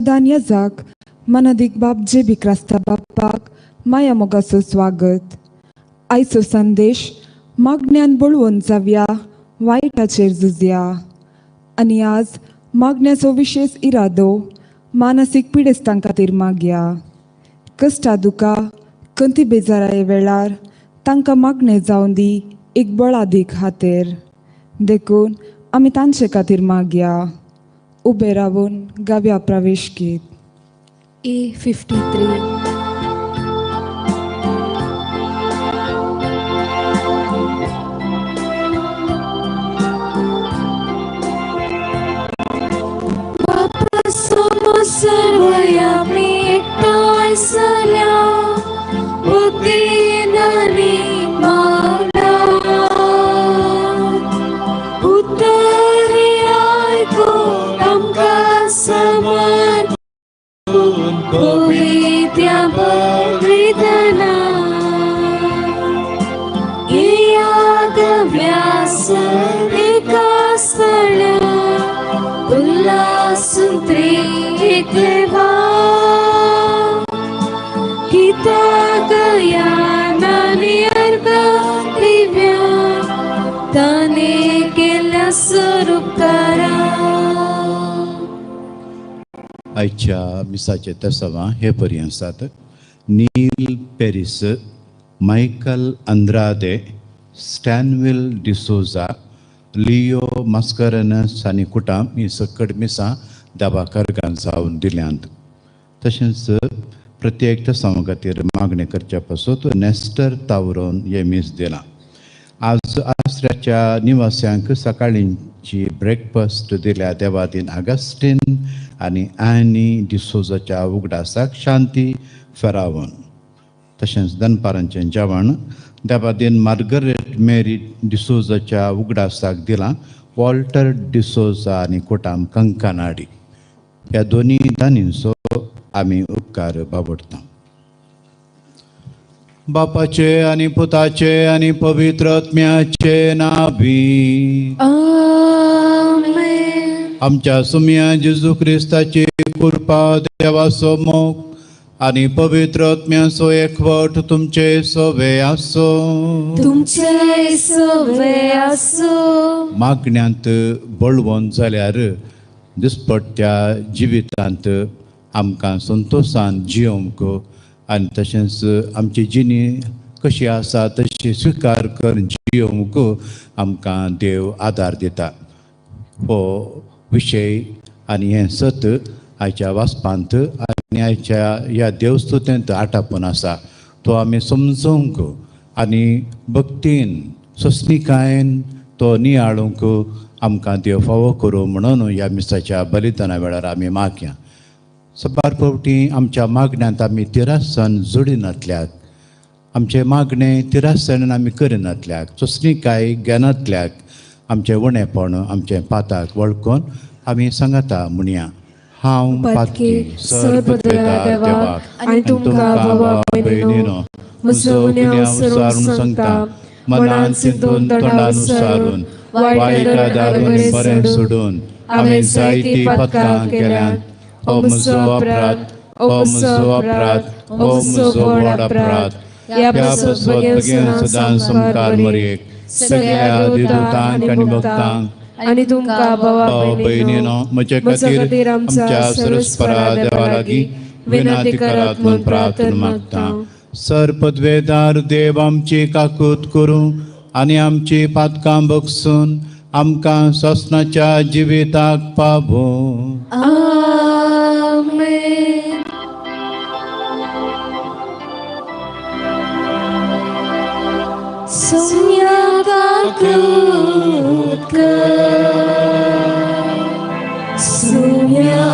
दान याजाक मनादीक बाब जे बी क्रास्ता बाप्पाक माया मोगाचो स्वागत. आयचो संदेश मागण्यान बळवंत जावया, वायटाचेर झुजया. आनी आज मागण्याचो विशेश इरादो मानसीक पिडेस्तां खातीर मागया. कश्टा दुका कंती बेजाराये वेळार तांकां मागणें जावन दी एक बळादीक खातीर, देखून आमी तांचे खातीर मागया. उबे रावून गावया प्रवेश गीत. A53. आयच्या मिसाचे तेसांवां हे परी आसात. Neil Paris, Michael Andrade, Stanville D'Souza, Leo Mascarenhas आनी कुटाम ही सकट मिसां देवा कर्गान जावन दिल्यांत. तशेंच प्रत्येक तेसांवा खातीर मागणें करच्या पासत नेस्टर तावरोन हें मीस दिलां. आज आसऱ्याच्या निवास्यांक सकाळींची ब्रेकफास्ट दिल्या देवादीन आगस्टीन आनी आनी डिसोजाच्या उगडासाक शांती फेरावन. तशेंच दनपारांचें जेवण देवादीन मार्गरेट मेरी डिसोजाच्या उगडासाक दिलां वॉल्टर डिसोजा आनी कोटाम कंकनाडी. ह्या दोनी दानींचो आमी उपकार बाबडटा. बापाचे आनी पुताचे आनी पवित्र आत्म्याचे नावी. आमेन. आमच्या सुम्या जेजू क्रिस्ताची कृपा, देवाचो मोग आनी पवित्र आत्म्याचो एकवट तुमचे सोवे आसो. तुमचे सवे आसो. मागण्यांत बळवंत जाल्यार दिसपट्ट्या जिवितांत आमकां संतोशान जियोवंक आनी तशेंच आमची जिणी कशी आसा तशी स्विकार करून जियोवंक आमकां देव आदार दिता. हो विशय आनी हें सत आयच्या वाचपांत आनी आयच्या ह्या देवस्तुतेंत आटापून आसा. तो आमी समजूंक आनी भक्तीन सोंसणीकायेन तो नियाळूंक आमकां देव फावो करूं म्हणून ह्या मिसाच्या बलिदाना वेळार आमी मागया. सबार फावटी आमच्या मागण्यांत आमी तिरासन जोडिनातल्याक, आमचें मागणें तिरासणान आमी करिनातल्याक, सोंसणीकाय घेनातल्याक आमचें उणेपण आमचें पाताक वळखून आमी सांगाता म्हणया. हांव पातकी सर्व देवाक आनी तुमकां भावा भयणीनो म्हजो गुन्यांव सारून सांगता, मनान चिंतून तोंडान सारून वायट आदारून बरें सोडून हांवें जायतीं पातकां केल्यांत. हो म्हजो अपराध, हो म्हजो अपराध, हो म्हजो व्हड अपराध. ह्या पासत भगेन सदां समकार मरयेक सगळ्या देवदूतांक आनी भक्तांक आनी तुमकां भावा भयणीनो म्हजे खातीर आमच्या सरस्परा देवा लागीं विनंती करात म्हूण प्रार्थना मागता. सर पदवेदार देव आमची काकूत करूं आनी आमची पातकां बगसून आमकां सोसनाच्या जिविताक पावूं. आमेन. सुम्या काकूत कर, सुम्या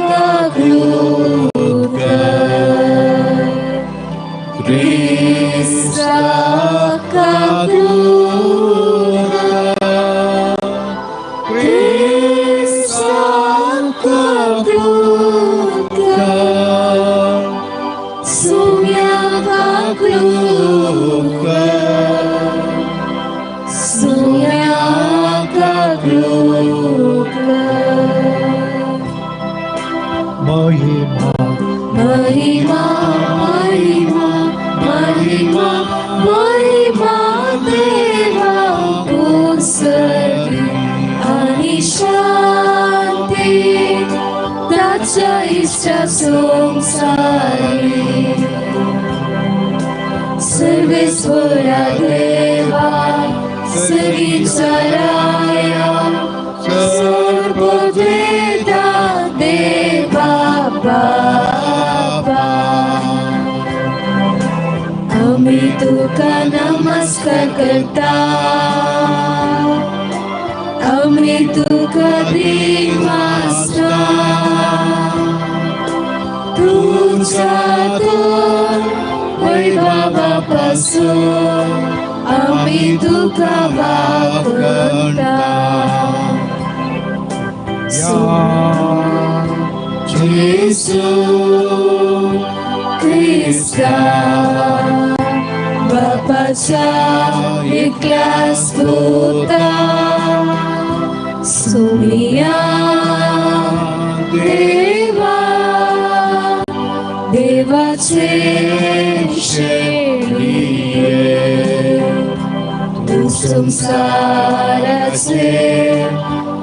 काकूत कर, क्रिस्ता काकूत कर, क्रिस्ता काकूत महिमा महिमा महिमा महिमा महिमा देवा उत्सवी आनी शांती ताच्या इश्टा संसारी सर्वेश्वरा देवा सरीचराया सर्ववेदा देवा बाबा आमी तुका नमस्कार करता आमी तुका दिमासता तुझा तूं होय बाबा पासून आमी तुका वाकता जेसू क्रिस्ता बापाच्या एकल्याच पुता सोनिया देवा देवाचे शेळये तूं संसाराचे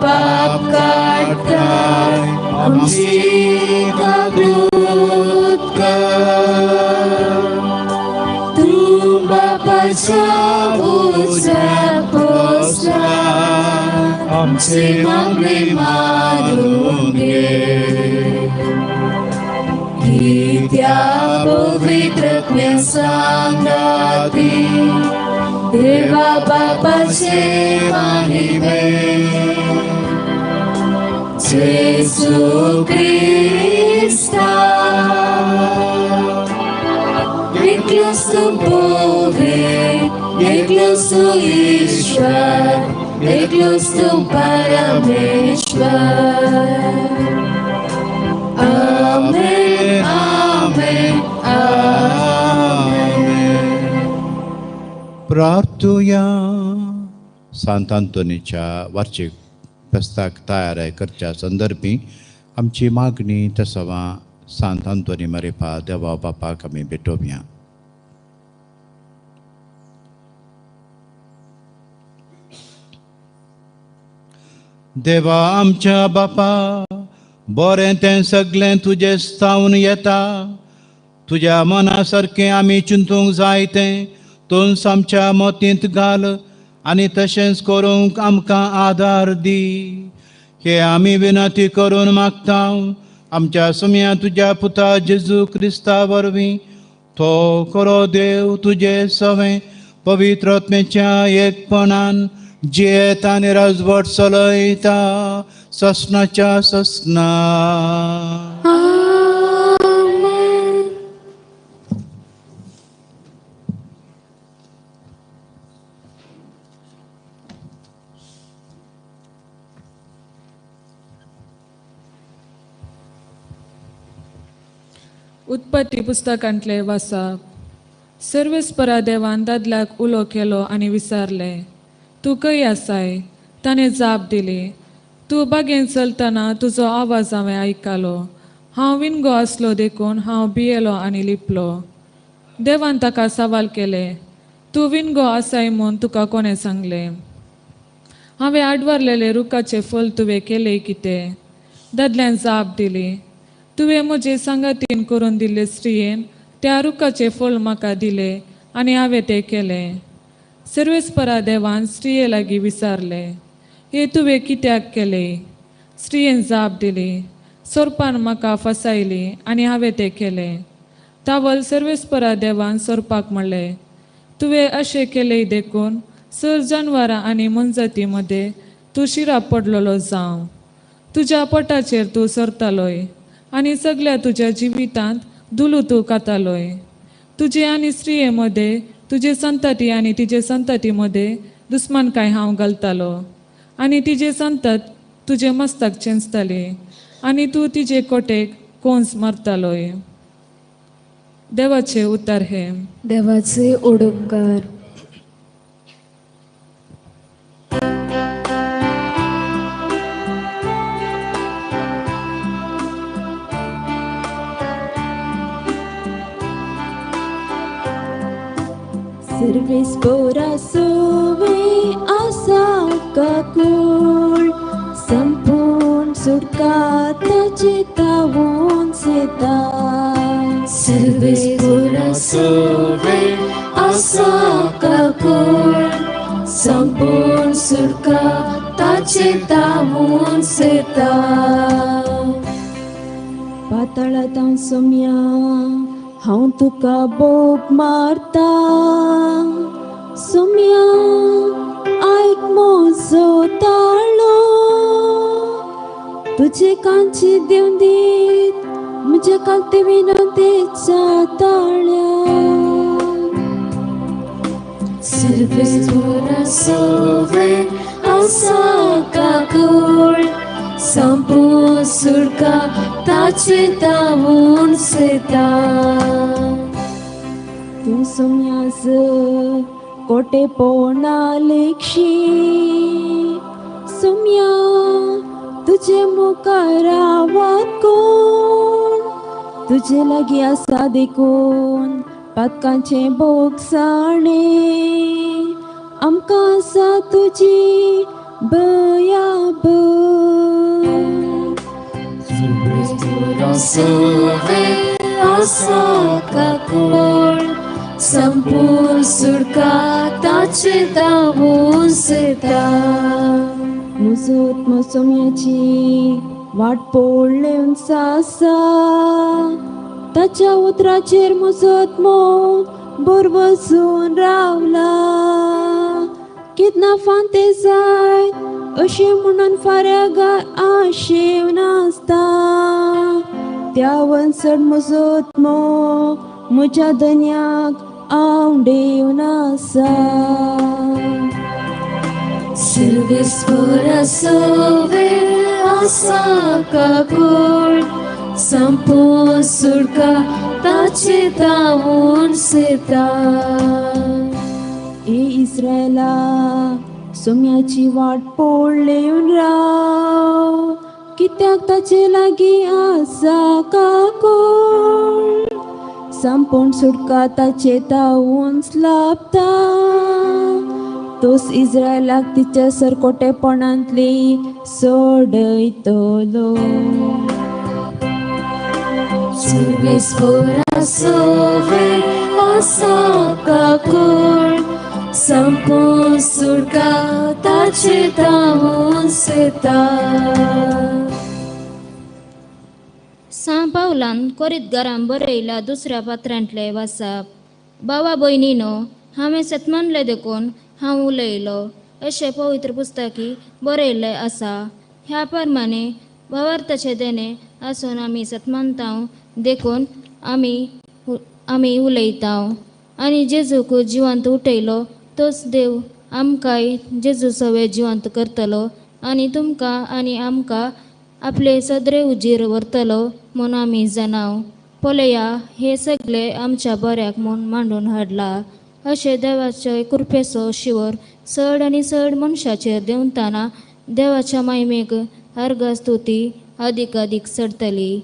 पाप काडटाय आमची काकूत कर तूं बापाच्या उजव्या पोसलाय आमचे मागणे मारून घे कित्या पवित्र सांगाती देवा बापाचे महिमे जेसू क्रिस्ता एकलोच तूं पवित्र एकलोच तूं ईश्वर एकलोच तूं परमेश्वर. आमेन आमेन आमेन. प्रार्थुया. सांत आंतोनीच्या वार्षिक फेस्ताक तयार करच्या संदर्भी आमची मागणी तसवा सांत आंतोनी मरेपा देवा बापाक आमी भेटोवया. देवा आमच्या बापा, बरें तें सगळें तुजें सावन येता. तुज्या मना सारकें आमी चिंतूंक जाय तें तूंच आमच्या मतींत घाल आनी तशेंच करूंक आमकां आदार दी. हे आमी विनंती करून मागता आमच्या सुम्या तुज्या पुता जेजू क्रिस्ता वरवीं. तो खरो देव तुजे सवें पवित्र आत्म्याच्या एकपणान जियेत आनी राजवट चलयता ससनाच्या ससना. उत्पत्ती पुस्तकांतले वाचप. सर्वेस्परा देवान दादल्याक उलो केलो आनी विचारलें, तूं खंय आसाय? ताणें जाप दिली, तूं बागेंत चलतना तुजो आवाज हांवें आयकलो. हांव विनगो आसलो देखून हांव भियेलो आनी लिपलो. देवान ताका सवाल केलें, तूं विनगो आसाय म्हूण तुका कोणें सांगलें? हांवें आडवारलेलें रुखाचें फळ तुवें केलें कितें? दादल्यान जाप दिली, तुवें म्हजे सांगातीन करून दिल्ले स्त्रियेन त्या रुखाचें फळ म्हाका दिलें आनी हांवें तें केलें. सर्वेस्परा देवान स्त्रिये लागीं विचारलें, हें तुवें कित्याक केलें? स्त्रियेन जाप दिली, सोरपान म्हाका फसायली आनी हांवें तें केलें. तावल सर्वेस्परा देवान सोरपाक म्हणलें, तुवें अशें केलें देखून सर जानवरां आनी मनजाती मदें तूं शिरा पडलेलो जावं. तुज्या पोटाचेर तूं सरतालोय आनी सगळ्या तुज्या जिवितांत दुलू तूं खातालोय. तुजे आनी स्त्रिये मदें, तुजे संतती आनी तिजे संतती मदें दुस्मानकाय हांव घालतालो आनी तिजे संतत तुजे मस्तक चेंचताली आनी तूं तिजे कोटेक कोंस मारतालोय. देवाचे उतर हे. देवाचे ओडुपकार. सर्वेस्पोरा सोवे आसा काकूळ संपूर्ण सुटका ताचे तावून सेता. सर्वेस्पोरा सोवे आसा काकूळ संपूर्ण सुटका ताचे तावून सेता. पाताळांत सोम्या हांव तुका बोब मारता, सोम्या आयक म्हजो ताळो, तुजे कांची दिवन दीत म्हज्या कांती विनंतीच्या ताळ्या. सर्वेस्पोरा सोवे आसा काकूळ संपूर्ण सुटका ताचे तावून सेता. तूं सोम्यास कोटेपणा लेखशी, सोम्या तुजे मुखार रावत कोण, तुजे लागीं आसा देखून पातकांचें भोगसाणें, आमकां आसा तुजी बयाबर. सर्वेस्पोरा सोवे आसा काकूळ संपूर्ण सुटका ताचे तावून सेता. म्हजो आत्मो सोम्याची वाट पळोवन आसा, ताच्या उतराचेर म्हजो आत्मो भरवसून रावला. कितना फांते जायत अशें म्हणून फाऱ्या आशेवन आसता, त्या वनसर म्हजो आत्मो म्हज्या धन्याक आवडेवन आसा. सर्वेस्पोरा सोवे आसा काकूळ संपूर्ण सुटका ताचे तावून सेता. ए इस्रायला सोम्याची वाट पळोवन राव, कित्याक ताचे लागीं आसा काकूळ, संपूर्ण सुटका ताचे तावून लाभता. तोच इस्रायलाक तिच्या सरकोटेपणांतली सोडयतलो. सर्वेस्पोरा सोवे आसा काकूळ संपूर्ण सुटका ताचे तावून सेता. सां पावलान कोरीतगारान बरयल्या दुसऱ्या पात्रांतले वासाप. बाबा भयणीनो, हांवें सतमानलें देखून हांव उलयलो अशें पवित्र पुस्तकी बरयल्लें आसा. ह्या प्रमाणे भावार्थाचें देणें आसून आमी सतमानतांव देखून आमी उलयतांव. आनी जेजूक जिवंत उठयलो तोच देव आमकांय जेजू सवे जिवंत करतलो आनी तुमकां आनी आमकां आपले सदरे उजीर व्हरतलो म्हूण आमी जाणाव. पळया, हे सगळे आमच्या बऱ्याक म्हूण मांडून हाडला. अशें देवाचे कृपेचो शिवर चड आनी चड मनशाचेर देंवतना देवाच्या मायमेक अर्घ स्तुती अदीक अदीक चडटली.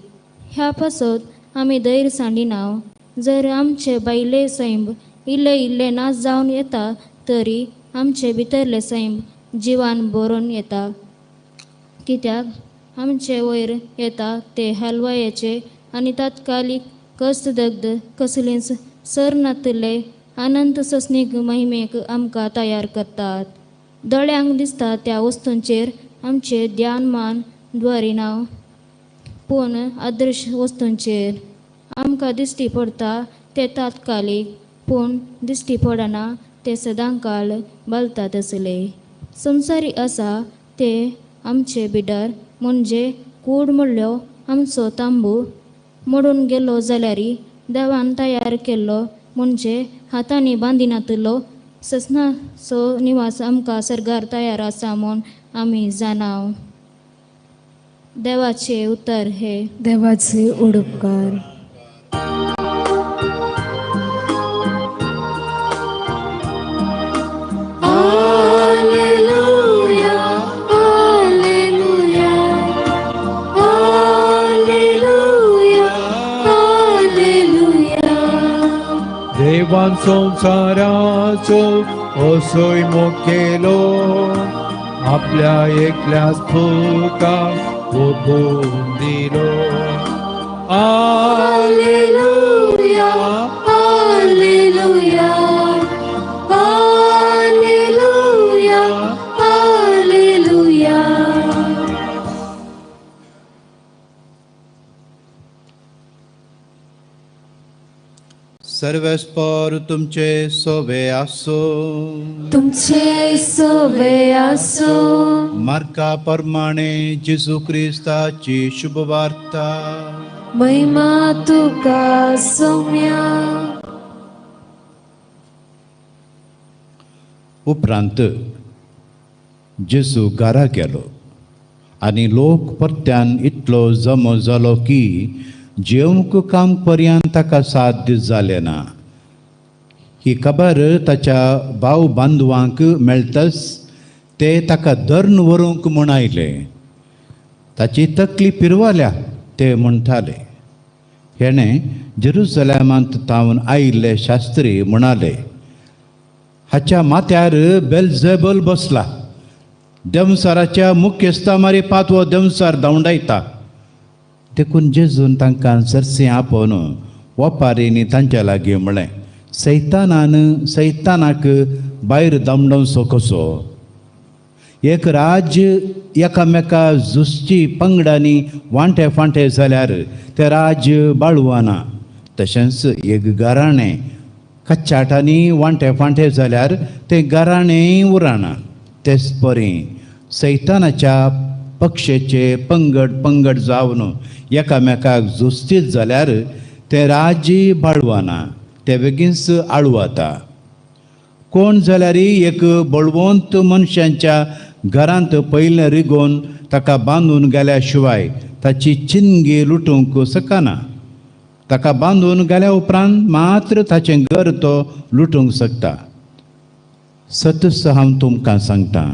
ह्या पासत आमी धैर्य सांडिनाव. जर आमचे भायले सैम इल्ले इल्ले नाश जावन येता तरी आमचे भितरले सैम जिवान भरून येता. कित्याक आमचे वयर येता ते हलवायेचे आनी तात्कालीक कस्तदग्ध कसलेंच सर नातिल्ले अनंत सस्नीक महिमेक आमकां तयार करतात. दोळ्यांक दिसता त्या वस्तूंचेर आमचे ध्यान मान दवरिना, पूण अदृश्य वस्तूंचेर आमकां दिश्टी पडता ते तात्कालीक, पूण दिश्टी पडना ते सदांकाळ बलता तसले. संवसारी आसा ते आमचे बिडर म्हणजे कूड म्हणलो आमचो तांबू मोडून गेलो जाल्यार देवान तयार केल्लो म्हणजे हातांनी बांदिनातलो ससनाचो निवास आमकां सर्गार तयार आसा म्हूण आमी जाणाव. देवाचे उतर हे देवाचे उडपकार. देवान संवसाराचो असोय मोग केलो, आपल्या एकल्याच पुताक ओंपून दिलो. Alleluia, Alleluia, Alleluia, Alleluia. सर्वेस्पर तुमचे सोबे आसो. तुमचे सोबे आसो. मार्का प्रमाणे जेजू क्रिस्ताची शुभवार्ता. महिमा तुका सोम्या. उपरांत जेजू घरा गेलो आनी लोक परत्यान इतलो जमो जालो की जेवंक काम पर्यंत ताका साध्य जालें ना. ही खबर ताच्या भाव बांधवांक मेळटच ते ताका धरून व्हरूंक म्हूण आयले. ताची तकली पिरवाल्या ते म्हणटाले. हेणें जेरुसलेमांत तावन आयिल्ले शास्त्री म्हणाले, हाच्या माथ्यार बेलझेबल बसला, देंवचाराच्या मुख्यस्था मारी पातवो देंवचार धांवडायता. देखून जेजून तांकां सरसी आपोवन वपारींनी तांच्या लागीं म्हळें, सैतानान सैतानाक भायर धांवडावचो कसो? एक राज्य एकामेका झुजची पंगडांनी वांटे फांटे जाल्यार तें राज्य बाळवाना. तशेंच एक घराणें कच्चाटांनी वांटे फांटे जाल्यार तें घराणें उरना. तेच परी सैतानाच्या पक्षेचे पंगड पंगड जावन एकामेकाक झुजतीत जाल्यार तें राज्य बाळवाना, तें बेगीनच आळवाता. कोण जाल्यार एक बळवंत मनशांच्या घरांत पयलें रिगोवन ताका बांदून गेल्या शिवाय ताची चिनगी लुटूंक शकना. ताका बांदून गेल्या उपरांत मात्र ताचें घर तो लुटूंक शकता. सतस हांव तुमकां सांगता,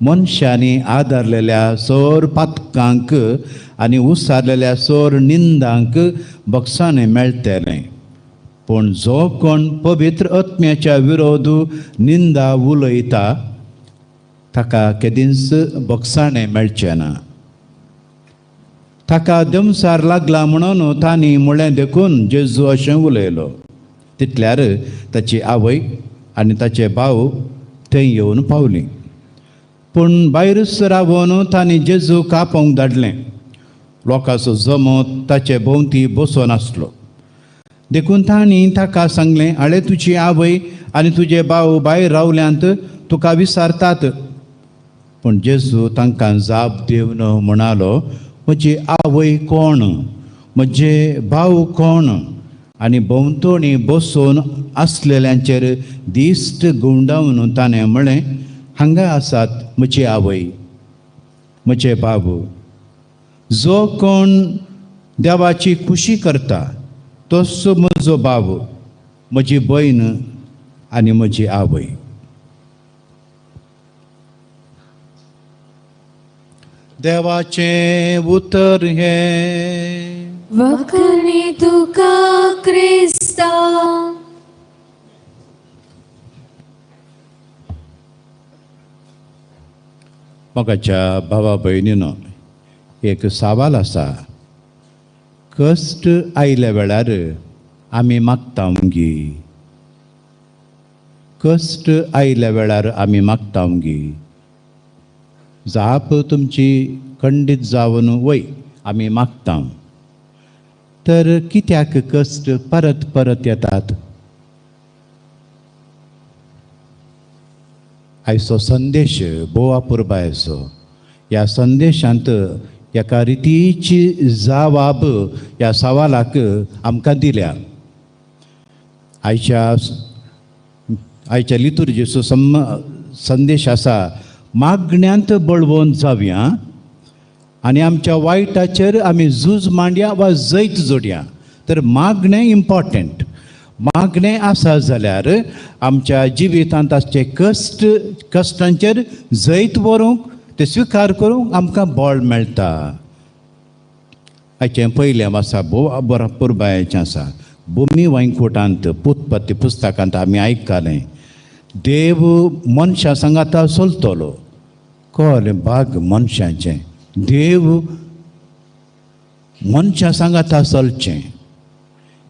मनशांनी आदारलेल्या सोर पातकांक आनी उसारलेल्या सोर निंदांक बक्षाणें मेळटलें. पूण जो कोण पवित्र आत्म्याच्या विरोध निंदा उलयता ताका केदींच बक्षाणें मेळचें ना. ताका दमसार लागला म्हणून तांणी म्हळें देखून जेजू अशें उलयलो. तितल्यार ताची आवय आनी ताचे भाव थंय येवन पावलीं. पूण भायरूच रावन तांणी जेजूक आपोवंक धाडलें. लोकांचो जमो ताचे भोंवती बसून आसलो. देखून तांणी ताका सांगलें, आळे तुजी आवय आनी तुजे भाव भायर रावल्यांत, तुका विसारतात. पूण जेजू तांकां जाप दिवन म्हणालो, म्हजी आवय कोण, म्हजे भाव कोण? आनी भोंवतणी बसून आसलेल्यांचेर दिश्ट घुंवडावन ताणें म्हळें, हांगा आसात म्हजी आवय, म्हजे बाबू. जो कोण देवाची खुशी करता तोच म्हजो बाबू, म्हजी भयण आनी म्हजी आवय. देवाचें उतर हें. वखणी तुका क्रिस्ता. मोगाच्या भावा भयणीनो, एक सवाल आसा, कश्ट आयल्या वेळार आमी मागता गी? कश्ट आयल्या वेळार आमी मागता गी? जाप तुमची खंडीत जावन वय, आमी मागता. तर कित्याक कश्ट परत परत येतात? आयचो संदेश भोव अपुरबायेचो. ह्या संदेशांत एका रितीची जवाब ह्या सवालाक आमकां दिल्या. आयच्या आयच्या लितुर्जेचो संदेश आसा, मागण्यांत बळवंत जावया आनी आमच्या वायटाचेर आमी झूज मांडया वा जैत जोडया. तर मागणें इम्पॉर्टंट. मागणें आसा जाल्यार आमच्या जिवितांत आसचे कश्ट, कश्टांचेर जैत व्हरूंक, ते स्विकार करूंक आमकां बळ मेळटा. हाचें पयलें आसा, भोव बरो पुरबायेचें आसा. भुमी वैकुटांत पुतपत्ती पुस्तकांत आमी आयकलें, देव मनशां सांगाता चलतलो. कळ्ळें भाग मनशाचें, देव मनशां सांगाता चलचें.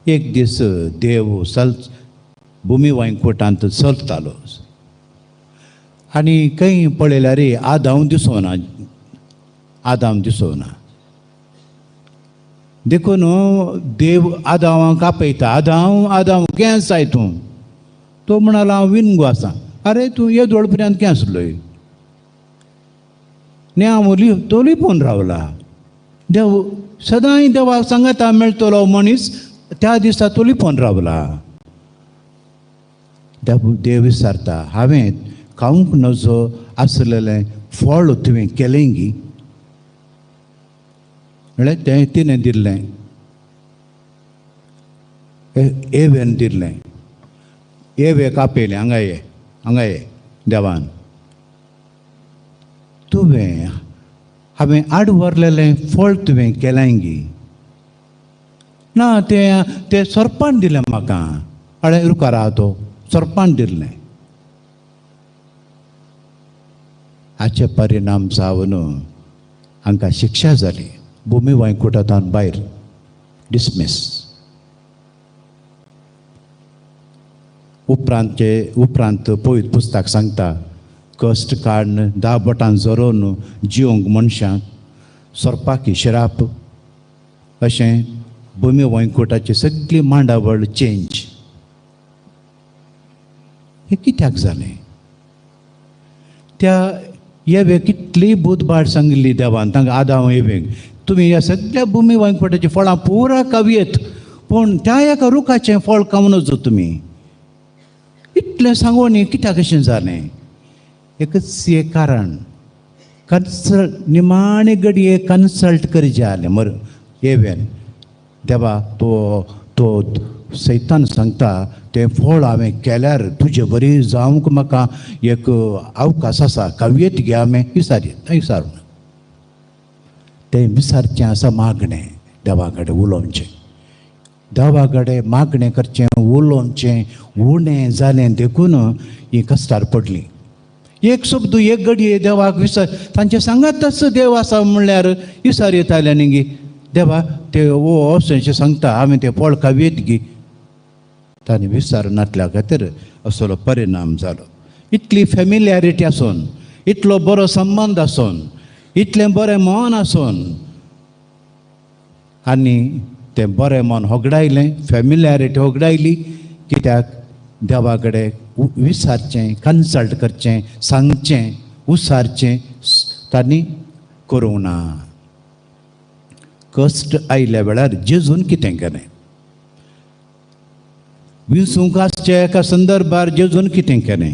एक दीस देव चल भुमी वैकुटांत चलतालो आनी खंय पळयल्यार आदांव दिसोना, आदाम दिसोना. देखून देव आदांवाक आपयता, आदांव आदांव कें आसाय तूं? तो म्हणालो हांव विनगो आसा. अरे तूं येदोळ पर्यंत कें आसलोय? न्ही हांव तो लिपोवन रावला. देव सदांय देवाक सांगाता मेळटलो मनीस त्या दिसा तो लिपोवन रावला. देव विचारता, हांवें खावंक नजो आसलेलें फळ तुवें केलें गी? म्हळ्यार तें तिणें दिल्लें, एवेन दिल्लें. एवेक आपयलें, हांगा ये, हांगा ये. देवान तुवें हांवें आड व्हरलेलें फळ तुवें केलें गी? ना, तें तें सोरपान दिलें म्हाका. अळे रुखार आहा तो सोरपान दिल्लें. हाचे परिणाम जावन हांकां शिक्षा जाली, भुमी वैकुटांत भायर डिसमीस. उपरांतचे उपरांत पवित्र पुस्तक सांगता, कश्ट काडून 10 बोटां झरोवन जिवंक मनशांक सोरपाकी शिराप. अशें भुमी वैकुटाची सगळी मांडावळ चेंज. हें कित्याक जालें? त्या येवेक कितली बुदभाट सांगिल्ली देवान तांकां, आदांव येवेक, तुमी ह्या सगळ्या भुमी वैकुटाचीं फळां पुरा खावयेत, पूण त्या एका रुखाचें फळ खावं नजो तुमी. इतलें सांगून कित्याक अशें जालें? एकच एक कारण, कन्सल्ट निमाणे घडये कन्सल्ट करचें जालें मर येवेन. देवा तो तो सैतान सांगता तें फळ हांवें केल्यार तुजे बरी जावंक म्हाका एक अवकाश आसा, खावयेत गे हांवें विसारयेत विसारूं. तें विसारचें आसा मागणें, देवा कडेन उलोवचें, देवा कडेन मागणें करचें, उलोवचें. उणें जालें देखून ही कश्टार पडली. एक शब्द एक घडये देवाक विसर, तांचे सांगातच देव आसा म्हणल्यार विसार येताले न्ही गी. देवा ते ओ अशें सांगता हांवें तें फळ खावयेत गी? ताणें विसार नातल्या खातीर असलो परिणाम जालो. इतली फेमिलियारिटी आसून, इतलो बरो संबंद आसून, इतलें बरें मन आसून, आनी तें बरें मन होगडायलें, फेमिलियारिटी होगडायली. कित्याक? देवा कडेन विचारचें, कन्सल्ट करचें, सांगचें, उसारचें तांणी करूंक ना. कश्ट आयल्या वेळार जेजून कितें केलें? विसूंक आसच्या एका संदर्भार जेजून कितें केलें?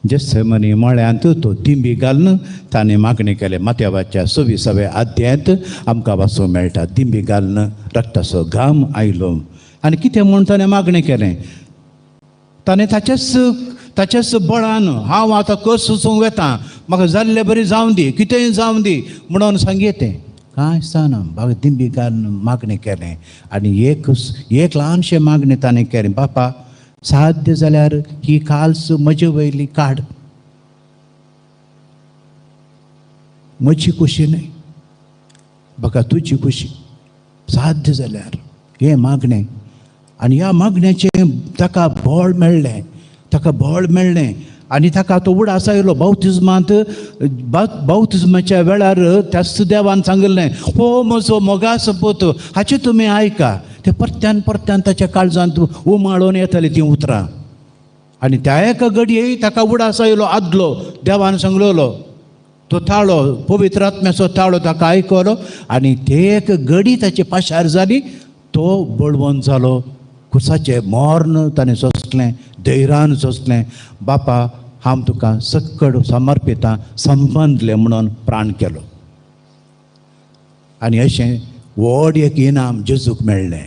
जेसेमनी मळ्यांत तो दिंबी घालून ताणें मागणी केलें. मात्यावाच्या 26व्या अध्यायांत आमकां वाचूंक मेळटा. दिंबी घालून रक्ताचो घाम आयलो आनी कितें म्हूण ताणें मागणें केलें? ताणें ताचेच ताचेच बळान हांव आतां कस सुसूंक वेता, म्हाका जाल्ले बरी जावं दी, कितेंय जावं दी म्हणून सांगये तें कांय जायना. बाबा दिंबी घालून मागणें केलें आनी एक एक ल्हानशें मागणें ताणें केलें, बापा साध्य जाल्यार ही काल्स म्हजे वयली काड, म्हजी खुशी न्हय म्हाका तुजी खुशी, साध्य जाल्यार हें मागणें. आनी ह्या मागण्याचें ताका बळ मेळ्ळें, ताका बळ मेळ्ळें आनी ताका तो उडास आयलो. बावतिज्मांत बावतिज्माच्या वेळार त्याच देवान सांगिल्लें, हो म्हजो मोगास पूत, हाचें तुमी आयका. ते परत्यान परत्यान ताच्या काळजांत उमाळून येतालीं तीं उतरां. आनी त्या एका घडये ताका उडास आयलो, आदलो देवान सांगलेलो तो ताळो, पवित्र आत्म्याचो ताळो ताका आयकलो आनी ते एक घडी ताची पाशार जाली. तो बळवंत जालो, कुसाचें मर्ण ताणें सोंसलें, धैर्यान सोंसलें. बापा हांव तुका सक्कड समर्पितां, संबंदलें म्हणून प्राण केलो. आनी अशें व्हड एक इनाम जेजूक मेळ्ळें,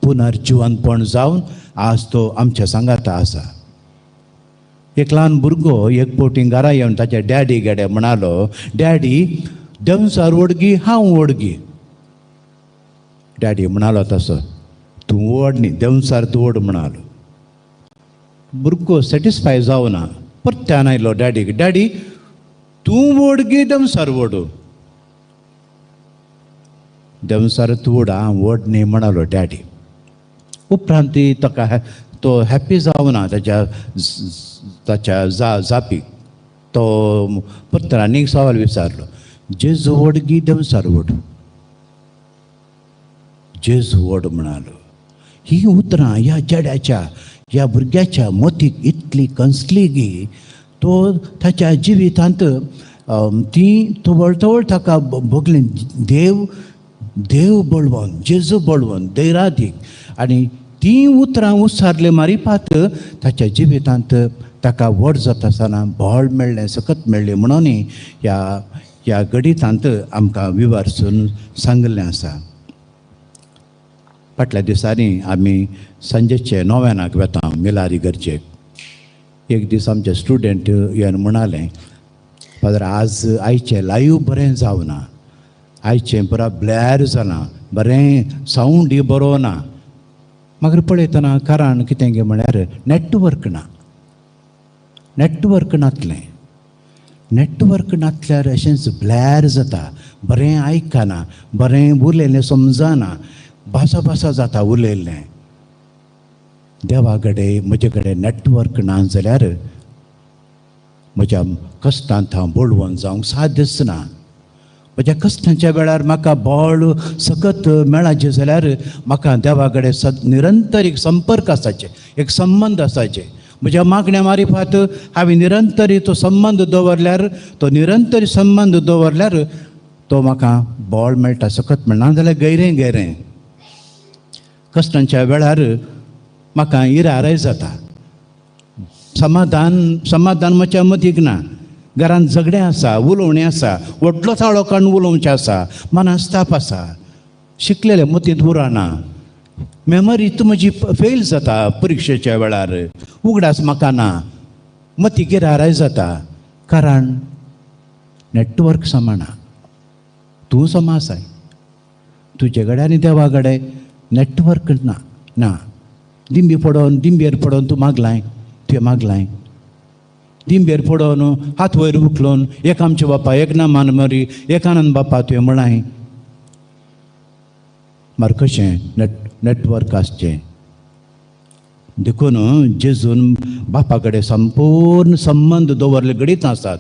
पुनर्जिवनपण जावन आज तो आमच्या सांगाता आसा. एक ल्हान भुरगो एक फावटी घरा येवन ताच्या डॅडी कडेन म्हणालो, डॅडी देंवचार वडगी हांव वडगी. डॅडी म्हणालो तसो, तूं व्हड न्ही, देंवचार तूं व्हड म्हणालो. भुरगो सॅटिस्फाय जावना, परत्यान आयलो डॅडीक, डॅडी तूं व्हड गी देंवचार व्हड? देंवचार तूं व्हड, हांव व्हड न्ही म्हणालो डॅडी. उपरांत ताका तो हॅप्पी जावना ताच्या ताच्या जापीक. तो परत आनीक सवाल विचारलो, जेजू व्हड गी देंवचार व्हड? जेजू व्हड म्हणालो. ही उतरां ह्या चेड्याच्या ह्या भुरग्याच्या मतीक इतली कंसली गी तो ताच्या जिवितांत ती तवळ तवळ ताका भोगली. देव देव बळवंत, जेजू बळवंत, दैरादीक. आनी तीं उतरां उच्चारले मारिपात ताच्या जिवितांत ताका व्हड जाता आसतना बळ मेळ्ळें, सकत मेळ्ळें. म्हणून ह्या ह्या गणितांत आमकां विवर्सून सांगिल्लें आसा. फाटल्या दिसांनी आमी सांजेचे नोव्यानाक वेता मिलारी गरजेक. एक दीस आमचे स्टुडंट येवन म्हणालें, फादर आज आयचें लायव बरें जावना, आयचें पुरा ब्लॅर जालां, बरें सावंड बरो ना. मागीर पळयतना कारण कितें गे म्हळ्यार नॅटवर्क ना, नॅटवर्क नातलें. नॅटवर्क नातल्यार अशेंच ब्लॅर जाता, बरें आयकना, बरें उलयलें समजना, भासा भासा जाता उलयल्लें. देवा कडेन म्हजे कडेन नॅटवर्क ना जाल्यार म्हज्या कश्टांत हांव बळवंत जावंक साध्यच ना. म्हज्या कश्टांच्या वेळार म्हाका बळ सकत मेळाचें जाल्यार म्हाका देवा कडेन निरंतर एक संपर्क आसाचें, एक संबंद आसाचें. म्हज्या मागण्या मारिफात हांवें निरंतर तो संबंद दवरल्यार, तो निरंतर संबंद दवरल्यार तो म्हाका बळ मेळटा, सकत मेळना जाल्यार गैरें गैरें. कश्टांच्या वेळार म्हाका इरारय जाता, समाधान समाधान म्हज्या मतीक ना. घरांत झगडें आसा, उलोवणें आसा, व्हडलो ताळो काडून उलोवचें आसा, मनस्ताप आसा, शिकलेलें मतींत उरना, मेमरी तूं म्हजी फेल जाता परिक्षेच्या वेळार, उगडास म्हाका ना, मतीक इरारय जाता. कारण नॅटवर्क समाना, तूं समा आसाय, तुजे कडेन आनी देवा कडेन नॅटवर्क ना ना. दिंबी पडोवन दिंबेर पडोवन तूं मागलाय, तुवें मागलाय, दिंबेर पडोवन हात वयर उखलून एक आमचे बापा, एक ना मानमरी, एक आनंद बापा तुवें म्हळाय. मार कशें नॅटवर्क आसचें. देखून जेजून बापा कडेन संपूर्ण संबंद दवरले घडीत आसात,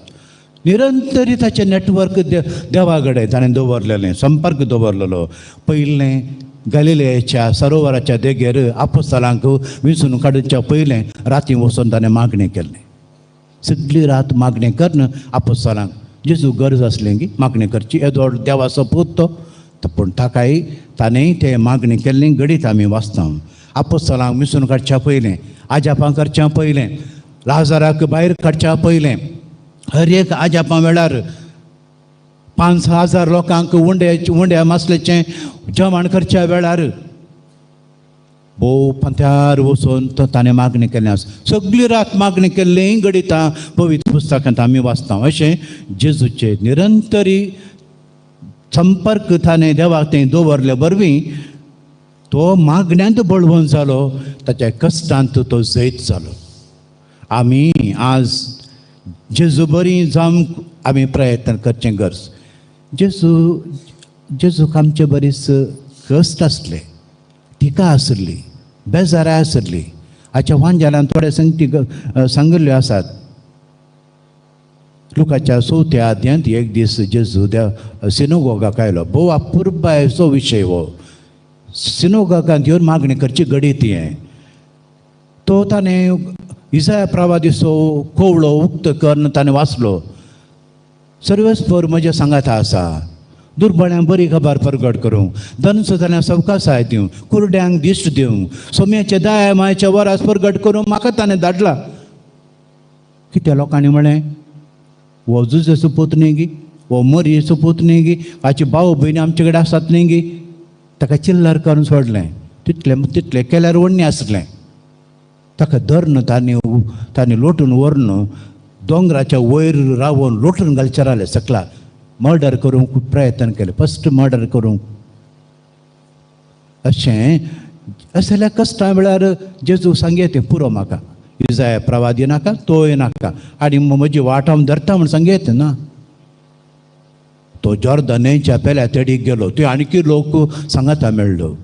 निरंतरी ताचें नॅटवर्क देवा कडेन ताणें दवरलेलें, संपर्क दवरलेलो. पयलें गलिलेच्या सरोवराच्या देगेर आपोस्तलांक विंचून काडच्या पयलें राती वचून ताणें मागणें केल्लें. सगळी रात मागणें करून आपोस्तलांक जेजू गरज आसली की मागणें करची, येदो देवाचो पूत तो, पूण ताकाय ताणें तें मागणें केल्लें घडीत आमी वाचता. आपोस्तलांक विंचून काडच्या पयलें, आजापां करच्या पयलें, लाजाराक भायर काडच्या पयलें, हर एक आजापां वेळार 5,000 लोकांक उंड्या मासलेचें जेवण करच्या वेळार भोव पंथ्यार वचून तो ताणें मागणी केल्लें आसा. सगळी रात मागणी केल्ली घडितां पवित्र पुस्तकांत आमी वाचता. अशें जेजूचे निरंतरी संपर्क ताणें देवाक तें दवरले वरवीं तो मागण्यांत बळवंत जालो, ताच्या कश्टांत तो जैत जालो. आमी आज जेजू बरी जावंक आमी प्रयत्न करचें गरज. जेजू जेजूक आमचे बरीच कश्ट आसले, टिका आसली, बेजाराय आसली. हाच्या वांजाल्यान थोडे संगती सांगिल्ल्यो आसात. लुकाच्या चवथ्या अध्यायांत एक दीस जेजू त्या सिनोगोगाक आयलो. भोव अपुरबायेचो विशय हो. सिनोगोगांत येवन मागणी करची घडीत हें. तो ताणें इजाया प्रवादीचो कोवळो उक्त करून ताणें वाचलो. सर्वेस्पर म्हज्या सांगाता आसा, दुर्बळ्यांक बरी खबर परगट करूंक, दनसो जाल्यार सवकासाय दिवंक, कुरड्यांक दिश्ट दिवंक, सोम्याचे दया मायचे वरास परगट करूंक म्हाका ताणें धाडला. कित्या लोकांनी म्हळें, हो जुजेचो पूत न्ही गी, हो मरयेचो पूत न्ही गी, हाची भाव भयणी आमचे कडेन आसात न्ही गी. ताका चिल्लर करून सोडलें. तितलें तितलें केल्यार वण्णी आसलें. ताका धरून तांणी तांणी लोटून व्हरून दोंगराच्या वयर रावन लोटून घालचें रावलें. सकला मर्डर करूंक प्रयत्न केलें, फस्ट मर्डर करूंक. अशें अशें जाल्यार कश्टां वेळार जेजू सांगये तें पुरो म्हाका, इजाय प्रवादी नाका, तोय नाका, आनी म्हजी वाट हांव धरता म्हूण सांगये तें ना. तो जॉर्दन न्हंयच्या पेल्या तेडीक गेलो, थंय आणकी लोक सांगाता मेळ्ळो.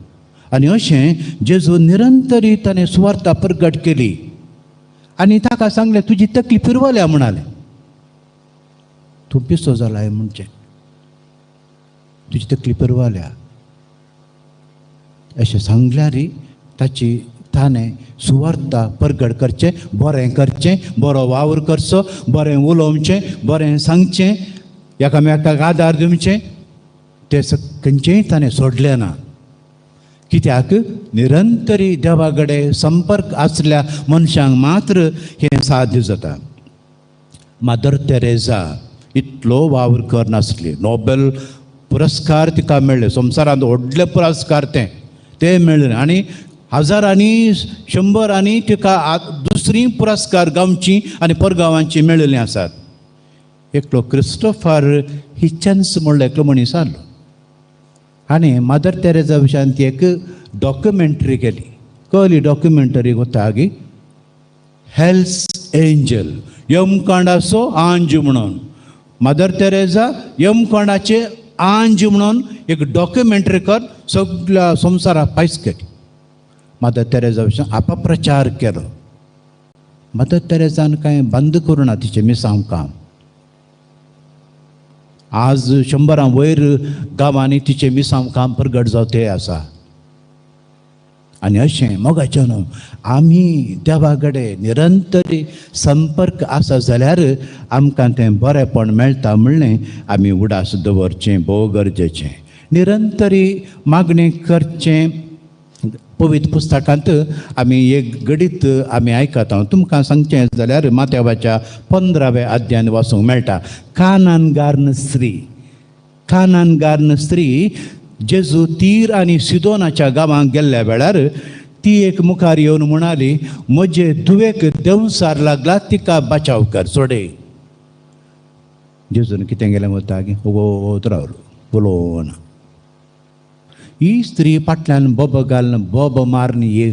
आनी अशें जेजू निरंतरी ताणें सुवार्ता प्रगट केली आनी ताका सांगलें तुजी तकली फिरवल्या म्हणालें, तूं पिसो जालाय म्हणचें, तुजी तकली फिरवल्या. अशें सांगल्यार ताची ताणें सुवार्ता परगट करचें, बरें करचें, बरो वावर करचो, बरें उलोवचें, बरें सांगचें, एकामेकाक आदार दिवचें, तें खंयचेंय ताणें सोडलें ना. कित्याक निरंतरी देवा कडेन संपर्क आसल्या मनशांक मात्र हें साध्य जाता. मदर तेरेजा इतलो वावर करनासली, नोबेल पुरस्कार तिका मेळ्ळे, संवसारांत व्हडले पुरस्कार ते ते मेळ्ळे आनी हजारांनी शंबरांनी तिका दुसरी पुरस्कार गांवची आनी परगांवांची मेळिल्लीं आसात. एकलो क्रिस्टोफर हिचन्स म्हणलो एकलो मनीस आसलो आनी मदर तेरेजा विशयान ती एक डॉक्युमेंटरी केली. कहली डॉक्युमेंटरी कोता गी हेल्स एंजल, यमकांडाचो आंज म्हणून. मदर तेरेजा यमकांडाचे आंज म्हणून एक डॉक्युमेंटरी कर सगळ्या संवसाराक फायस केली. मदर तेरेजा विशयान अपप्रचार केलो. मदर तेरेजान कांय बंद करूं ना तिचें मिसांव काम. आज शंबरां वयर गांवांनी तिचें मिसांव काम प्रगट जावते आसा. आनी अशें मोगाचें न्हू आमी देवा कडेन निरंतरी संपर्क आसा जाल्यार आमकां तें बरेंपण मेळटा म्हणलें आमी उडास दवरचें भोव गरजेचें. निरंतरी मागणें करचें. पवित्र पुस्तकांत आमी एक घडीत आमी आयकता. तुमकां सांगचें जाल्यार मात्यावाच्या 15व्या अध्यायान वाचूंक मेळटा. कानानगार्न स्त्री, कानानगार्न स्त्री जेजू तीर आनी सिदोनाच्या गांवांत गेल्ल्या वेळार ती एक मुखार येवन म्हणाली, म्हजे धुवेक देंवसार लागला, तिका बचाव कर सोडे. जेजून कितें गेलें वता की वोगोत रावलो, उलोवना. ही स्त्री फाटल्यान बोब घालून बोब मारून ही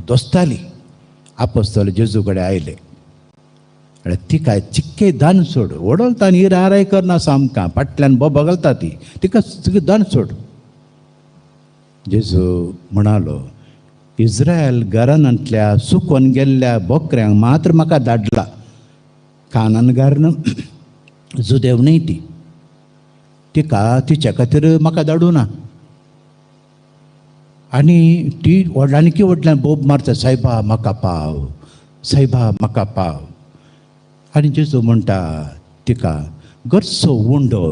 दोस्ताली. आपोस्तल जेजू कडेन आयले, तिका चिक्के दान सोड, ओडलता आनी ही राराय करना सामकां, फाटल्यान बोब घालता ती, तिका दान सोड. जेजू म्हणालो, इस्रायल घरानांतल्या सुकोन गेल्ल्या बोकऱ्यांक मात्र म्हाका धाडला, कानानगार्न जुदेव न्हय ती, तिका तिच्या खातीर म्हाका धाडूं ना. आनी ती व्हडल्यान की व्हडल्यान बोब मारता, सायबा म्हाका पाव, सायबा म्हाका पाव. आनी जेजू म्हणटा तिका, गरसो उंडो,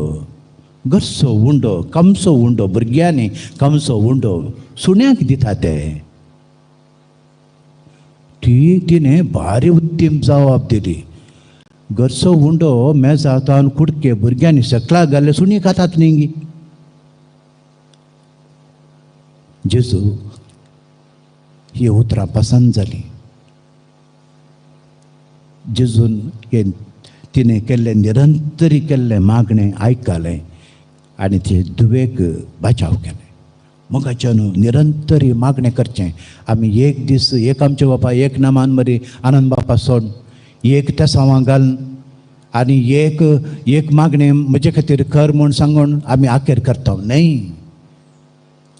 गरसो उंडो, कमसो उंडो, भुरग्यांनी कमसो उंडो सुण्याक दिता ते. ती तिणें भारी उत्तीम जवाब दिली, गरसो उंडो मेजातान कुडके भुरग्यांनी सकला घाल्ले सुणी खातात न्ही. जेजू ही उतरां पसंत जाली. जेजून हे तिणें केल्लें निरंतरी केल्लें मागणें आयकलें आनी ते धुवेक बचाव केलें. मोगाच्यान निरंतरी मागणें करचें. आमी एक दीस एक आमचे बापा एक नामान मरी आनंद बापा सोड, एक तेसांवां घालून आनी एक एक मागणें म्हजे खातीर कर म्हूण सांगून आमी आखेर करता न्हय.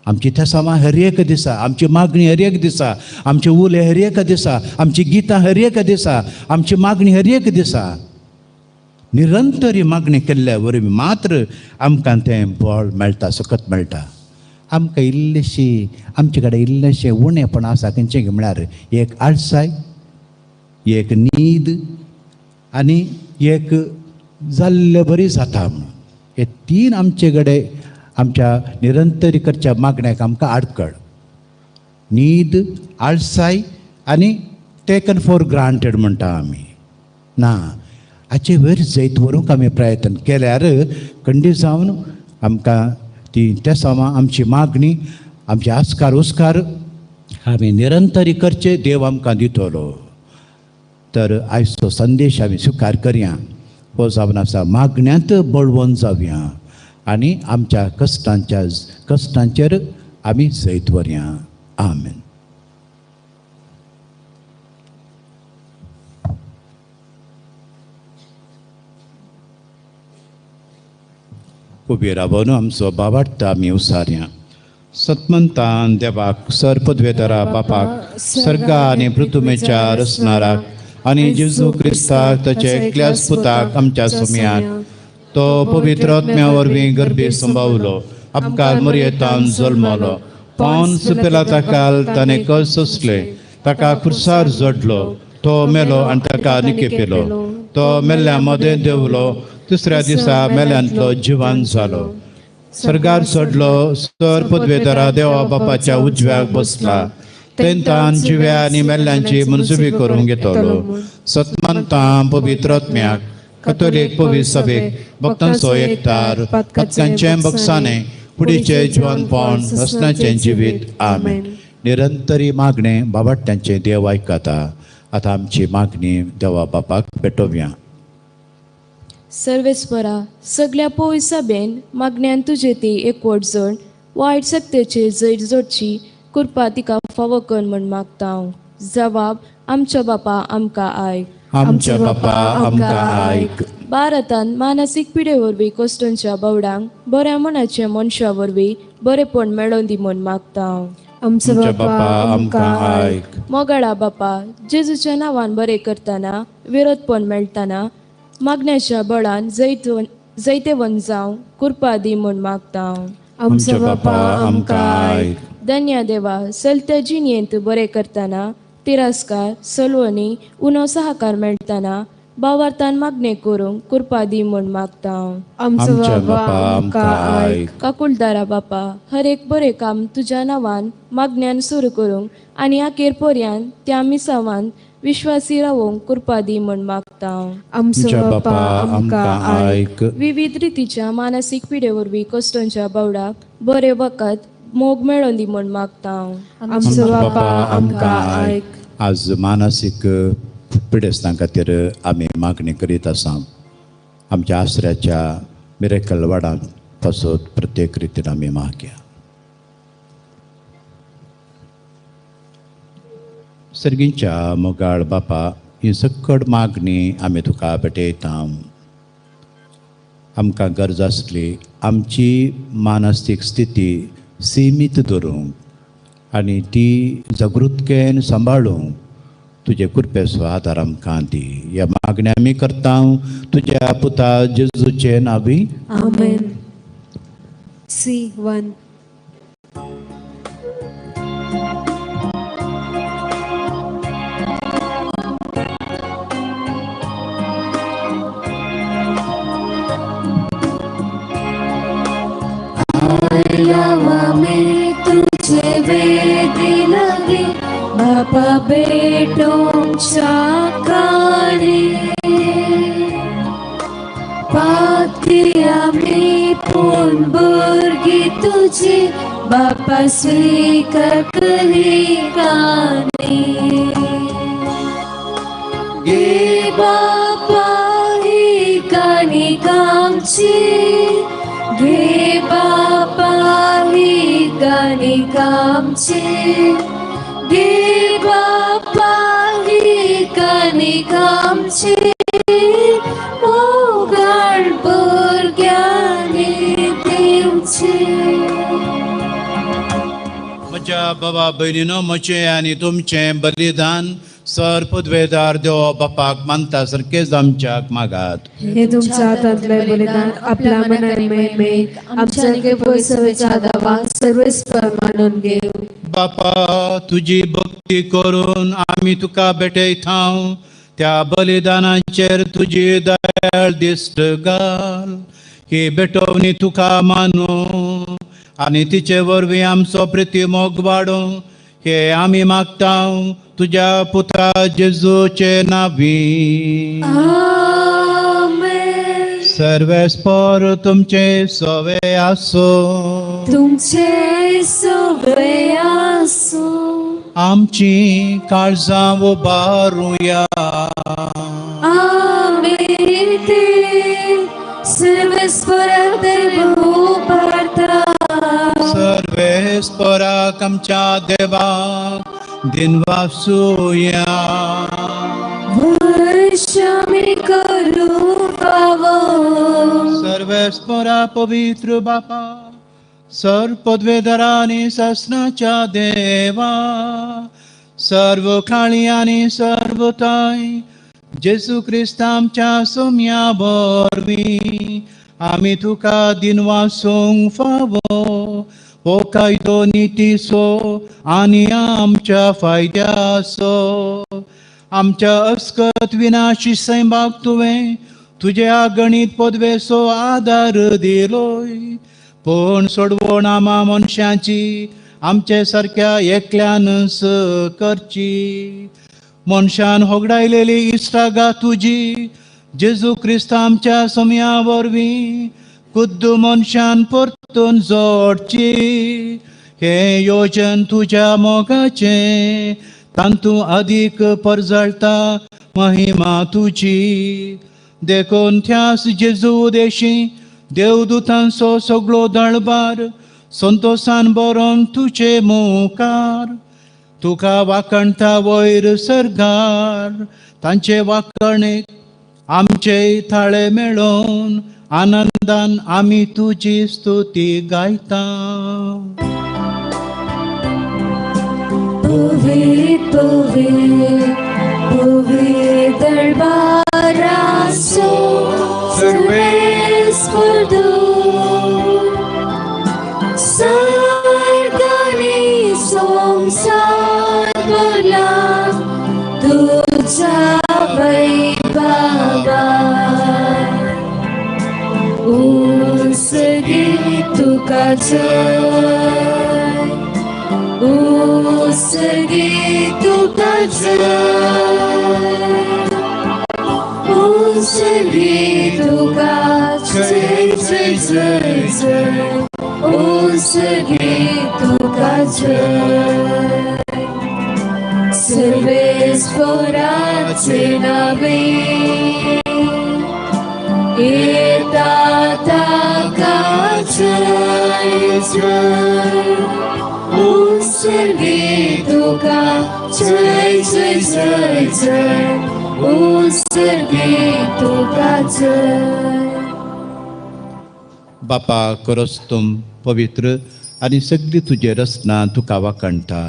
आमची तेसांवां हर एक दिसा, आमची मागणी हर एक दिसा, आमचे उले हर एक दिसा, आमची गितां हर एक दिसा, आमची मागणी हर एक दिसा, निरंतरी मागणी केल्ल्या वरवीं मात्र आमकां तें बळ मेळटा, सकत मेळटा. आमकां इल्लेशी आमचे कडेन इल्लेशें उणेपण आसा खंयचें म्हळ्यार एक आळसाय, एक न्हीद आनी एक जाल्ले बरी जाता म्हणून. हे तीन आमचे कडेन आमच्या निरंतरी करच्या मागण्याक आमकां आडखळ, न्हीद, आळसाय आनी टेकन फॉर ग्रांटेड म्हणटा आमी. ना, हाचे वयर जैत व्हरूंक आमी प्रयत्न केल्यार खंडीत जावन आमकां ती तेसांवां आमची मागणी, आमचे आस्कार उस्कार आमी निरंतरी करचे, देव आमकां दितलो. तर आयचो संदेश आमी स्विकार करया, हो जावन आसा मागण्यांत बळवंत जावया आनी आमच्या कश्टांचेर आमी जैत व्हरया. आमेन. उबी रावन आमचो बाबाट्टा आमी उसारया. सतमंतान देवाक सर पदवेदारा बापाक सर्गा आनी पृथुमेच्या रचणाराक आनी जेजू क्रिस्ताक ताच्या एकल्याच पुताक आमच्या सुम्याक तो पवित्र आत्म्या वरवीं गर्भी संभावलो, आमकां मरयेतान जल्मलो, पोन्स पिलाता काल ताणें कस सोंसले, ताका खुर्सार जोडलो, तो मेलो आनी ताका निकेपिलो, तो मेल्ल्या मदें देंवलो, तिसऱ्या दिसा मेल्यांतलो जिवान जालो, सर्गार चडलो, सर पदवेदारा देवा बापाच्या उजव्याक बसला, तेंतान जिव्या आनी मेल्ल्यांची मनसुबी करूंक घेतलो. सतमंतां पवित्र आत्म्याक कथोलीक पवित्र सभेक भक्तांचो एकतार पत्कांचें बक्षाणें कुडीचें जिवनपण रसनाचें जिवीत. आमेन. निरंतरी मागणें बाबाट्यांचें देव आयकता. आतां आमची मागणी देवा बापाक पेटोवया. सर्वेस्परा सगळ्या पवित्र सभेन मागण्यान तुजे ती एकवट जण वायट सक्तेचेर जैत जोडची कृपा तिका फावो कर म्हण मागता हांव. जवाब आमच्या बापा आमकां आयक. आमच्या बापा आमकां आयक. भारतांत मानसीक पिडे वरवीं कोश्टंच्या बावडांक बऱ्या मनाच्या मनशा वरवीं बरेपण मेळोवन दी म्हण मागता हांव. आमचो आमच्या बापा बापा आमकां आमकां आयक. आयक. मोगाळा बापा जेजूच्या नांवान बरें करतना विरोधपण मेळटना मागण्याच्या बळान जैतेवंत जावं कृपा दी म्हण मागता हांव. आमचो आमच्या बापा बापा आमकां आमकां आयक. आयक. धन्य देवा सलत्या जिणेंत बरें करतना तिरस्कार सलवणी उणो सहकार मेळटना बावार्थान मागणें करूंक कृपा दी म्हण मागता हांव. आमचो आमच्या बापा बापा आमकां आमकां आयक. आयक. काकुळदारा बापा हर एक बरें काम तुज्या नांवान मागण्यान सुरू करूंक आनी अखेर पर्यंत त्या मिसावान विश्वासी रावोंक कृपा दी म्हण मागता हांव. आमचो आमच्या बापा बापा आमकां आमकां आयक. आयक. विविध रितीच्या मानसीक पिडे वरवीं कश्टांच्या बावडाक बरें वखद मोग मेळोन दी म्हण मागता हांव. आमचो आमच्या बापा बापा आमकां आमकां आयक. आयक. आज मानसीक पिडेस्तां खातीर आमी मागणी करीत आसा. आमच्या आसऱ्याच्या मिरेकल वाडांत पासत प्रत्येक रितीन आमी मागया. सर्गींच्या मोगाळ बापा ही सकट मागणी आमी तुका भेटयता. आमकां गरज आसली आमची मानसीक स्थिती सीमीत दवरूंक आनी ती जागृतकेन सांबाळूंक तुजे कृपेचो आदार आमकां दी. ह्या मागण्या आमी करता तुज्या पुता जेजूचे नांवी. आमेन. C1. आमी तुझे वेदी लगे बापा बेटोंच्या काणी पाती आमी पूण भुरगीं तुजी बापा स्वीकार करी काणी. गे बापा ही काणी आमची, घे बापा ही काणी आमची, घे बापा ही काणी आमची, मोगाळ भुरग्यांनी दिवची. म्हज्या बाबा भयणीनो म्हजें आनी तुमचें बलिदान सर पदवेदार देव बापाक मानता सारकेंच आमच्याक मागात. हे तुमच्या हातांतले बलिदान आपल्या मनान महिमेक आमच्या पवित्र दावा सर्वेस्पर मानून घेऊ. बापा तुजी भक्ती करून आमी तुका भेटयता. त्या बलिदानाचेर तुजी दयाळ दिश्ट घाल. ही भेटवणी तुका मानू आनी तिचे वरवीं आमचो प्रिती मोग वाडूं हे आमी मागता तुज्या पुता जेजूचे नांवी. आमेन. सर्वेस्पर तुमचे सवे आसूं. तुमचे सवे आसूं. आमची काळजां उबारुया. आमी ते सर्वेस्पर उबारता. सर्वेस्पराक सर्वेस्पराक आमच्या देवाक दिनवासुया. वर्षामी करू फावो. सर्वेस्परा पवित्र बापा, सर्व पदवेधरा आनी सासनाच्या देवा, सर्व काळी आनी सर्व ताय जेजू क्रिस्त आमच्या सोम्या वरवीं आमी तुका दिनवासूंक फावो. हो कायदो नितीचो आनी आमच्या फायद्याचो. आमच्या अस्कत विनाशी सैमाक तुवें तुज्या गणीत पदवेचो आदार दिलोय, पूण सोडवण आमा मनशांची आमचे सारक्या एकल्यानच करची. मनशान होगडायलेली इश्टागा तुजी जेजू क्रिस्त आमच्या सोम्या वरवीं खुद्द मनशान परतून जोडची. हें योजन तुज्या मोगाचें, तांतूं अदीक परजळटा महिमा तुजी. देखून त्यास जेजू देशी देवदूतांचो सगळो दळबार संतोसान बरोवन तुजे मुखार तुका वाकणता वयर सर्गार. तांचे वाकणेक आमचे थाळे मेळोवन आनंदान आमी तुजी स्तुती गायता. पवित्र पवित्र पवित्र दरबारासो सर्वेस्पर सर्गानी संसार भरला तुझा वैभवा. उसगी तुका जय, उसगी तुका जय, उसगी तुका जय जय जय जय, उसगी तुका जय. सर्वेस्पराचे नावे येता ताका जय जय, उसगी तुका जय जय जय जय, उसगी तुका जय. बापा करस तुम पवित्र आनी सगळी तुजे रचना तुका वाकणटा,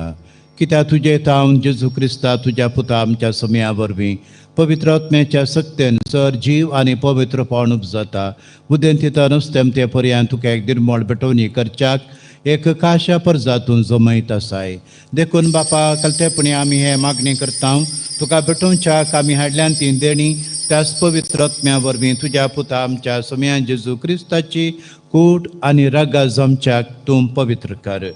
कित्याक तुजे तावन जेजू क्रिस्ता तुज्या पुता आमच्या समया वरवीं पवित्र आत्म्याच्या सक्तेन सर जीव आनी पवित्रपण उपजता. उदेंतीता नुस्तें ते पर्यंत तुका एक निर्मळ भेटवणी करच्याक एक काशा परजातून जमयत आसाय. देखून बापा कलतेपणी आमी हे मागणी करता, तुका भेटोवच्याक आमी हाडल्यान ती देणी त्याच पवित्र आत्म्या वरवीं तुज्या पुता आमच्या समया जेजू क्रिस्ताची कूट आनी रगा जमच्याक तूं पवित्र कर.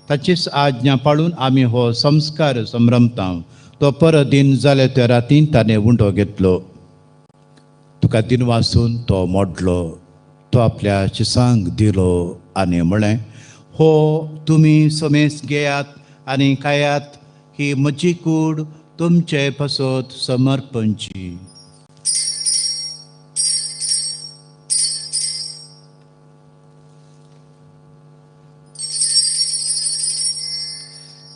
ताचीच आज्ञा पाळून आमी हो संस्कार संभ्रमता. तो परत दिन जाले त्या रातीन ताणें उंडो घेतलो, तुका दिनवासून तो मोडलो, तो आपल्या शिसांक दिलो आनी म्हळें, हो तुमी समेस घेयात आनी खायात, ही म्हजी कूड तुमचे पासत समर्पणची.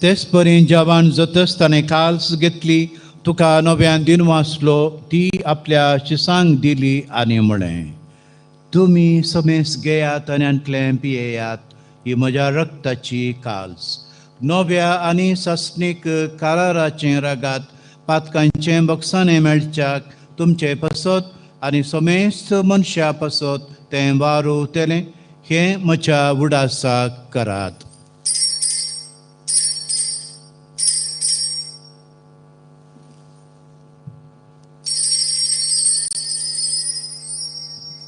तेच परी जेवण जातच ताणें काल्स घेतली, तुका नव्यान दिनवासलो, ती आपल्या शिसांक दिली आनी म्हळें, तुमी समेस घेयात आनी आंतलें पियेयात, ही म्हज्या रक्ताची काल्स, नव्या आनी सासणीक काराराचें रगात पातकांचें बक्षाणें मेळच्याक तुमचे पासत आनी समेस्त मनशा पासत तें वारुवतलें. हें म्हज्या उडासाक करात.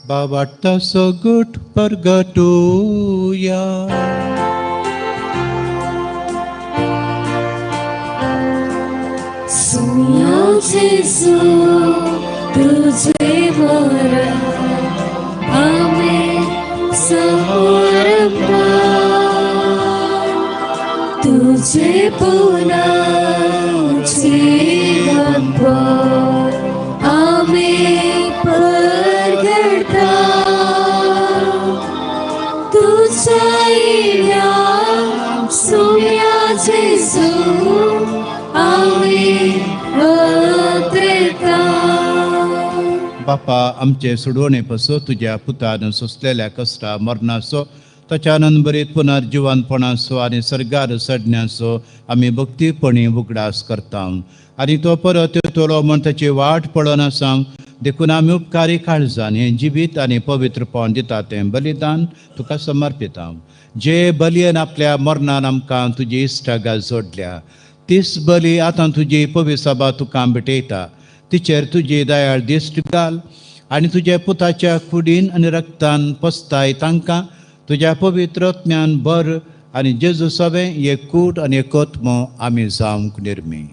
बाबाटो गुट परगटूया. सुनिया जेजू तुझे मरण आम्ही समर्पण, तुझे पुन्हा जीवन आम्ही परगटा. तुझ्या बापा आमचे सोडवणे पसो तुज्या पुतान सोंसलेल्या कश्टा मरणाचो ताच्या आनंदभरीत पुनर्जिवनपणाचो आनी सर्गार चडण्याचो आमी भक्तीपणी उगडास करता आनी तो परत येतलो म्हण ताची वाट पळोवन आसा. देखून आमी उपकारी काळजान हें जिवीत आनी पवित्रपण दिता तें बलिदान तुका समर्पिता. जे बलयेन आपल्या मरणान आमकां तुजी इश्टागात जोडल्या तीच बली आतां तुजी पवित्र सभा तुका भेटयता. तिचेर तुजी दयाळ दिश्ट घाल आनी तुज्या पुताच्या कुडीन आनी रक्तान पसताय तांकां तुज्या पवित्र आत्म्यान भर आनी जेजू सवें एक कूट आनी एक आत्मो आमी जावंक निर्मी.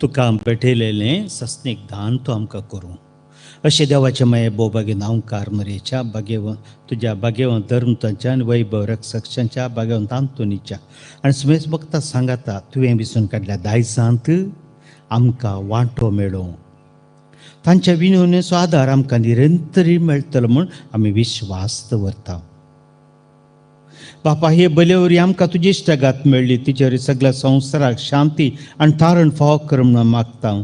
तुका भेटयलेलें सस्नीक दान तूं आमकां करूं अशें देवाचें माये भोवभाग्य नांवकार मरेच्या भाग्यवंत तुज्या भाग्यवंत धर्मतांच्या आनी वैभव रक्षकांच्या भाग्यवंत आंतोनीच्या आनी सुमेश भक्ता सांगाता तुवें विसून काडल्या दायजांत आमकां वांटो मेळोवं तांच्या विनवणेचो आदार आमकां निरंतरी मेळटलो म्हूण आमी विश्वास दवरता. बापा हे बलेवरी आमकां तुजी इश्टागात मेळ्ळी तिचेर सगळ्या संवसाराक शांती आनी तारण फावो कर म्हूण मागता.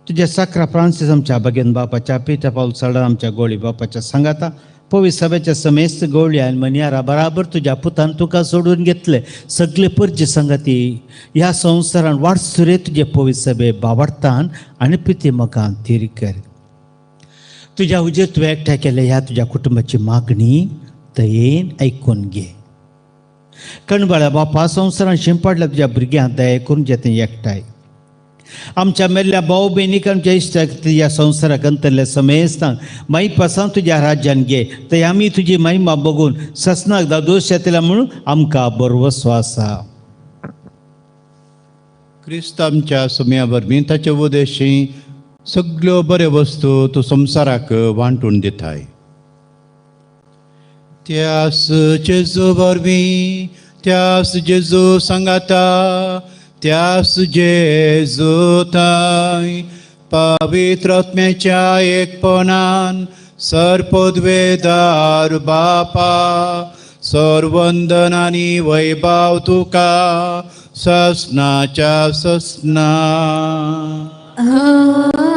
तुज्या साक्रा फ्रांसीस आमच्या भाग्यन बापाच्या पिठा पावल साडा आमच्या गोळी बापाच्या सांगाता पवित्र सभेच्या समेस्त गोळी आनी मनियारा बराबर तुज्या पुतान तुका सोडून घेतले सगळे परजे सांगाती ह्या संवसारान वाटसुरे तुजे पवित्र सभे बावडतान आनी प्रिती मगान थीर कर. तुज्या हुजेर तुवें एकठांय केले ह्या तुज्या कुटुंबाची मागणी दयेन आयकून घे. कणबाळ्या बापा संवसारान शिंपडल्या तुज्या भुरग्यांक दया करून जे तें एकठांय आमच्या मेल्ल्या भाव भयणीक आमच्या इश्टाक तुज्या संवसाराक अंतरल्या समेस्तांक माईपासान तुज्या राज्यान घे थंय आमी तुजी महिमा बघून ससनाक दादोश येतल्या म्हणून आमकां बरवसो आसा. क्रिस्त आमच्या सुम्या वरवीं ताचे उदेशी सगल्यो बऱ्यो वस्तू तूं संवसाराक वांटून दिताय. त्यास जेजू वरवीं त्यास जेजू सांगाता त्यास जेजू थंय पवित्र आत्म्याच्या एकपणान सर्पद्वेदार बापा सर्वंदन आनी वैभव तुका ससनाच्या ससना.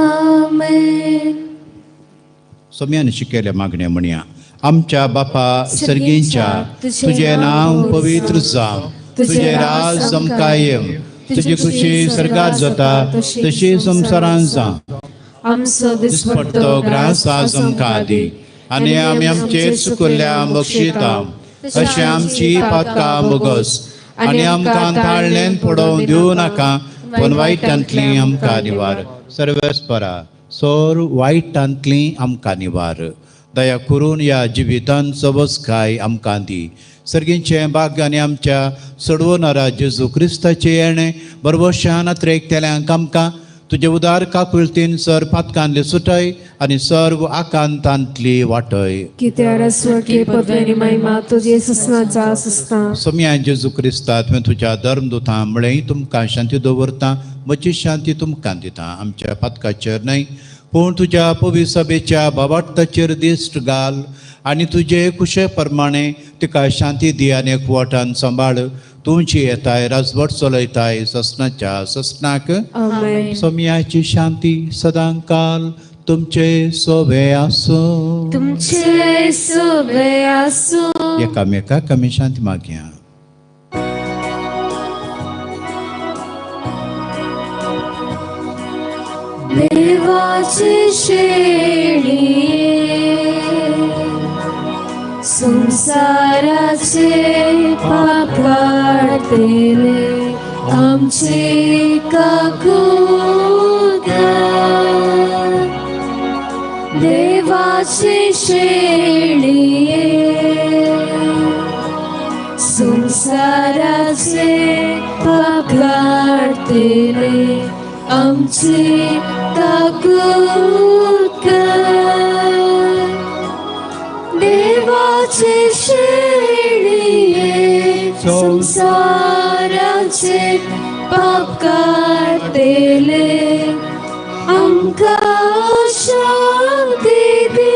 आमेन. सोम्यान शिकयल्या मागण्या म्हणया. आमच्या बापा सर्गींच्या तुजें नांव पवित्र जावं, तुजें राज आमकां येवं, तुजी खुशी सर्गात जाता तशी संवसारांत जावं. आमचो दिसपट्टो ग्रास आज आमकां दी आनी आमी आमचेर चुकल्ल्या बक्षिता अशें आमची पातकां बोगस आनी आमकां ताळ्ळेन पडोवंक दिवं नाका पूण वायटांतली आमकां निवार. सर्वेस्परा सोर वायटांतली आमकां निवार. दया करून ह्या जिवितान सबसकाय आमकां दी. सर्गींचें भाग्य आनी आमच्या सोडवणारा जेजू क्रिस्ताचें येणें बरबशान अत्रेकतेल्यांक आमकां तुजे उदार काकुळतीन सर पातकांतली सुटय आनी सर्व आकांतांतली वाटय. सोम्या जेजू क्रिस्ता तुवें तुज्या धर्मदुतां म्हळें तुमकां शांती दवरता म्हजी शांती तुमकां दिता. आमच्या पातकाचेर न्हय पूण तुज्या पवित्र सभेच्या बाबाट्टाचेर दिश्ट घाल आनी तुजे कुशे प्रमाणे तिका शांती दी आनी एकवटान सांबाळ. तुमची येताय राजवट चलयताय ससनाच्या ससनाक. सोम्याची शांती सदांकाल तुमचे सोबे आसूं. तुमचे सोबे आसूं. एकामेकाक आमी शांती मागया. देवाचे शेळये संसाराचे पाप काडतले आमचे काकूत कर. देवाचे शेळये संसाराचे पाप काडतले आमचे काकूत कर. देवाचे शेळये संसाराचे पाप काडतले आमकां शांती दी,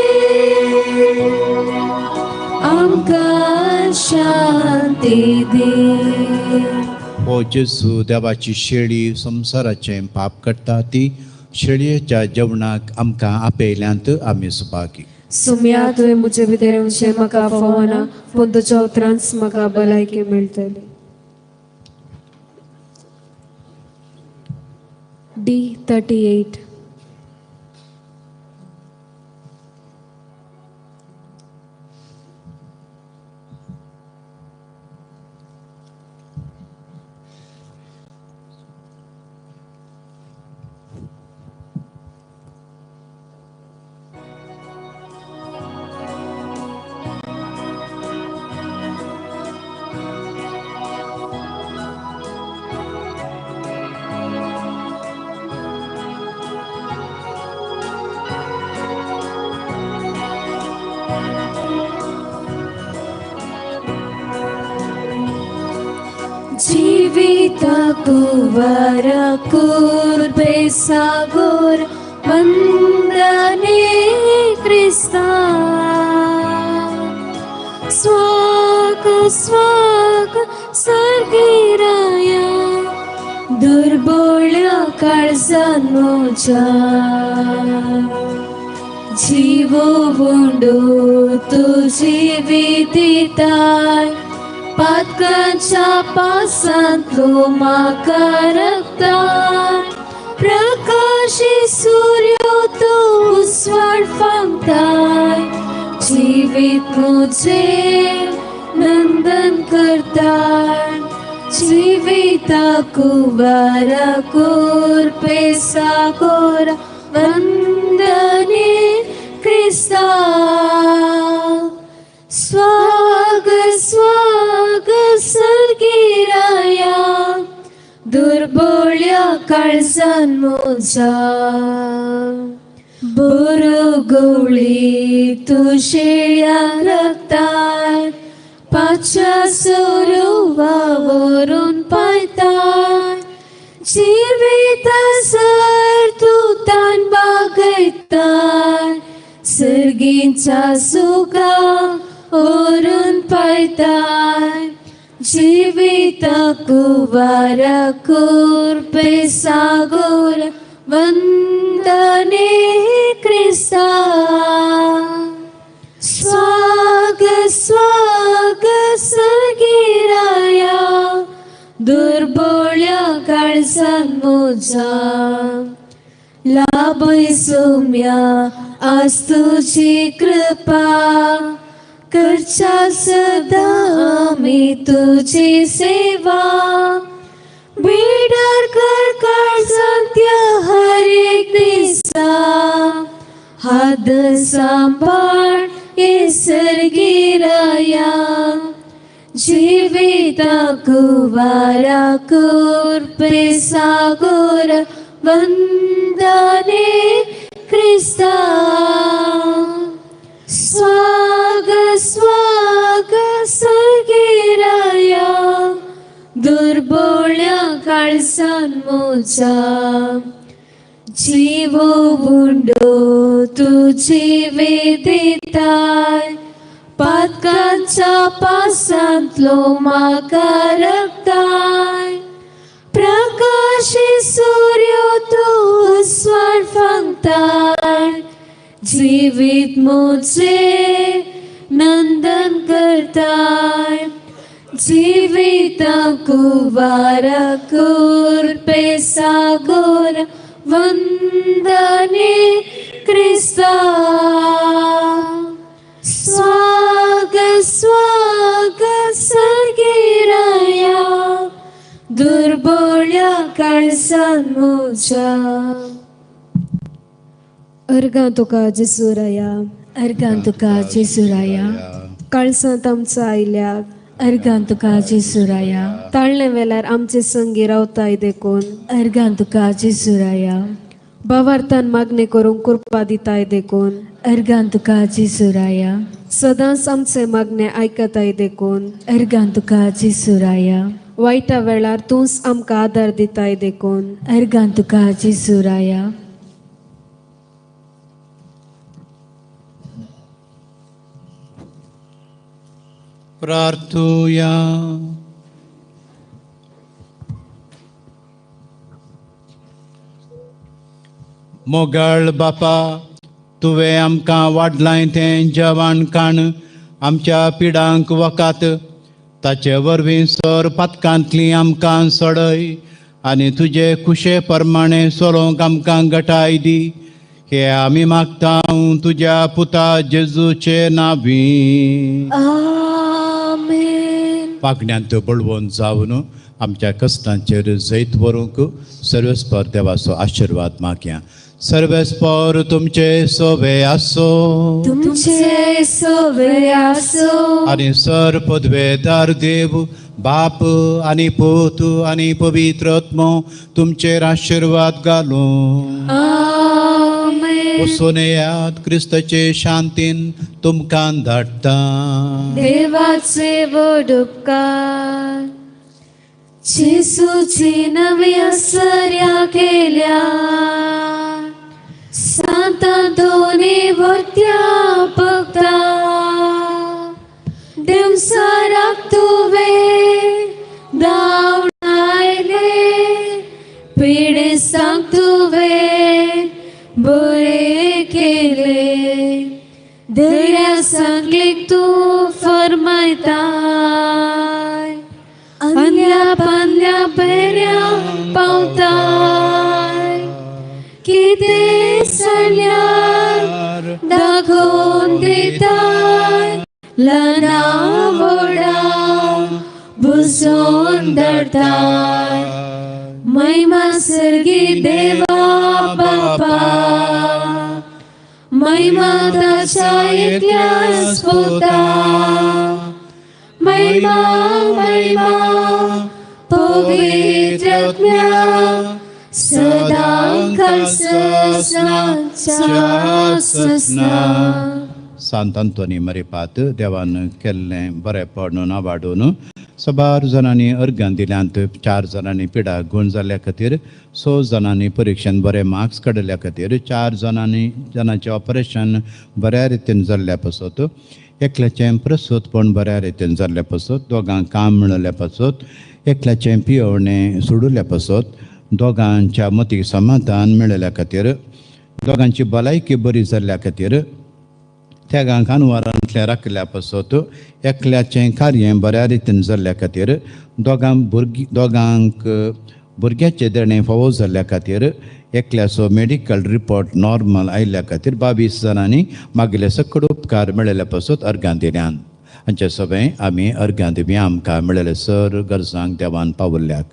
आमकां शांती दी. हो जेजू देवाची शेळी संवसाराचें पाप काडटा ती शेळयेच्या जेवणाक आमकां आपयल्यांत आमी सुभागी. सुम्या तुवें म्हजे भितर येवचें म्हाका फावना, पूण तुज्या उतरांच म्हाका भलायकी मेळटली. D38. कुवर कुर्बे सागोर वंदने क्रिस्ता स्वाग स्वाग सर्गिराया दुर्बोळ्या काळजान म्हज्या जीवो उंडो तुजी विदिताय पातकांच्या पासांतलो म्हाका रक्तान प्रकाशी सूर्य तूं उजवाड फांकताय जिवीत म्हजें नंदन करताय जिविता कुवारा कुर्पे सागोरा वंदने क्रिस्ता स्वाग स्वाग सर्गिराया दुर्बोळ्या काळजान म्हज्या बरो गवळी तूं शेळ्या रक्तान पाच्या सोरुवा व्हरून पायताय जिविता सर तूं तान बागयताय सर्गींच्या सुखा व्हरून पायताय जिविता कुवारा कुर्पे सागोर वंदने क्रिस्ता स्वाग स्वाग सर्गिराया दुर्बोळ्या काळजान म्हज्या लाभय सोम्या आज तुजी कृपा करच्या सदां आमी तुजी सेवा बेडार कर काळजांत हर एक दिसा हात सांबाळ हे सर्गिराया जिविता कुवारा कुर्पे सागोर वंदने क्रिस्ता स्वाग स्वाग सर्गिराया दुर्बोळ्या काळजान म्हज्या जीवो उंडो तुजी विदिताय पातकांच्या पासांतलो म्हाका रक्ताय प्रकाशी सूर्य तूं उजवाड फांकताय जिवीत म्हजें नंदन करताय जिविता कुवारा कुर्पे सागोर वंदने क्रिस्ता स्वाग स्वाग सर्गिराया दुर्बोळ्या काळजान म्हज्या. अर्गां तुका जेजुराया अर्गां तुका जेजुराया काळजांत आमच्या आयल्या अर्गां तुका जेजुराया ताळणे वेल्यार आमचे संगी रावताय देखून अर्गां तुका जेजुराया भावार्थान मागणें करूंक कृपा दिताय देखून अर्गां तुका जेजुराया सदांच आमचे मागणें आयकताय देखून अर्गां तुका जेजुराया वायटा वेळार तूंच आमकां आदार दिताय देखून अर्गां तुका जेजुराया. प्रार्थुया. मोगाळ बापा, तुवें आमकां वाडलांय तें जेवण खाण आमच्या पिडांक वकात, ताचे वरवीं सर पातकांतली आमकां सोडय आनी तुजे कुशे प्रमाणे चलोवंक आमकां गटाय दी. हे आमी मागता तुज्या पुता जेजूचे नांवी. आमेन. मागण्यांत बळवंत जावन आमच्या कश्टांचेर जैत व्हरूंक सर्वेस्पर देवाचो आशिर्वाद मागया. सर्वेस्पर तुमचे सोवे आसो. तुमचे सोवे आसो. आनी सर पदवेदार देव बाप आनी पूत आनी पवित्र आत्मो तुमचेर आशिर्वाद घालूं. आमेन. वचून येयात, क्रिस्ताचे शांतीन तुमकां धाडटा. देवाचे व्हड उपकार. जेजूची नव्या सर्या केल्या सांता दोनी वर्त्या भक्ता देवसाराक तुवें धांवडायले पिडेस्तांक तुवें बरें केलें धैर्या सांगलीक तूं फरमायताय अंदल्या पांदल्या पेऱ्या पावताय कितें सांगल्यार दाखोवन दिताय ल्हाना व्हडा बुजोवन धरताय महिमा सर्गी देवा बापा महिमा ताच्या एकल्याच पुता महिमा महिमा पवित्र आत्म्या सदां ससनाच्या ससना. सांत अंतोनी मरिपात देवान केल्लें बरेपण नावाडून साबार जाणांनी अर्गां दिल्यांत. 4 जाणांनी पिडा गूण जाल्ल्या खातीर, 6 जाणांनी परिक्षेन बरे मार्क्स काडिल्ल्या खातीर, 4 जाणांनी जाणांचें ऑपरेशन बऱ्या रितीन जाल्ल्या पासत, एकल्याचें प्रसूतपण बऱ्या रितीन जाल्ल्या पासत, दोगांक काम मेळिल्ल्या पासत, एकल्याचें पियोवणें सोडुल्ल्या पासत, दोगांच्या मतीक समाधान मेळिल्ल्या खातीर, दोगांची भलायकी बरी जाल्ल्या खातीर, त्यागांक अनवारांतलें राखिल्ल्या पासत, एकल्याचें कार्य बऱ्या रितीन जाल्ल्या खातीर, दोगांक भुरग्याचें देणें फावो जाल्ल्या खातीर, एकल्याचो मेडिकल रिपोर्ट नॉर्मल आयिल्ल्या खातीर 22 जाणांनी मागिल्ले सकड उपकार मेळिल्ल्या पासत अर्गां दिल्यान. हांचे सगळें आमी अर्गां दिवया आमकां मेळिल्ले सर गरजांक देवान पावल्ल्याक.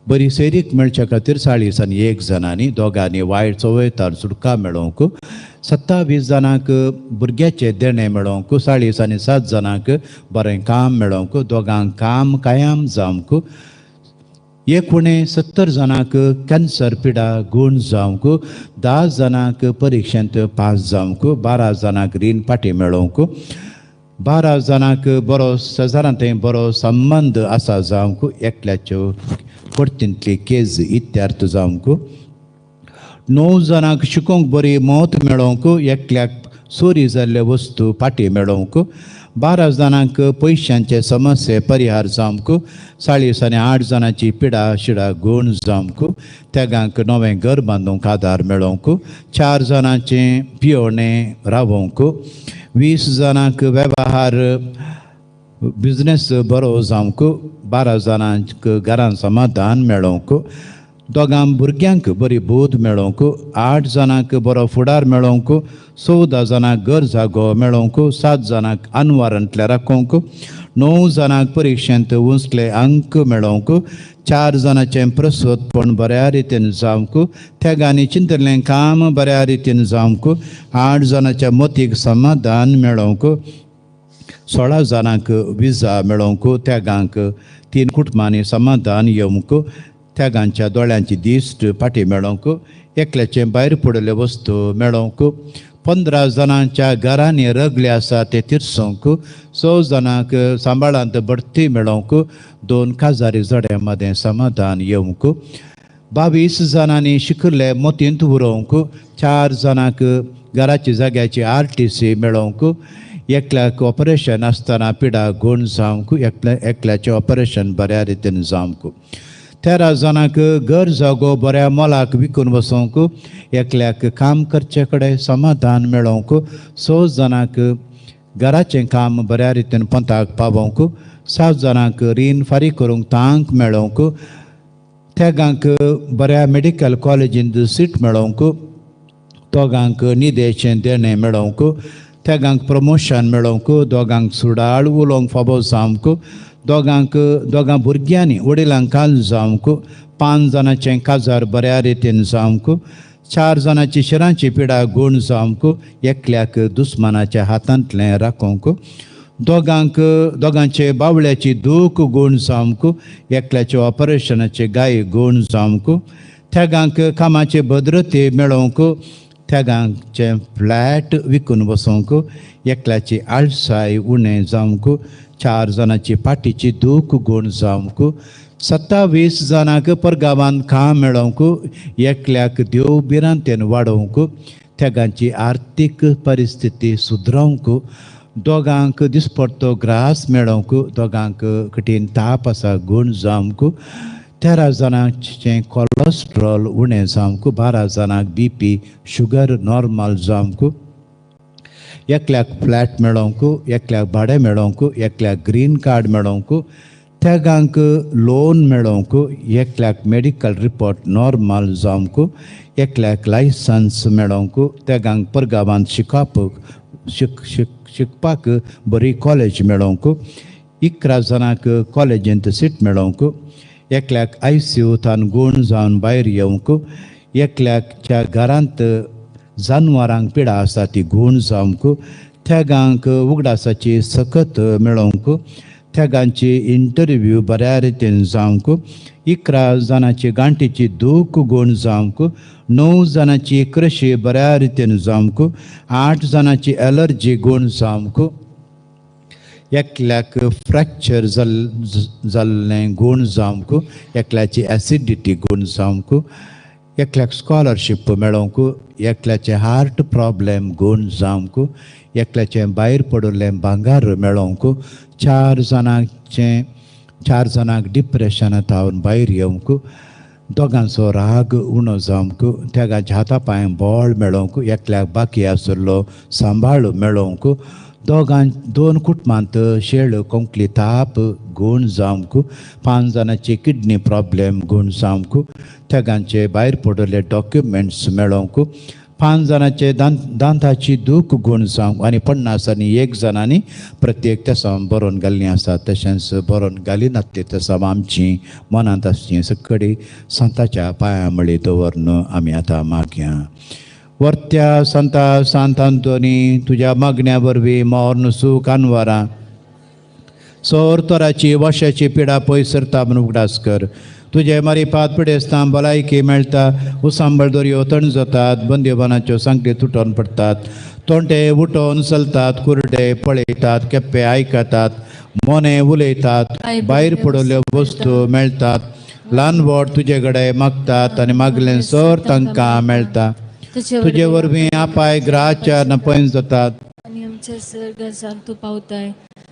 बरी सैरीक मेळच्या खातीर 41 जाणांनी, दोगांनी वायट चवयतार सुटका मेळोवंक, 27 जाणांक भुरग्याचें देणें मेळोवंक, 47 जाणांक बरें काम मेळोवंक, दोगांक काम कायम जावंक, 69 जाणांक कॅन्सर पिडा गूण जावंक, 10 जाणांक परिक्षेंत पास जावंक, 12 जाणांक रीण पाटी मेळोवंक, 12 जाणांक बरो शेजारांत बरो संबंद आसा जावंक, एकल्याच्यो परतींतली केज इत्यार्थ जावंक, 9 जाणांक शिकोवंक बरी मत मेळोवंक, एकल्याक चोरी जाल्ल्यो वस्तू पाटी मेळोवंक, 12 जाणांक पयशांचे समस्ये परिहार जावंक, 48 जाणांची पिडा शिडा गूण जावंक, तेगांक नवें घर बांदूंक आदार मेळोवंक, 4 जाणांचें पियोवणें रावोवंक, 20 जाणांक वेव्हार बिजनेस बरो जावंक, 12 जाणांक घरान समाधान मेळोवंक, दोगां भुरग्यांक बरी बोध मेळोवंक, 8 जाणांक बरो फुडार मेळोवंक, 14 जाणांक घर जागो मेळोवंक, 7 जाणांक अनवारांतले राखोवंक, 9 जाणांक परिक्षेंत उंचले अंक मेळोवंक, 4 जाणांचें प्रसूतपण बऱ्या रितीन जावंक, तेगांनी चिंतलें काम बऱ्या रितीन जावंक, 8 जाणांच्या मतीक समाधान मेळोवंक, 16 जाणांक विजा मेळोवंक, त्यागांक 3 कुटुंबांनी समाधान येवंक, त्यागांच्या दोळ्यांची दिश्ट फाटी मेळोवंक, एकल्याचें भायर पडिल्ल्यो वस्तू मेळोवंक, 15 जाणांच्या घरांनी रगले आसा ते तिरसोवंक, 6 जाणांक सांबाळांत बडती मेळोवंक, 2 काजारी जोड्यां मदें समाधान येवंक, 22 जाणांनी शिकिल्ले मोतींत उरोवंक, 4 जाणांक घराची जाग्याची RTC मेळोवंक, एकल्याक ऑपरेशन आसतना पिडा गूण जावंक, एकल्याचें ऑपरेशन बऱ्या रितीन जावंक. 13 जाणांक घर जागो बऱ्या मोलाक विकून बसोवंक, एकल्याक काम करचे कडेन समाधान मेळोवंक, 6 जाणांक घराचें काम बऱ्या रितीन पंथाक पावोवंक, 7 जाणांक रीण फारीक करूंक तांक मेळोवंक, तेगांक बऱ्या मेडिकल कॉलेजींत सीट मेळोवंक, दोगांक निदेचें देणें मेळोवंक, तेगांक प्रमोशन मेळोवंक, दोगांक सुडाळ उलोवंक फावो जावंक, दोगां भुरग्यांनी वडिलांक काल जावंक, 5 जाणांचें काजार बऱ्या रितीन जावंक, 4 जाणांची शिरांची पिडा गूण जावंक, एकल्याक दुस्मानाच्या हातांतलें राखोवंक, दोगांचे बावळ्याची दूख गूण जावंक, एकल्याचे ऑपरेशनाचे गाय गूण जावंक, तेगांक कामाचे भद्रते मेळोवंक, तेगांचें फ्लॅट विकून बसोवंक, एकल्याची आळसाय उणें जावंक, 4 जाणांची पाटीची दूख गूण जावंक, 27 जाणांक परगांवांत काम मेळोवंक, एकल्याक देव भिरांतेन वाडोवंक, तेगांची आर्थीक परिस्थिती सुदरावंक, दोगांक दिसपडतो ग्रास मेळोवंक, दोगांक कठीण ताप आसा गूण जावंक, 13 जाणांचें कोलेस्ट्रॉल उणें जावंक, 12 जाणांक बी पी शुगर नॉर्मल जावंक, एकल्याक फ्लॅट मेळोवंक, एकल्याक भाडें मेळोवंक, एकल्याक ग्रीन कार्ड मेळोवंक, तेगांक लोन मेळोवंक, एकल्याक मेडिकल रिपोर्ट नॉर्मल जावंक, एकल्याक लायसन्स मेळोवंक, तेगांक परगांवांत शिकपाक बरी कॉलेज मेळोवंक, 11 जाणांक कॉलेजींत सीट मेळोवंक, एकल्याक I C यूतान गूण जावन भायर येवंक, एकल्याच्या घरांत जानवरांक पिडा आसा ती गूण जावंक, तेगांक उगडासाची सकत मेळोवंक, तेगांची इंटरव्यू बऱ्या रितीन जावंक, 11 जाणांची गांठीची दूख गूण जावंक, 9 जाणांची कृशी बऱ्या रितीन जावंक, 8 जाणांची एलर्जी गूण जावंक, एकल्याक फ्रॅक्चर जाल्लें गूण जावंक, एकल्याची एसिडिटी गूण जावंक, एकल्याक स्कॉलरशीप मेळोवंक, एकल्याचें हार्ट प्रॉब्लेम गूण जावंक, एकल्याचें भायर पडिल्लें भांगर मेळोवंक, 4 जाणांक डिप्रेशना थावन भायर येवंक, दोगांचो राग उणो जावंक, तेगांच्या हाता पांय बळ मेळोवंक, एकल्याक बाकी आशिल्लो सांबाळ मेळोवंक, 2 कुटुंबांत शेळ कोंकली ताप गूण जावंक, 5 जाणांची किडनी प्रॉब्लेम गूण जावंक, तेगांचे भायर पडिल्ले डॉक्युमेंट्स मेळोवंक, 5 जाणांचे दांताची दूख गूण जावंक, आनी 50 आनी 1 जाणांनी प्रत्येक तेसांव बरोवन घाल्लीं आसात. तशेंच बरोवन घालिनात ते तेसांव आमची मनांत आसची सकडी संताच्या पांया मळी दवरून आमी आतां मागया. वर्त्या संता सांत आंतोनी तुज्या मागण्या वरवीं मर्ण सूख अनवरां सोर तोराची वशाची पिडा पयस सरता म्हूण उगडास कर. तुजे मारिपात पिडेस्तां भलायकी मेळटा, उसांबळ दोरयो तण जातात, बंदेबानाच्यो सांगटी तुटोन पडटात, तोंटे उठोवन चलतात, कुरडे पळयतात, केप्पे आयकतात, मोने उलयतात, भायर पडिल्ल्यो वस्तू मेळटात, ल्हान व्हड तुजे कडेन मागतात आनी मागलें सर तांकां मेळटा. तुजे वरवीं आपाय ग्रहाच्या नपयन जातात,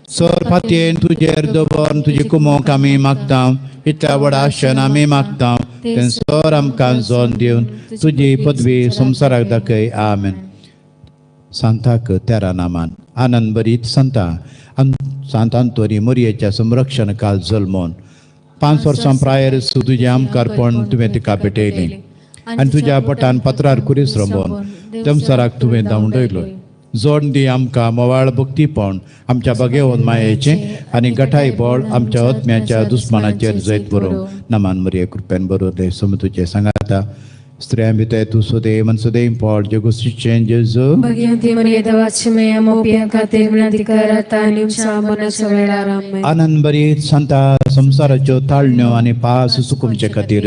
सर फातयेन तुजेर दवर तुजी कुमोक आमी मागता, इतल्या व्हड आशेन आमी मागता, तें सर आमकां जोन दिवन तुजी पदवी संवसाराक दाखय. आमेन. सांताक तेरा नामान आनंद बरीत संता सांत आंतोनी मोरयेच्या संरक्षण काल जल्मोन 5 वर्सां प्रायर तुजें आमकारपण तुवें तिका भेटयलें आनी तुज्या पोटान पत्रार कुरीस रंबोवन तमसराक तुवें धांवडयलो. जोड दी आमकां मोवाळ भक्तीपण आमच्या बागेवन मायेचें आनी गठाय बळ आमच्या आत्म्याच्या दुस्मानाचेर जैत बरोवंक. नमान मरिये कृपेन बरोवं सम तुजें सांगाता, स्त्रियां भितर तूं सुदेव मन सुदेव पळ जगुशीचें जेजू. आनंद बरीत संता संवसाराच्यो ताळण्यो आनी पास सुकुमचे खातीर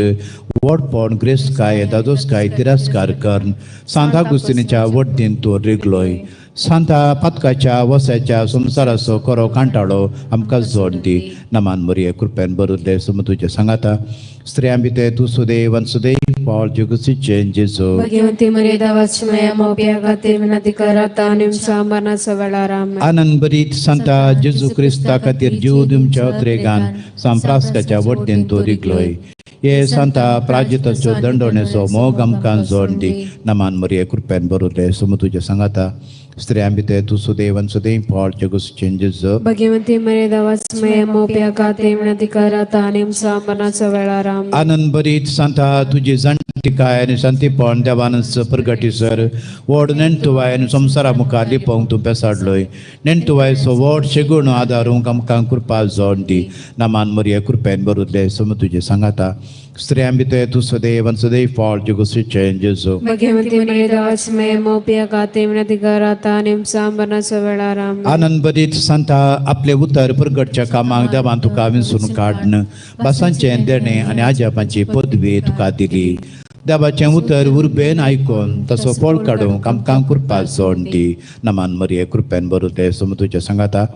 व्हडपण ग्रेसकाय दादोसकाय तिरस्कार करून सांता गुस्तिनीच्या वड्डीन तूं रिगलोय. सांता पातकाच्या वसाच्या संवसाराचो करो कांटाळो आमकां जोड दी. नमान मरिये कृपेन बरुल्ले सम तुजें सांगाता, स्त्रियां भितर तूं सुदेव आनी सुदेव पळ जगुशीचें जेजू. आनंद बरीत सांता जेजू क्रिस्ता खातीर जीव दिवच्या त्रेगान सांप्रास्काच्या वड्डीन तूं रिगलोय. हे सांता प्राजिताचो दंडवणेचो मोग आमकां जोड दी. नमान मरिये कृपेन बरुले सुम तुजे सांगाता स्त्रियां भितर तूं सुदैवान सुदैव फळ जगुसीचें जेजू. भगवंती मरिये देवास्मय मोप्या खातीर विनंती कर आता आनी आमच्या मरणाच्या वेळार. आमेन. आनंद भरीत सांता तुजी जाणटिकाय आनी शांतीपण देवानच प्रगटीसर व्हड नेणटुवाय आनी संवसारा मुखार लिपोवंक तूं पेसाडलोय. नेणटुवायचो व्हड शेगुण आदारूंक आमकां कृपा जोड दी. नामान मरिये कृपेन बरुतले सम तुजे सांगाता स्त्रियां भितर तूं सदैव आनी सदैव फळ जगुसीचें जेजू. भगवंती मरिये देवास्मय मोप्या खातीर विनंती कर आता आनी आमच्या मरणाच्या वेळार. आमेन. आनंद भरीत सांता आपले उतर प्रगटच्या कामाक देवान तुका विंचून काडन भासांचें देणें आनी आजापांची पदवी तुका दिली. देवाचें उतर उर्बेन आयकून तसो फळ काडूंक आमकां कृपा जोड दी. नमान मरिये कृपेन बरुतले सम तुज्या सांगाता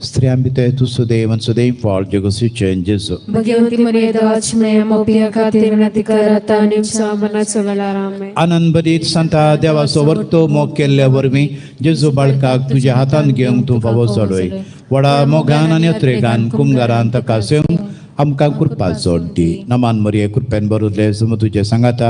स्त्रियां भितर तूं सुदैव आनी सुदैव फळ जगुसीचें जेजू. भगवंती मरिये देवास्मय मोप्या खातीर विनंती कर आता आनी आमच्या मरणाच्या वेळार. आमेन. आनंद भरीत सांता देवाचो वर्तो मोग केल्ल्या वरवीं जेजू बाळकाक तुज्या हातान घेवंक तूं फावो जालोय. व्हडा मोगान आनी अत्रेगान कुमगारान ताका सेवंक आमकां कृपा जोड दी. नमान मरिये कृपेन बरुतले सम तुजे सांगाता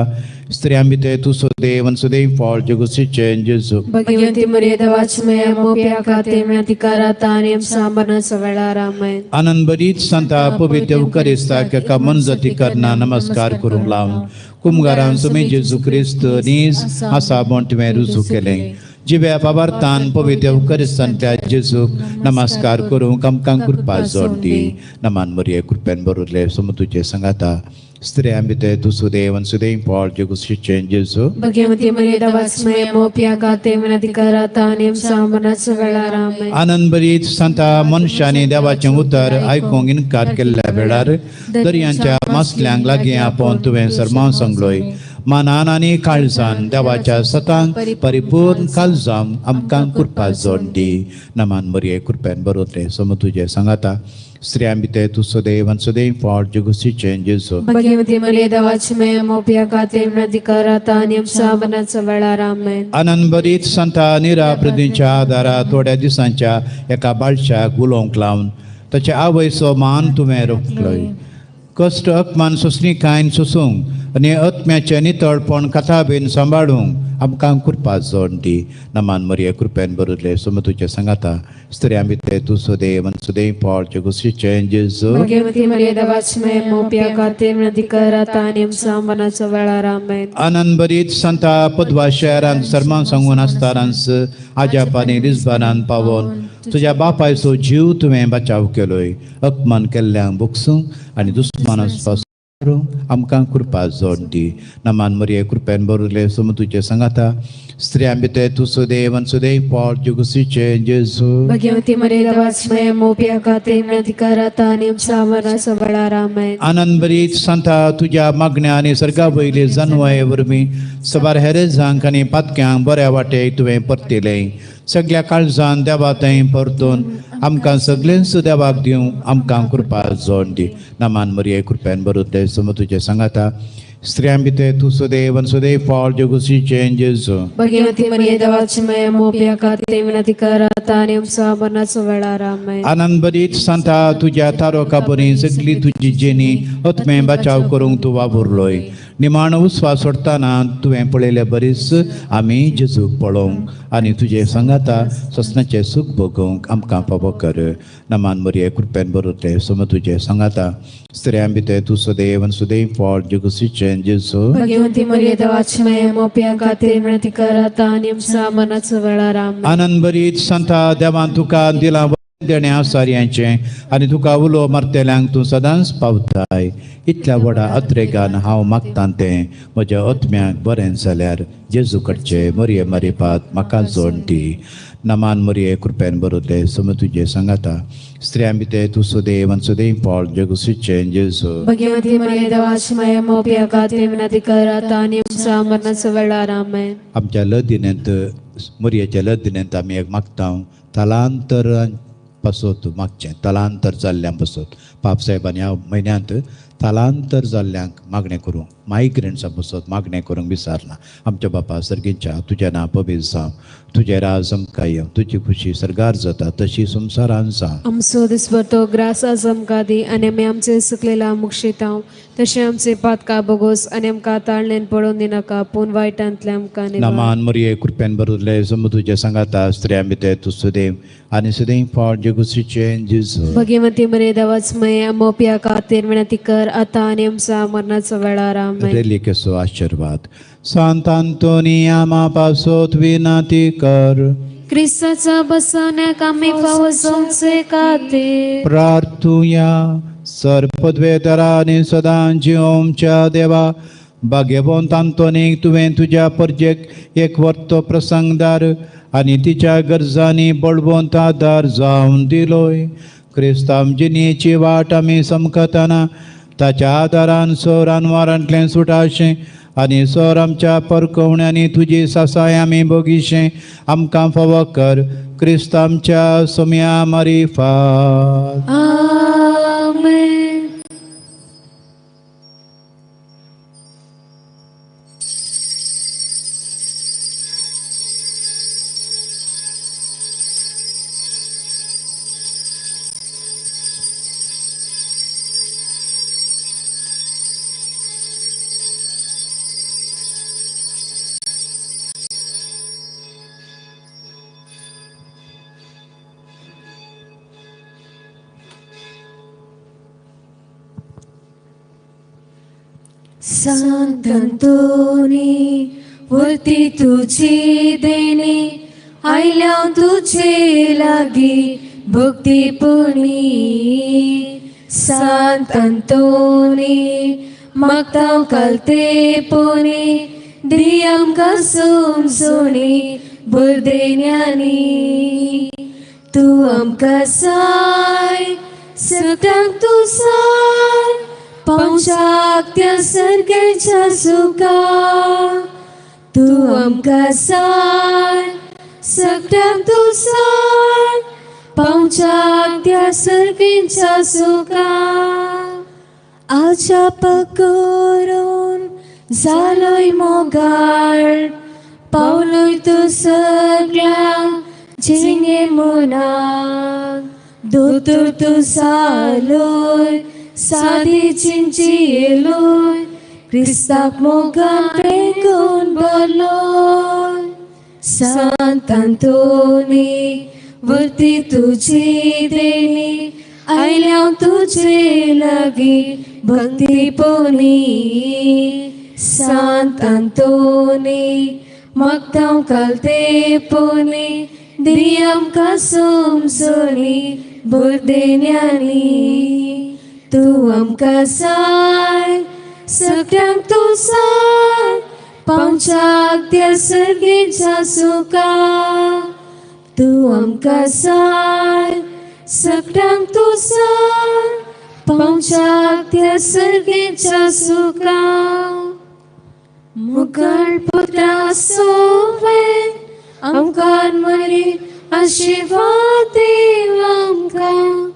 स्त्रियां भितर तूं सुदैव आनी सुदैव फळ जगुसीचें जेजू. भगवंती मरिये देवास्मय मोप्या खातीर विनंती कर आता आनी आमच्या मरणाच्या वेळार. आमेन. आनंद भरीत सांता पवित्र उकरिस्ताक एका मनजाती करना नमस्कार करूंक लावन कुमगारान सुमी जेजू क्रिस्त नीज आसा म्हूण तुवें रुजू केलें. जिव्या बाबार्थान पवित्र उकरिस्तांतल्या जेजूक नमस्कार करूंक आमकां कृपा जोड दी. नमान मरिये कृपेन बरुतले सम तुजे सांगाता स्त्रियां भितर तूं सुदैव आनी सुदैव फळ जगुसीचें जेजू. भगवंती मरिये देवास्मय मोप्या खातीर विनंती कर आता आनी आमच्या मरणाच्या वेळार. आमेन. आनंद भरीत सांता मनशांनी देवाचें उतर आयकूंक इनकार केल्ल्या वेळार दर्यांच्या मासल्यांक लागीं आपोवन तुवें सरमांव सांगलोय. मानान आनी काळजान देवाच्या सतांक परिपूर्ण काळजान आमकां कृपा जोड दी. नमान मरिये कृपेन बरोतले सम तुजे सांगाता स्त्रियां भितर तूं सदैव आनी सदैव फळ जगुसीचें जेजू. भगवंती मरिये देवास्मय मोप्या खातीर विनंती कर आता आनी आमच्या मरणाच्या वेळार. आमेन. आनंद भरीत सांता निराप्रदींच्या आदारा थोड्या दिसांच्या एका बाळशाक उलोवंक लावन ताच्या आवयचो मान तुवें रोखलोय. कश्ट अपमान सोंसणीकायन सोसूंक आनी आत्म्याचें नितळपण कथाबेन सांबाळूंक आमकां कृपा जोड दी. नमान मरिये कृपेन बरुतले सम तुजे सांगाता स्त्रियां भितर तूं सुदैव आनी सुदैव फळ जगुसीचें जेजू. भगवंती मरिये देवास्मय मोप्या खातीर विनंती कर आता आनी आमच्या मरणाच्या वेळार. आमेन. आनंद भरीत सांता पदवा शहरांत सर्मान सांगून आसतानाच आजापानी रिजबानान पावोन तुज्या बापायचो जीव तुवें बचाव केलोय. अपमान केल्ल्यांक भोगसूंक आनी दुस्मानां आमकां कृपा जोड दी. नमान मरिये कृपेन बरुले सम तुजे सांगाता स्त्रियां भितर तूं सुदैव आनी सुदैव फळ जगुसीचें जेजू. भगवंती मरिये देवास्मय मोप्या खातीर विनंती कर आता आनी आमच्या मरणाच्या वेळार. आमेन. आनंद भरीत सांता तुज्या मागण्या आनी सर्गा वयले जानवाये वरवीं सबार हेरेजांक आनी पातक्यांक बऱ्या वाटेक तुवें परतिलें. सगळ्या काळजान देवा थंय परतून आमकां सगळेंच देवाक दिवंक आमकां कृपा जोड दी. नमान मरिये कृपेन बरुतले सम तुजे सांगाता स्त्रियां भितर तूं सुदैव आनी सुदैव फळ जगुसीचें जेजू. भगवंती मरिये देवास्मय मोप्या खातीर विनंती कर आता आनी आमच्या मरणाच्या वेळार. आमेन. आनंद भरीत सांता तुज्या तारोका बरी सगळी तुजी जेनी आत्मे बचाव करूंक तूं वावुरलोय. निमाण उस्वास सोडटना तुवें पळयले बरीच आमी जेजूक पळोवंक आनी तुजे सांगाता ससनाचें सूख भोगोवंक आमकां फावो कर. नमान मरिये कृपेन बरुतले सम तुजे सांगाता स्त्रियां भितर तूं सदैव आनी सदैव फळ जगुसीचें जेजू. भगवंती मरिये देवास्मय मोप्या खातीर विनंती कर आता आनी आमच्या मरणाच्या वेळार. आमेन. आनंद भरीत सांता देवान तुका दिलां देणें आसार्यांचें आनी तुका उलो मारतेल्यांक तूं सदांच पावताय. इतल्या व्हडा अत्रेगान हांव मागतां तें म्हज्या आत्म्याक बरें जाल्यार जेजू कडचे मरिये मरिपात म्हाका जोड दी. नमान मरिये कृपेन बरुतले सम तुजे सांगाता स्त्रियां भितर तूं सुदैव आनी सदैव फळ जगुसीचें जेजू. भगवंती मरिये देवास्मय मोप्या खातीर विनंती कर आता आनी आमच्या मरणाच्या वेळार. आमेन. आमच्या लदिनेंत मरियेच्या लदिनेंत आमी एक मागता तलांतर पासत मागचें तलांतर जाल्ल्यां पासत. पाप साहेबान ह्या म्हयन्यांत स्थलांतर जाल्ल्यांक मागणें करूंक, मायग्रंट्सां पासत मागणें करूंक विसरना. आमच्या बापा सर्गीच्या, तुजें नांव पवित्र जावं, तुजें राज आमकां येवं, तुजी खुशी सर्गार जाता तशी संवसारान जावं. आमचो दिसभरतो ग्रास आज आमकां दी आनी आमी आमचे सुकलेला मुक्षितांव तशें आमचे पातकां बोगोस आनी आमकां ताळणेन पडोवन दिनाका पूण वायटांतले आमकां निवार. नामान मरिये, कृपेन भरिल्ले, समू तुजें सांगाता, स्त्रियां भितर तूं सुदैव आनी सुदैव फळ जेगुसीचें जेजू. भगवती मरिये देवाच मये, आमोपया खातीर विनंती कर आतां आनी आमच्या मरणाचो वेळार. आमेन. रेलिकेचो आशिर्वाद. सांत आंतोनी आमा पासत विनंती कर. क्रिस्ताच्या बसवण्याक आमी फावो जावचे खातीर प्रार्थुया. सर पदवेतरांनी सदां जिवोमच्या देवा, भाग्यवंत आंतोनीक तुवें तुज्या परजेक एक वर्तो प्रसंगदार आनी तिच्या गरजांनी बळवंत आदार जावन दिलोय. क्रिस्तांव जिणेची वाट आमी समकतना ताच्या आदारान सोर अनवारांतलें सुटाशें आनी सोर आमच्या परकोवण्यांनी तुजी सासाय आमी भोगिशें आमकां फावो कर. क्रिस्त आमच्या सोम्या मारिफात. आमेन. सांत अंतोनी वरती तुझी देणे, आयल्या तुझे लागी भक्तीपणी. सांत अंतोनी मागता कालतेपणी, दी आमकां समजणी भरदेण्यांनी. तूं आमकां साय, सगळ्यांक तूं साय, पावच्याक त्या सर्गाच्या सुखा. तूं आमकां साय, सगळ्यांक तूं साय, पावच्याक त्या सर्गाच्या सुखा. आजाप करून जालोय मोगाळ, पावलोय तूं सगळ्यांक जिणे मनाक. दोतोर तूं जालोय, सादी चिंची येलोय, क्रिस्ताक मोगान पेगून भरलोय. सांत अंतोनी वरती तुजी देणी, आयल्या तुजे लागीं भक्तीपणी. सांत अंतोनी मागता कालतेपणी, दी आमकां समजणी भरदेण्यांनी. तूं आमकां साय, सगळ्यांक तूं साय, पावच्याक त्या सर्गेच्या सुखा. तूं आमकां साय, सगळ्यांक तूं साय, पावच्याक त्या सर्गेच्या सुखा. मुखार पुत्रा सोवे आमकां मरी आशिर्वाद देव आमकां.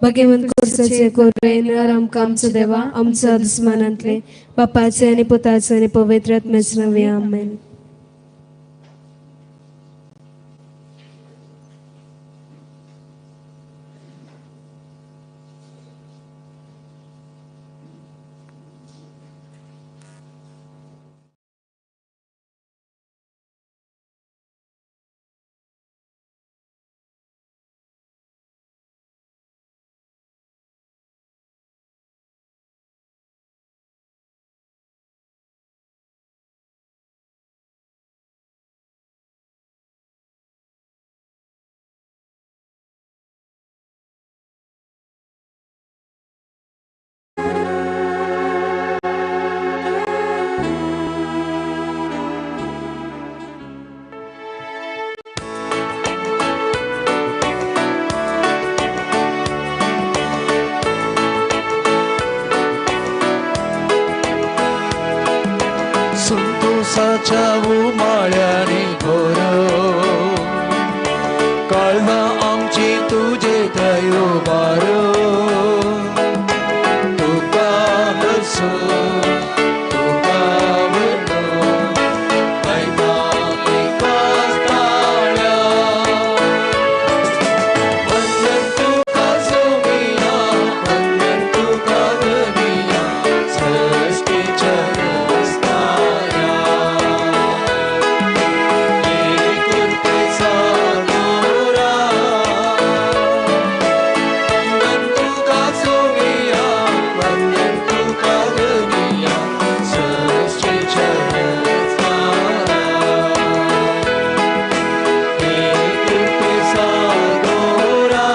भगवंत कोर्साचे कोरेन आमकां आमचो देवा आमच्या दुस्मानांतले बापाचे आनी पुताचे आनी पवित्र आत्म्याचे नांवे. आमेन. संतोषाच्या उमाळ्याने भर, काळवा आमची तुझे थंय उबार. तुका तुका म्हणून गायता एकाच ताळ्या. वंदन तुका सोमिया, वंदन तुका धनिया, सृष्टीच्या रचणाऱ्या. एकुलतेचा गोरा. वंदन तुका सोमिया, वंदन तुका धनिया, सृष्टीच्या रचणाऱ्या. एकुलतेचा गोरा.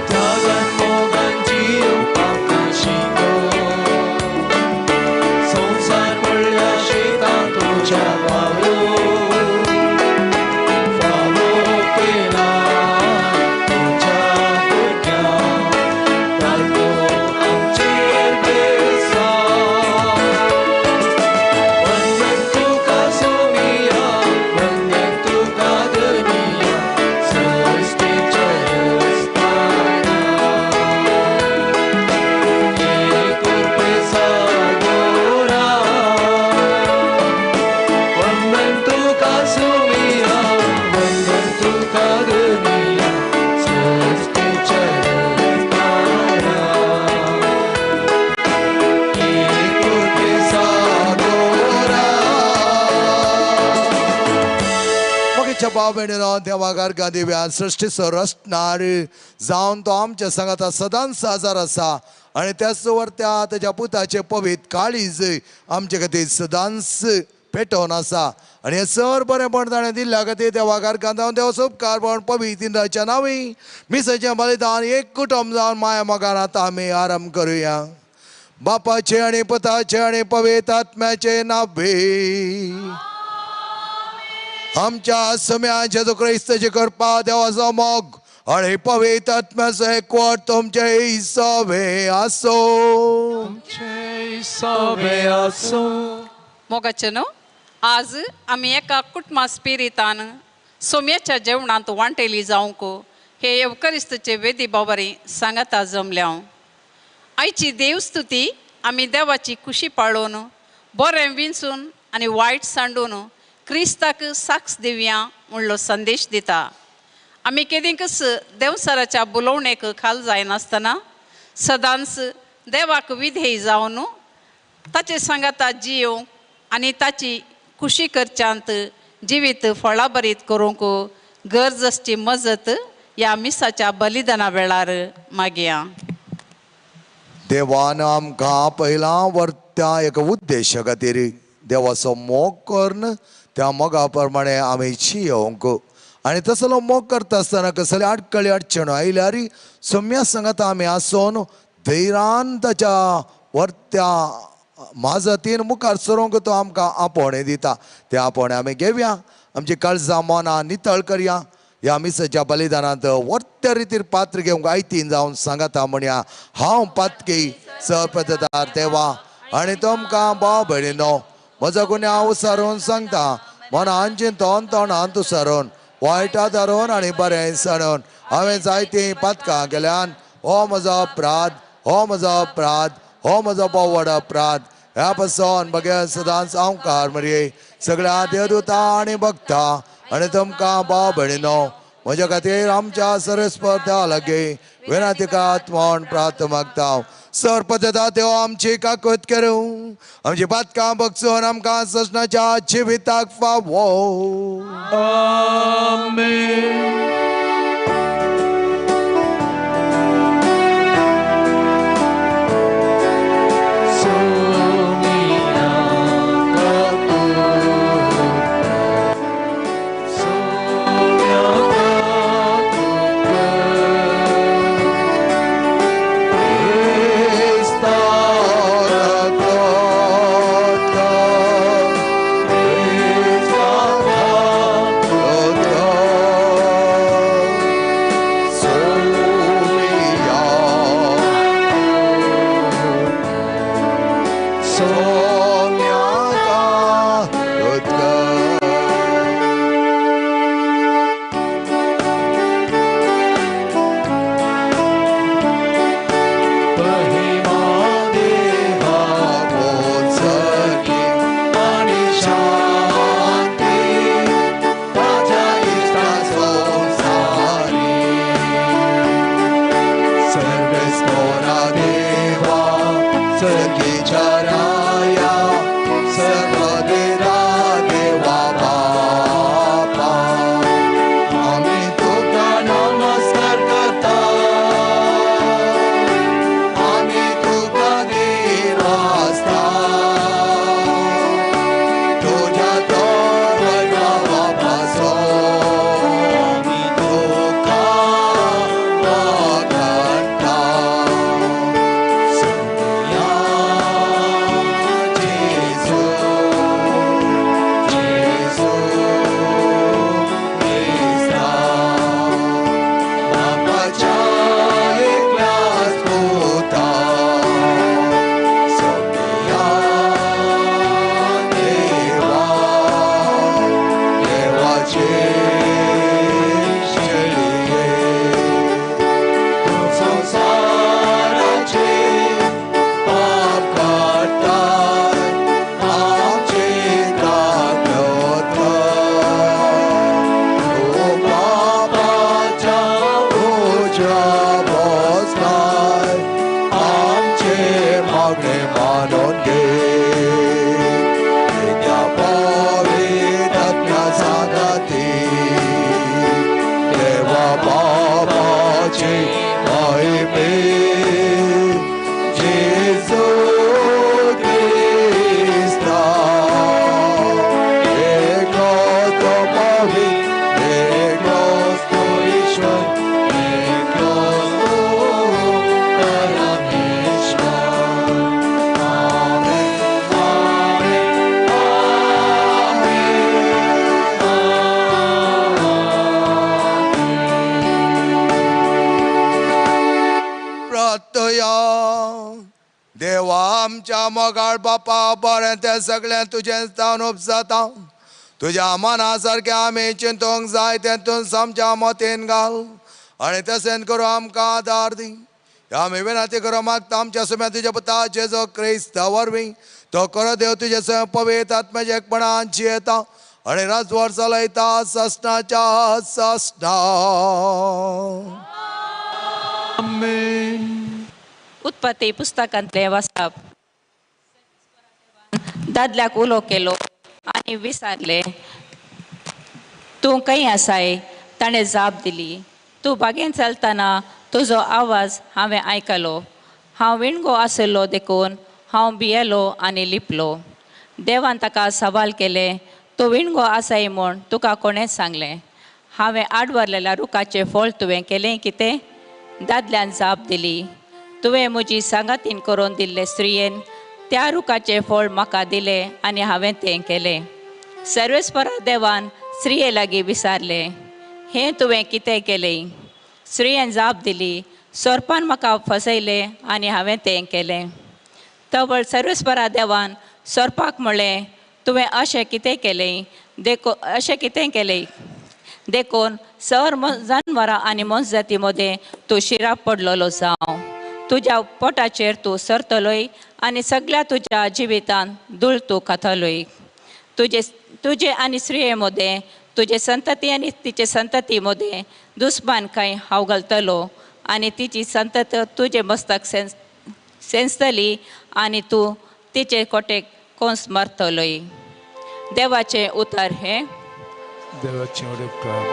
त्यागान मोगान जियेवपाक शिको, संवसार म्हणल्या शेतां तुज्या वावरो, फावो केला तुज्या भुरग्यांक, दादलो आमचेर बेसांव. वंदन तुका सोमिया, वंदन तुका धनिया, सृष्टीच्या रचणाऱ्या. एकुलतेचा गोरा. वंदन तुका सोमिया, वंदन तुका धनिया, सृष्टीच्या रचणाऱ्या. एकुलतेचा गोरा. मोगेच्या भाव भयणीनो, देवा गार्गा दिव्या सृश्टीचो रचणार जावन तो आमच्या सांगाता सदांच आजार आसा आनी त्याच वरत्या ताच्या पुताचें पवित्र काळीज आमचे खातीर सदांच पेटोवन आसा आनी हें सर बरेंपण ताणें दिल्ल्या खातीर देवा गार्गान जावन देवाचो उपकार पण पवित्र इंद्राच्या नांवी मिसाचें बलिदान एक कुटुंब जावन माया मोगान आतां आमी आराम करुया. बापाचे आनी पुताचे आनी पवित्र आत्म्याचे नावे. आमच्या सम्या जेजू क्रिस्ताची कृपा, देवाचो मोग आनी पवित्र आत्म्याचो एकवट तुमचे सवे आसो. सवे आसूं. मोगाचेनो, आज आमी एका कुटुंबा स्पिरितान सोम्याच्या जेवणांत वांटेली जावंक हे येवकरिस्तचे वेदी बाबरी सांगाता जमल्या. आयची देवस्तुती आमी देवाची खुशी पाळोवन बरें विंचून आनी वायट सांडून क्रिस्ताक साक्ष दिवया म्हणलो संदेश दिता. आमी केदींकच देवसाराच्या बोलोवणेक खाल जायनासतना सदांच देवाक विधेय जावन ताचे सांगाता जियोवंक आनी ताची खुशी करच्यांत जिवीत फळाभरीत करूंक गरज आसची मजत ह्या मिसाच्या बलिदाना वेळार मागया. देवान आमकां पयला वरत्या एका उद्देशा खातीर देवाचो मोग करून त्या मोगा प्रमाणे आमी जियोवंक आनी तसलो मोग करता आसतना कसले आडकळी अडचणो आयल्यार सम्या सांगाता आमी आसून धैर्यान ताच्या वरत्या माजतीन मुखार सरूंक तो आमकां आपोवणें दिता. तें आपोवणें आमी घेवया, आमची काळजां मनां नितळ करया. ह्या मिसाच्या बलिदानांत वर्त्या रितीर पात्र घेवंक आयतीन जावन सांगाता म्हणया, हांव पातकी सरपतदार देवा आनी तुमकां भाव भयणीनो म्हजो गुन्यांव उसारून सांगता, मनान चिंतोन तोंडान तुसारून वायटा धरून आनी बरें सांडून हांवें जायतीं पातकां केल्यान. हो म्हजो अपराध, हो म्हजो अपराध, हो म्हजो भोव व्हड अपराध. ह्या पासून बगेर सदांच हांवकार मरये सगळ्या देवदूता आनी भक्ता आनी तुमकां भाव भयणीनो म्हज्या खातीर आमच्या सरस्पत्या लागीं विनंती करात म्हूण प्रार्थना मागता. सरपतदा देव आमची काकूत करूं, आमची पातकां बगसून आमकां सजनाच्या जिविताक फावो. आमेन. सोमिया सोम्या महिमा सर्गीच्या राया सर्वदेवा देवा बापा आमी तुका नमस्कार करता आमी तुका दिवासता तुज्या तोंडा वापासो आमी तुका वागणटा सोम्या जेजू जेजू क्रिस्ता बापाच्या एकल्याच पुता सोम्या देवा देवाचे शेळये तूं संवसाराचे पाप काडटाय आमचे ताकद तूं बापाच्या उजव्या बसलाय आमचे मागणे मानून घे त्या पवित्र सांगाती देवा बाबाचे महिमे जेजू क्रिस्ता एकलो तो पवित्र एकलोच तो ईश्वर एकलोच तो परमेश्वर. आमेन आमेन आमेन. प्रार्थया. देवा आमच्या मोगाळ बापा बरें तें सगळें तुजें जावन उपजाता तुज्या मना सारकें आमी चिंतूंक जाय तें तूं आमच्या मतीन घाल आनी तशें करूं आमकां आदार दी. आमी विनंती करूं मागता आमच्या सुम्या तुज्या पुता जेजू क्रिस्ता वरवीं तो खरो देव तुजे स्वयं पवित्र आत्म्याच्या एकपणान जियेता आनी राजवार चलयता ससनाच्या ससना. उत्पत्ती पुस्तकांतले वाचप. दादल्याक उलो केलो आनी विचारले तूं खंय आसाय? ताणें जाप दिली तूं बागेन चलतना तुजो आवाज हांवें आयकलो. हांव विणगो आशिल्लो देखून हांव भियेलो आनी लिपलो. देवान ताका सवाल केलें तूं विणगो आसाय म्हूण तुका कोणेंच सांगलें? हांवें आडवरलेल्या रुखाचें फळ तुवें केलें कितें? दादल्यान जाप दिली तुवें म्हजी सांगातीन करून दिल्ले स्त्रियेन त्या रुखाचें फळ म्हाका दिलें आनी हांवें तें केलें. सर्वेस्परा देवान स्त्रिये लागीं विचारलें हें तुवें कितें केलें? स्त्रियेन जाप दिली सोरपान म्हाका फसयलें आनी हांवें तें केलें. तवळ सर्वेस्परा देवान सोरपाक म्हणलें तुवें अशें कितें केलें देखून अशें कितें केलें देखून सर जानवरां आनी मोनजाती मदें तूं शिराप पडलेलो जावं. तुज्या पोटाचेर तूं सरतलोय आनी सगळ्या तुज्या जिवितान धूळ तूं खातलोय. तुजे तुजे आनी स्त्रिये मदें तुजे संतती आनी तिचे संतती मदें दुस्मान कांय हांव घालतलो आनी तिची संतत तुजें मस्तक सेंसतली आनी तूं तिचे कोटेक कोंस मारतलोय. देवाचें उतर हें. देवाचें उपकार.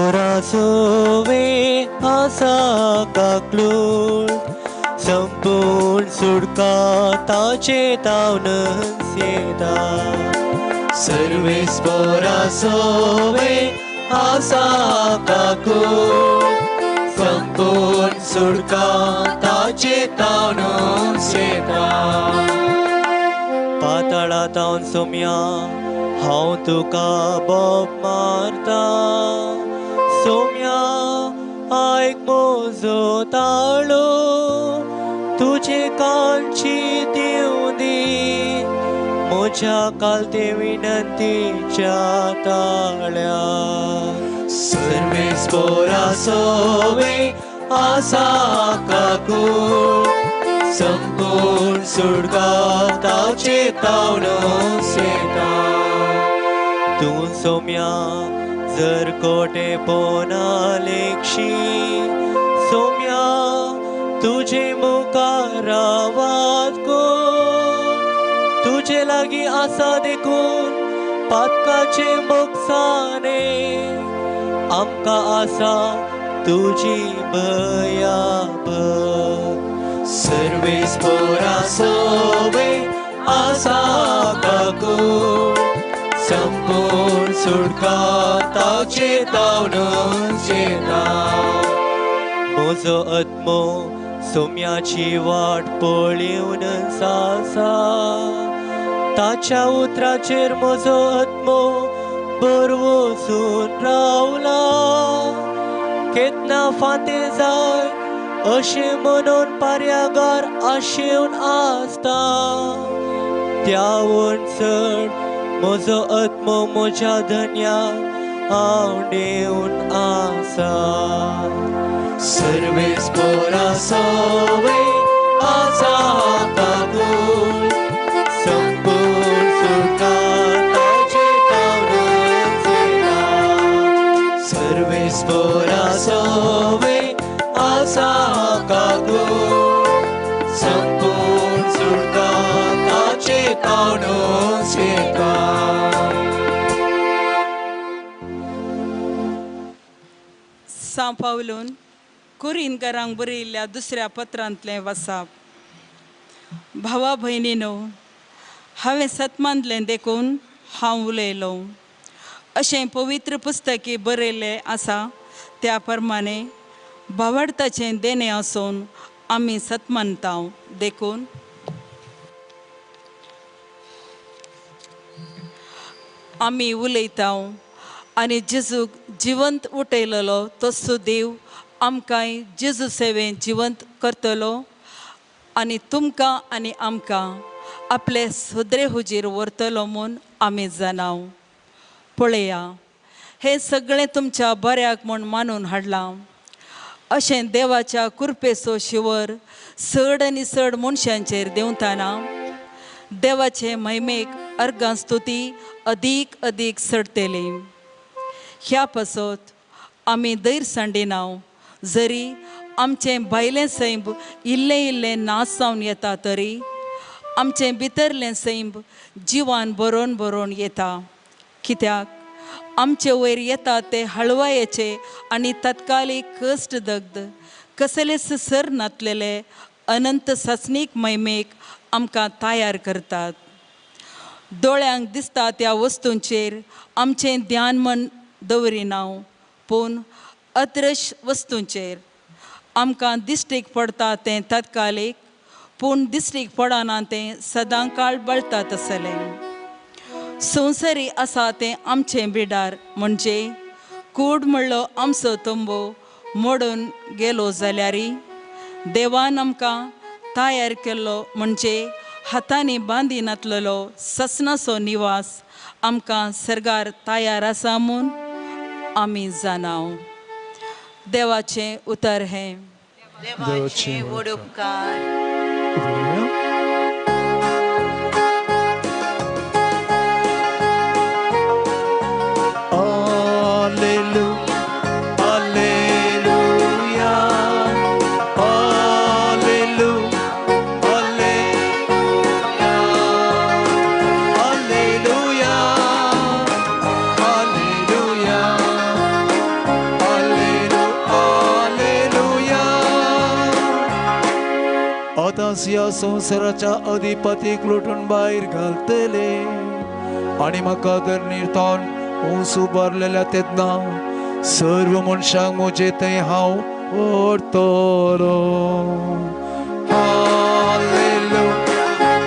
सर्वेस्परासोवे आसा काकलूळ संपूर्ण सुडका ताचे तावनस येता. सर्वेस्परासोवे आसा काकूळ संपूर्ण सुडका ताचे तावनस येता. पाताळा तावन सोम्या हांव तुका बोब मारता. सोम्या आयक म्हजो ताळो तुजे कानची दिवं दी म्हज्या कालते विनंतीच्या ताळ्या. सर्वेस्परासोवे आसा काकूळ संपूर्ण सुटका ताचे तावनो सेता. तूं सोम्या जर कोटे पोना लेखशी, सोम्या तुजे मुखार आवाज को तुजे लागीं आसा देखून पातकाचे मोगसाने आमकां आसा तुजी भयाभर. सर्वेस्पोरा सोवे आसा काकूळ, संपूर्ण सुटका ताचे तावनून येता. म्हजो आत्मो सोम्याची वाट पळेवन आसा, ताच्या उतराचेर म्हजो आत्मो बरवसून रावला. केन्ना फांते जाय अशें म्हणून पार्यागार आशेवन आसता, त्यावन चड म्हजो आत्मो म्हज्या धन्या आवडेवन आसा. सर्वेस्पोरा सोवे आसा काकूळ, संपूर्ण सुटका ताचे तावनून येता. सर्वेस्पोरा सोवे आसा काकूळ, संपूर्ण सुटका ताचे तावनून येता. सां पावलून कुरिनकरांक बरयिल्ल्या दुसऱ्या पत्रांतलें वसाप. भावा भयणीनो, हांवें सत मानलें देखून हांव उलयलो. अशें पवित्र पुस्तकी बरयल्लें आसा त्या प्रमाणे भावार्थाचें देणें आसून आमी सत मानता देखून आमी उलयता. आनी जेजूक जिवंत उठयलेलो तसो देव आमकांय जेजू सेवेन जिवंत करतलो आनी तुमकां आनी आमकां आपले सदरे हुजीर व्हरतलो म्हूण आमी जाणाव. पळया, हें सगळें तुमच्या बऱ्याक म्हूण मानून हाडलां. अशें देवाच्या कृपेचो शिवर चड आनी चड मनशांचेर देंवतना देवाचे महिमेक अर्गां स्तुती अदीक अदीक चडटली. ह्या पासत आमी धैर्य सांडिनाव, जरी आमचें भायलें सैम इल्लें इल्लें नाश जावन येता तरी आमचें भितरलें सैम जिवान बरोवन बरोवन येता. कित्याक आमचे वयर येता ते हळवायेचे आनी तत्कालीक कश्ट दग्ध कसलेच सर नातलेले अनंत सासणीक महिमेक आमकां तयार करतात. दोळ्यांक दिसता त्या वस्तूंचेर आमचें ध्यान मन दवरिनाव, पूण अदृश्य वस्तूंचेर. आमकां दिश्टीक पडता तें तत्कालीक, पूण दिश्टीक पडना तें सदांकाळ बळटा तसलें. संवसारी आसा तें आमचें बिडार, म्हणजे कूड म्हणलो आमचो तंबो मोडून गेलो जाल्यार देवान आमकां तयार केल्लो म्हणजे हातांनी बांदी नातलेलो ससनाचो निवास आमकां सर्गार तयार आसा म्हूण आमी जाणाव. देवाचें उतर हें. देवाचे व्हड उपकार. ह्या संवसाराच्या अधिपतीक लोटून भायर घालतले आनी म्हाका धरणीर तावन ऊंच उबारलेल्या तेन्ना सर्व मनशांक म्हजे थंय हांव व्हरतलो. Hallelujah,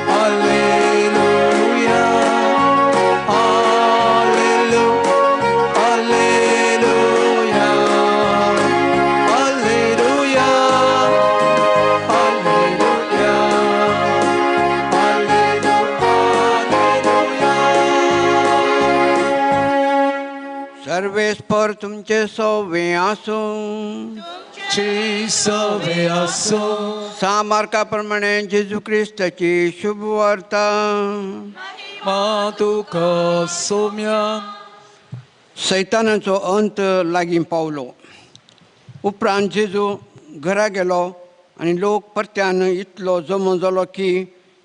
hallelujah, hallelujah, hallelujah, hallelujah. सर्वेस्पर तुमचे सवे आसूं. सवे आसूं. सा मार्का प्रमाणे जेजू क्रिस्ताची शुभ वार्ता. मा तुका सोम्या. सैतानाचो अंत लागीं पावलो. उपरांत जेजू घरा गेलो आनी लोक परत्यान इतलो जमो जालो की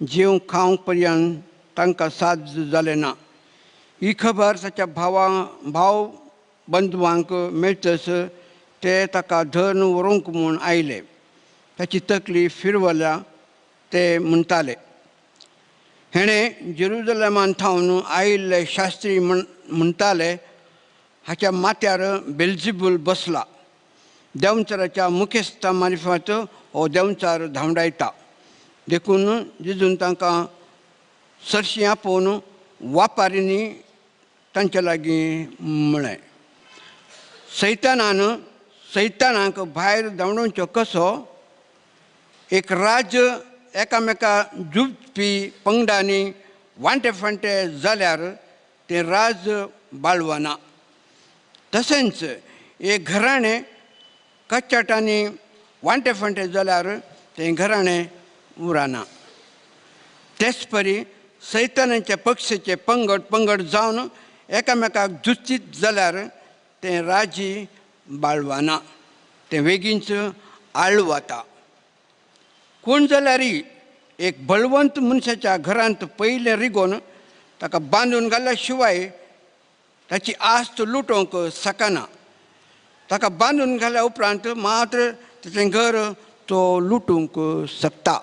जेवंक खावंक पर्यंत तांकां साथ जालें ना. ही खबर ताच्या भाव बंधवांक मेळटस ते ताका धरून व्हरूंक म्हूण आयले. ताची तकली फिरवल्या ते म्हणटाले. हेणें जेरुजलेमान थावन आयिल्ले शास्त्री म्हणटाले हाच्या माथ्यार बेल्जिबूल बसला. देंवचाराच्या मुखेस्ता मारिफात हो देंवचार धांवडायता. देखून जेजून तांकां सरशीं आपोवन वापारींनी तांच्या लागीं म्हळें, सैतानान सैतानाक भायर धांवडोवचो कसो? एक राज्य एकामेका झुजपी पंगडांनी वांटे फांटे जाल्यार तें राज्य बाळवना. तशेंच एक घराणें कच्चाटांनी वांटे फांटे जाल्यार तें घराणें उरना. तेच परी सैतानाच्या पक्षाचे पंगड पंगड जावन एकामेकाक झुजतीत जाल्यार तें राज्य बाळवना, तें वेगींच आळवता. कोण जाल्यारय एक बळवंत मनशाच्या घरांत पयलें रिगोवन ताका बांदून घाल्या शिवाय ताची आस्त लुटोवंक शकना. ताका बांदून घाल्या उपरांत मात्र ताचें घर तो लुटूंक शकता.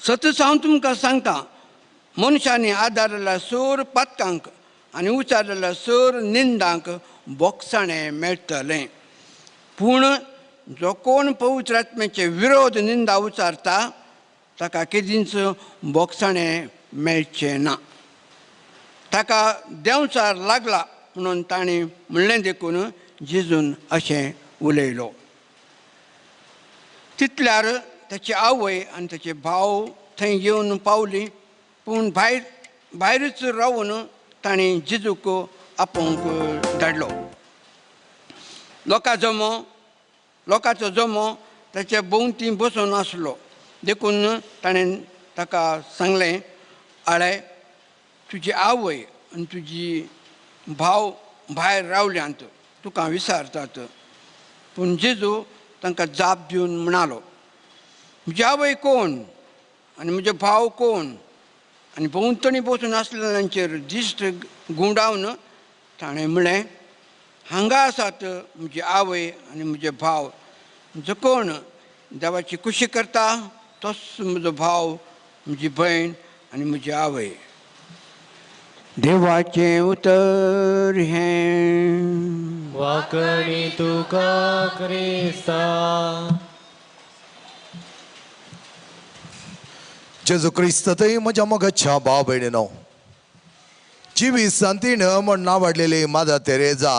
सतच हांव तुमकां सांगता, मनशांनी आदारलेल्या सोर पातकांक आनी उचारलेल्या सोर निंदांक बोगसाणें मेळटलें. पूण जो कोण पवित्र आत्म्याचे विरोध निंदा उचारता ताका केदींच बोगसाणें मेळचें ना. ताका देंवचार लागला म्हणून ताणें म्हणलें देखून जेजून अशें उलयलो. तितल्यार ताची आवय आनी ताचे भाव थंय येवन पावली, पूण भायरूच रावून ताणें जेजूक आपोवंक धाडलो. लोकांचो जमो ताच्या भोंवती बसून आसलो. देखून ताणें ताका सांगलें, आळे तुजी आवय आनी तुजी भाव भायर रावल्यांत, तुका विचारतात. पूण जेजू तांकां जाप दिवन म्हणालो, म्हजी आवय कोण आनी म्हजे भाव कोण? आनी भोंवतणी बसून आसलेल्यांचेर दिश्ट घुंवडावन ताणें म्हळें, हांगा आसात म्हजी आवय आनी म्हजे भाव. जो कोण देवाची खुशी करता तोच म्हजो भाव, म्हजी भयण आनी म्हजी आवय. देवाचें उतर हें. वाकणी तुका क्रिस्ता. जेजू क्रिस्त थंय म्हज्या मोगाच्या भाव भयणीनो, जिवी सांतीन म्हण नांव वाडलेली मादर तेरेजा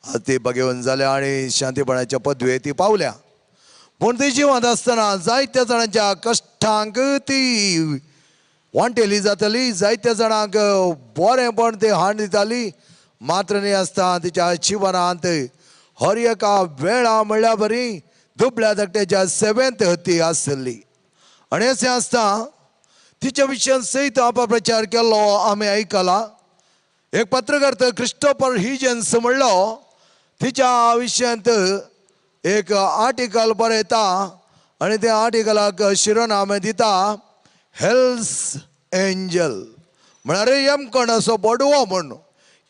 आज ती बगेवन जाल्या आनी शांतीपणाच्या पदवे ती पावल्या. पूण ती जिवंत आसतना जायत्या जाणांच्या कश्टांक ती वांटेली जातली, जायत्या जाणांक बरेंपण ती हाड दिताली. मात्र न्ही आसता तिच्या जिवनांत हर एका वेळा म्हणल्या बरी दुबळ्या धाकट्याच्या सेवेंत ती आसली. आनी अशें आसता तिच्या विशयान सयत अपप्रचार केल्लो आमी आयकला. एक पत्रकार क्रिस्टोफर हिजन्स म्हणलो तिच्या विशयांत एक आर्टिकल बरयता आनी त्या आर्टिकलाक शिरोनामे दिता हेल्स एंजल, म्हळ्यार यमकण असो बडवो म्हूण.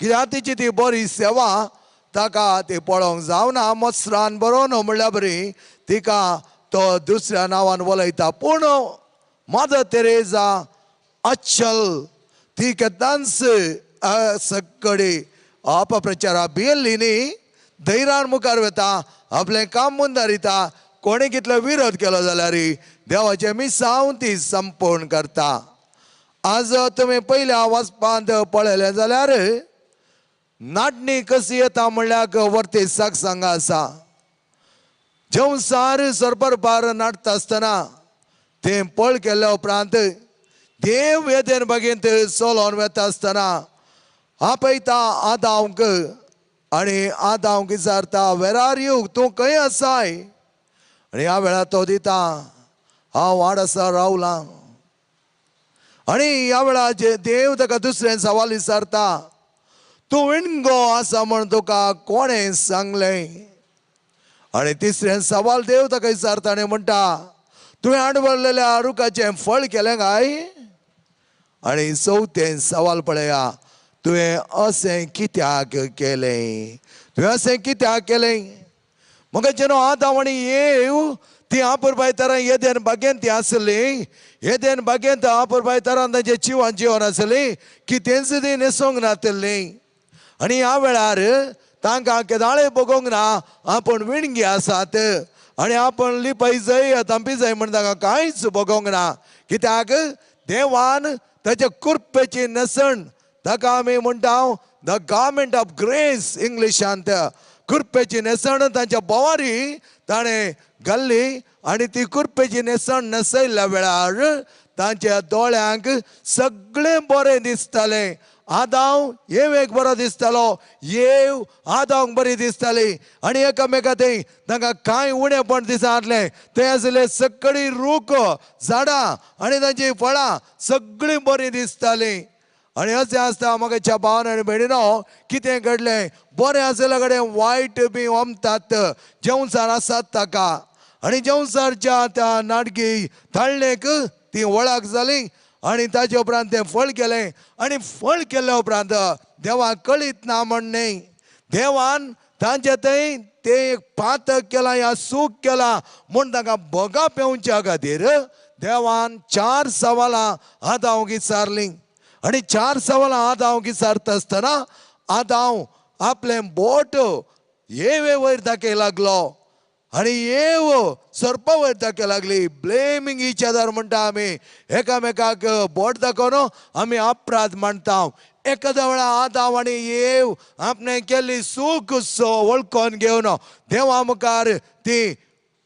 कित्याक तिची ती बरी सेवा ताका ती पळोवंक जावना, मसरान बरोवन म्हणल्या बरी तिका तो दुसऱ्या नांवान वलयता. पूण मदर तेरेजा अचल ती केन्नाच सगळे अपप्रचारा भियेल्ली न्ही, धैर्यान मुखार वता, आपलें काम मुंदारिता. कोणी कितलो विरोध केलो जाल्यार देवाचें मिसांव ती संपूर्ण करता. आज तुमी पयल्या वाचपांत पळयलें जाल्यार नाटणी कशी येता म्हणल्यार वर्ते साक सांगा आसा. जेवसार सरपरपार नाटता आसतना तें पळ केल्या उपरांत देव येदेन बागेंत चलोन वता आसतना आपयता आदांवक आनी आदांवक विचारता, वेर are you, तूं खंय आसाय? आनी ह्या वेळार तो दिता, हांव वाड आसा रावलां. आनी ह्या वेळार देव ताका दुसरें सवाल विचारता, तूं विणगो आसा म्हण तुका कोणें सांगलें? आनी तिसरें सवाल देव ताका विचारता आनी म्हणटा, तुवें हाडवरलेल्या रुखाचें फळ केलें काय? आनी चवथें सवाल पळया, तुवें अशें कित्याक केलें? तुवें अशें कित्याक केलें? म्हाका जेन्ना आदांव आनी एव ती आपुरबाय तरां येदेन बागेंत ती आसली, येदेन बागेंत आपुरबाय तरान तांचे जिवान जिवन आसली, कितेंच ती न्हेसोंक नातली. आनी ह्या वेळार तांकां केदाळे बगोंक ना आपूण विणगी आसात आनी आपूण लिपय जाय तांपी जाय म्हण तांकां कांयच बगोंक ना. कित्याक देवान ताच्या कुर्पेची न्हेसण, ताका आमी म्हणटा the garment of grace इंग्लिशांत, कुर्पेची न्हेसण तांच्या बोवारी ताणें घाल्ली आनी ती कुर्पेची न्हेसण न्हेसयल्ल्या वेळार तांच्या दोळ्यांक सगळें बरें दिसतालें. आदांव एवेक बरो दिसतालो, येव आदांवक बरी दिसताली आनी एकामेका थंय तांकां कांय उणेपण दिसनासलें. थंय आसले सगळीं रूख झाडां आनी तांचीं फळां सगळीं बरीं दिसतालीं. आनी अशें आसता म्हाका भावन आनी भयणीनो, कितें घडलें, बरें आसल्या कडेन वायट बी ओमतात, जेवसार आसात ताका. आनी जेवसारच्या त्या नाटकी ताळणेक ती वळख जाली आनी ताजे उपरांत तें फळ केलें. आनी फळ केल्या उपरांत देवाक कळीत ना म्हण न्हय, देवान तांचे थंय तें एक पातक केलां या सूख केलां म्हूण तांकां भोगा पेवच्या खातीर देवान 4 सवालां आदांवक विचारलीं. आनी 4 सवालां आदांवक विचारता आसतना आदांव आपलें बोट येवे वयर दाखय लागलो आनी येव सर्पा वयर दाखय लागली. ब्लेमींग इच अदर म्हणटा आमी, एकामेकाक बोट दाखोवन आमी अपराध मांडटा. एखाद्या वेळार आदांव आनी येव आपणें केल्ली चूक वळखून घेवन देवा मुखार ती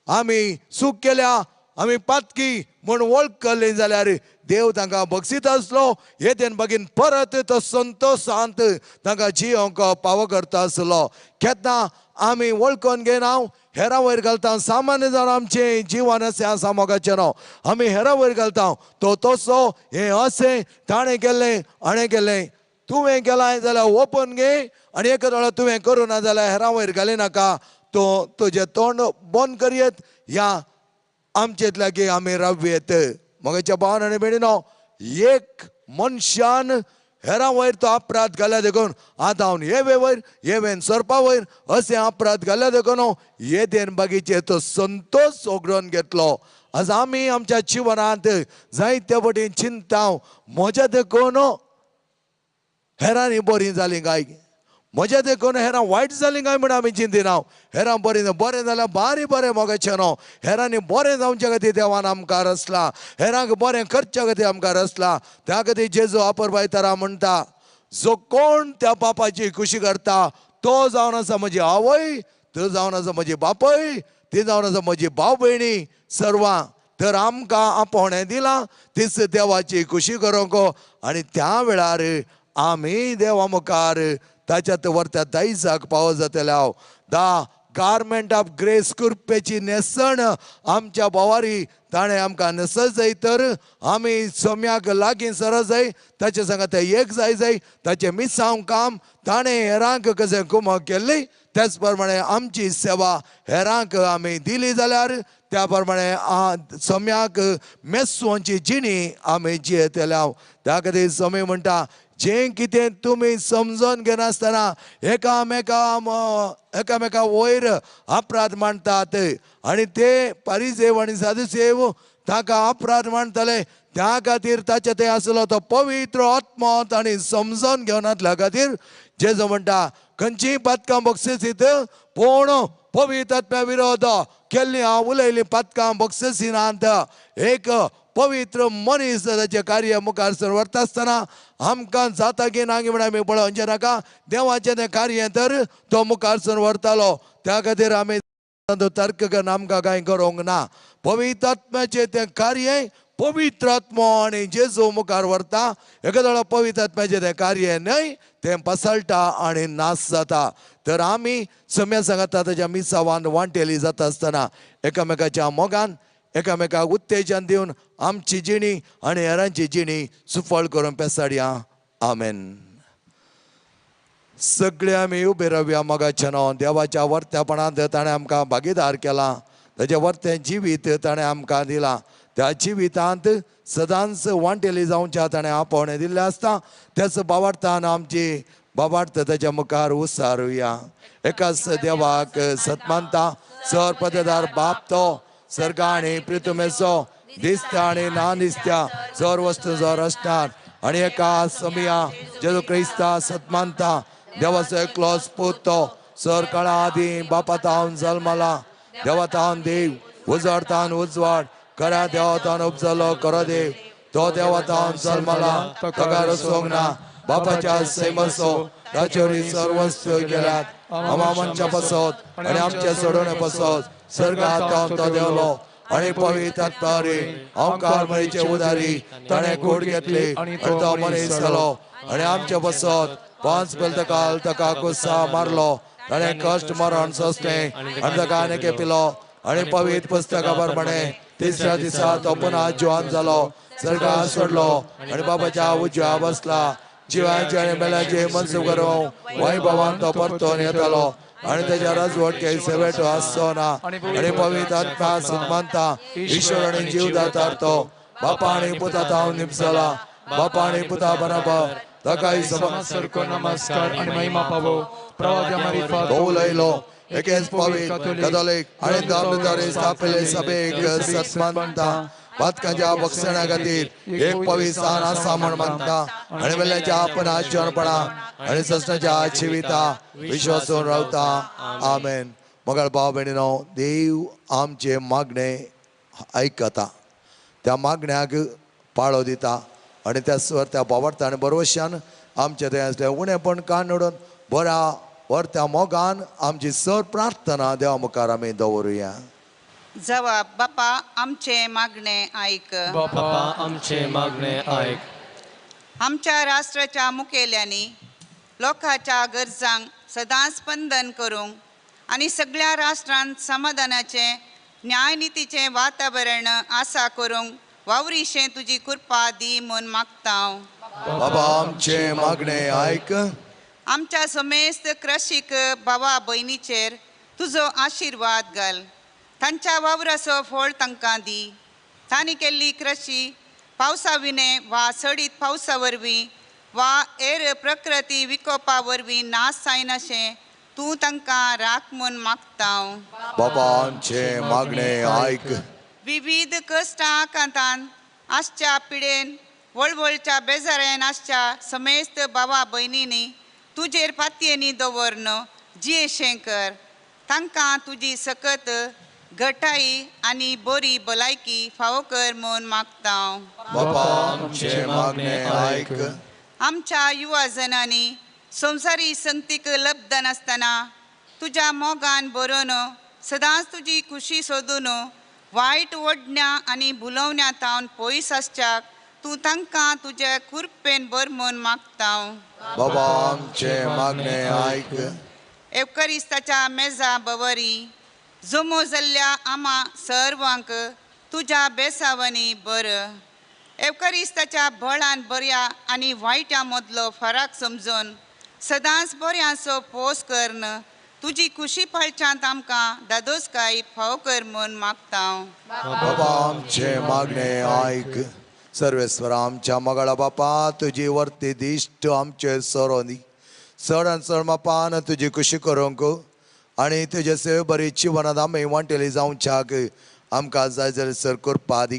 आमी चूक केल्या, आमी पातकी म्हूण वळखली जाल्यार देव तांकां बक्षीत आसलो. येदेन बागीन परत तो संतोशांत तांकां जियोंक पावो करता आसलो. केन्ना आमी वळखून घेना हेरां वयर घालता, सामान्य जावन आमचें जिवन अशें आसा मोगाचें न्हू, आमी हेरां वयर घालता, तो तसो हें अशें ताणें केल्लें हाणें केल्लें. तुवें केलां जाल्यार ओपन घे आनी एक वेळार तुवें करूं ना जाल्यार हेरां वयर घाली नाका, तो तुजें तोंड बंद करयेत या आमचेत लागीं आमी रावयेत. मोगाच्या भावान आनी भयणीनो, एक मनशान हेरां वयर तो अपराध घाल्या देखून आदावन येवे वयर येवेन सर्पा वयर अशें अपराध घाल्या देखून येदेन बागीचे तो संतोश ओगडोवन घेतलो. आज आमी आमच्या जिवनांत जायते वटेन चिंता, म्हज्या देखून हेरांनी बरीं जालीं काय, म्हज्या देखून हेरां वायट जालीं काय म्हण आमी चिंतिना. हेरां बरीं बरें जाल्यार बारी बरें मोगाचें न्हू, हेरांनी बरें जावचे खातीर देवान आमकां रचलां, हेरांक बरें करच्या खातीर आमकां रचलां. त्या खातीर जेजू आपुरबाय तरा म्हणटा, जो कोण त्या बापाची खुशी करता तो जावन आसा म्हजी आवय, तो जावन आसा म्हजी बापय, ती जावन आसा म्हजी भाव भयणी सर्वां. तर आमकां आपोवणें दिलां तीच देवाची खुशी करूंक आनी त्या वेळार आमी देवा मुखार ताच्यात वरत्या दायजाक पावो जातले. हांव the garment of grace कुर्पेची न्हेसण आमच्या बोवारी ताणें आमकां न्हेसत जाय, तर आमी सोम्याक लागीं सरत जाय, ताचे सांगात एक जाय जाय, ताचें मिसांव काम ताणें हेरांक कशें कुमक केल्ली त्याच प्रमाणे आमची सेवा हेरांक आमी दिली जाल्यार त्या प्रमाणे सोम्याक मेसवांची जिणी आमी जियेतले. हांव त्या खातीर सोमी म्हणटा, जें कितें तुमी समजून घेनासतना एकामेका वयर अपराध मांडटात आनी ते पारिजेव आनी सादुसेव ताका अपराध मांडटले, त्या खातीर ताचे ते आसलो तो पवित्र आत्मो तांणी समजून घेवनातल्या खातीर जेजू म्हणटा, खंयचीय पातकां बक्षीसीत पूण पवित्र आत्म्या विरोध केल्ली हांव उलयलीं पातकां बक्षिसिनात. एक पवित्र मनीस ताचें कार्य मुखार सर व्हरता आसतना आमकां जाता की ना म्हण आमी पळोवचें नाका, देवाचें तें कार्य तर तो मुखार सर व्हरतालो. त्या खातीर आमी तर्क करून आमकां कांय करूंक ना. पवित्र आत्म्याचें तें कार्य पवित्र आत्मो आनी जेजू मुखार व्हरता. एखादो पवित्र आत्म्याचें तें कार्य न्हय, तें पसळटा आनी नाश जाता. तर आमी सम्या सांगता ताच्या मिसावान वांटेली जाता आसतना एकामेकाच्या मोगान एकामेकाक उत्तेजन दिवन आमची जिणी आनी हेरांची जिणी सुफळ करून पेसाडया. आमेन. सगळे आमी उबे रावया मोगाच्या नांवान. देवाच्या वर्त्यापणांत ताणें आमकां भागीदार केला, ताचें वर्तें जिवीत ताणें आमकां दिलां. त्या जिवितांत सदांच वांटेली जावच्या ताणें आपोवणें दिल्लें आसता. त्याच बावार्थान आमची बाबार्थ ताच्या मुखार उसारुया. एकाच देवाक सतमानता, सर पदेदार बाप तो सर्गा आनी प्रितुमेचो दिसता आनी ना दिसत्या सर वस्तूंचो रचणार आनी एका समिया जेजू क्रिस्ता सतमानता देवाचो एकलोच पूत तो सर काळा आदीं बापा तावन जल्मला, देवा तावन देव, उजवाड तावन उजवाड, खऱ्या देवा तावन उपजलो खरो देव, तो देवा तावन जल्मला, ताका रचोंक ना, बापाच्या सैमाचो ताचेवरी सर वस्तू केल्यात, आमा मनच्या पासत आनी आमच्या सोडोवणे पासत सर्गात तावन तो देवलो आनी पवित्र आत्म्यावरी आमकार मरीचे उदारी ताणें कूड घेतली आनी तो मनीस जालो आनी आमच्या पासत 5 बेलतकाल ताका कुस्सा मारलो, ताणें कश्ट मरण सोंसलें आनी ताका आनीक पिलो आनी पवित्र पुस्तका प्रमाणे तिसऱ्या दिसा तो पुन्हा जिवान जालो, सर्गात सोडलो आनी बाबाच्या उजव्या बसला. जिवांचे आनी मेल्यांचे मनसूब करूंक वैभवान तो परतून येतलो आनी ताच्या राजवटके सेवेटो आसचो ना. आनी पवित्र आत्मा सन्मानता ईश्वर आनी जीवदातार तो बापा आनी पुता तावन निपसला, बापा आनी पुता बराबर ताकाय सारको नमस्कार आनी महिमा पावो. उलयलो एकेच पवित्र कथोलीक आनी धर्मद्वारे स्थापिल्ले सभेक सन्मानता, पातकांच्या बक्षणा खातीर एक पवित्र स्थान आसा म्हण मानता आनी मेल्ल्याच्या आपणा जिवनपणा आनी ससनाच्या जिविता विश्वासून रावता. आमेन. मगाळ भाव भयणीनो, देव आमचे मागणे आयकता, त्या मागण्याक पाळो दिता आनी त्या स्वर त्या बावडता आनी बरोवश्यान आमचे थंय आसलें उणेपण कान उडोवन बऱ्या व्हरत्या मोगान आमची सर प्रार्थना देवा मुखार आमी दवरुया. जवाब, बापा आमचे मागणे आयक. बापा आमचे मागणे आयक. आमच्या राष्ट्राच्या मुखेल्यांनी लोकांच्या गरजांक सदांच स्पंदन करूंक आनी सगळ्या राष्ट्रांत समाधानाचें न्यायनितीचें वातावरण आसा करूंक वावरीशें तुजी कृपा दी म्हूण मागता. बाबा आमचे मागणे आयक. आमच्या समेस्त क्रशीक भावा भयणीचेर तुजो आशिर्वाद घाल, तांच्या वावराचो फळ तांकां दी. तांणी केल्ली कृशी पावसा विणे वा सडीत पावसा वरवीं वा हेर प्रकृती विकोपा वरवीं नाश जायनाशें तूं तांकां राख म्हूण मागता. बाबा आमचे मागणे आयक. विविध कश्टां आकांतान आसच्या पिडेन वळवळच्या बेजारान आसच्या समेस्त भावा भयणींनी तुजेर पातयेनी दवरन जियेशें कर. तांकां तुजी सकत घटाई आनी बरी भलायकी फावो कर म्हूण मागता. बाबा आमचे मागणे आयक. आमच्या युवा जनांनी संवसारी संगतीक लब्ध नासतना तुज्या मोगान बरोवन सदांच तुजी खुशी सोदून वायट ओडण्या आनी भुलोवण्या तावन पयस आसच्याक तूं तांकां तुज्या कृपेन बर म्हूण मागता. बाबा आमचे मागणे आयक. एवकरिस्ताच्या मेजा बवरी जमो जाल्ल्या आमा सर्वांक तुज्या बेसावांनी बर. एवकरिस्ताच्या बळान बऱ्या आनी वायट्या मदलो फरक समजून सदांच बऱ्यांचो पोस करन तुजी खुशी पाळच्यांत आमकां दादोसकाय फाव कर म्हूण मागता. बाबा आमचे मागणे आयक. सर्वेस्वर आमच्या मगाळा बापा, तुजी वर्ती दिश्ट आमचे सरोनी चड आनी चड बापान तुजी खुशी करूंक आनी तुजे सेवे बरी जिवनांत आमी वांटेली जावच्याक आमकां जाय जाल्यार सर करपा दी.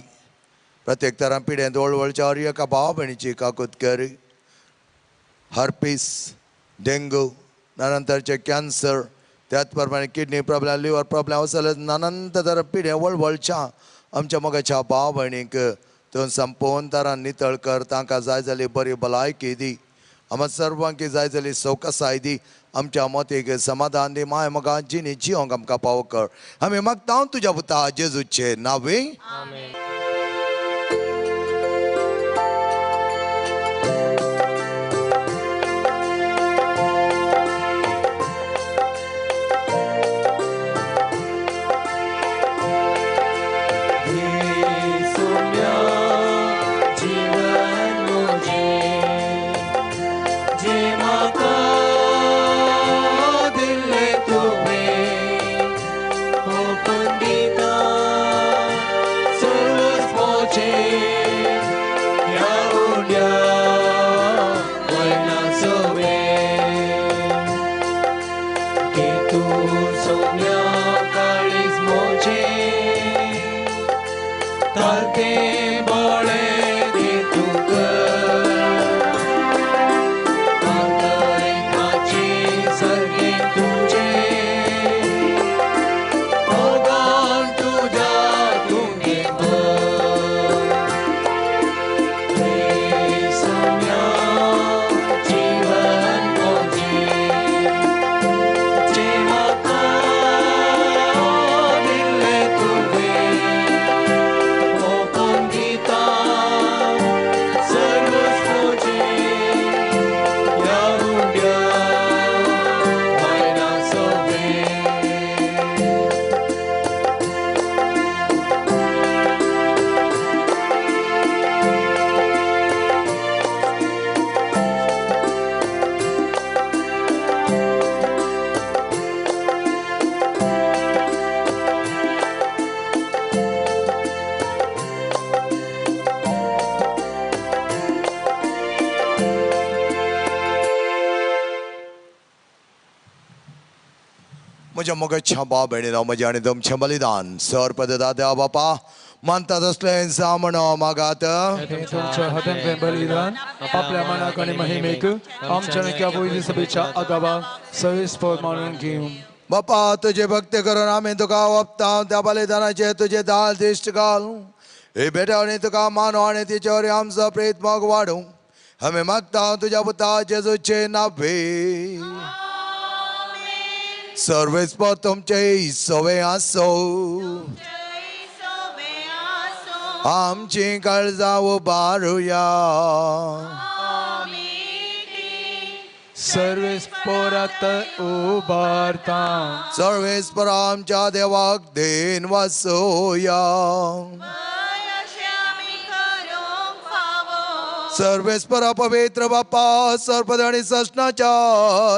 प्रत्येक तरां पिड्यांत वळवळच्या हर एका भावा भयणीची काकूत कर. हर्पीस, डेंगू, नानांतरचे कॅन्सर, त्याच प्रमाणे किडनी प्रॉब्लेम, लिवर प्रॉब्लेम असले नानांत तरा पिड्या वळवळच्या आमच्या मोगाच्या भाव भयणीक तूं संपूर्ण तरान नितळ कर. तांकां जाय जाली बरी भलायकी दी. आमकां सर्वांक जाय जाली सवकासाय दी. आमच्या मतीक समाधान दी. माय मोगा जिणी जिवंक आमकां पावो कर. आमी मागता तुज्या पुता जेजूचे नावे. आमेन. म्हज्या मोगाच्या भाव भयणीनो, म्हजें आनी तुमचें बलिदान सर पदता देवा बापा मानता तसलें जावं म्हणून मागात. तुमच्या हातांतलें बलिदान आपल्या मनाक आनी महिमेक आमच्या निक्या पयली सभेच्या आदाबाक सविस्पर मानून घेवं. बापा तुजे भक्ती करून आमी तुका ओंपता, त्या बलिदानाचेर तुजें दाल दिश्ट घाल. ही भेटवणी तुका मानू आनी तिचे वरवीं आमचो प्रेत मोग वाडूं आमी मागता तुज्या पुता जेजूचे नावे. सर्वेस्पर तुमचे सवे आसो. आमची काळजां उबारुया. सर्वेस्परात उबारता. सर्वेस्पर आमच्या देवाक then वासोया. सर्वेस्पर पवित्र बापा सर्पद आनी ससनाच्या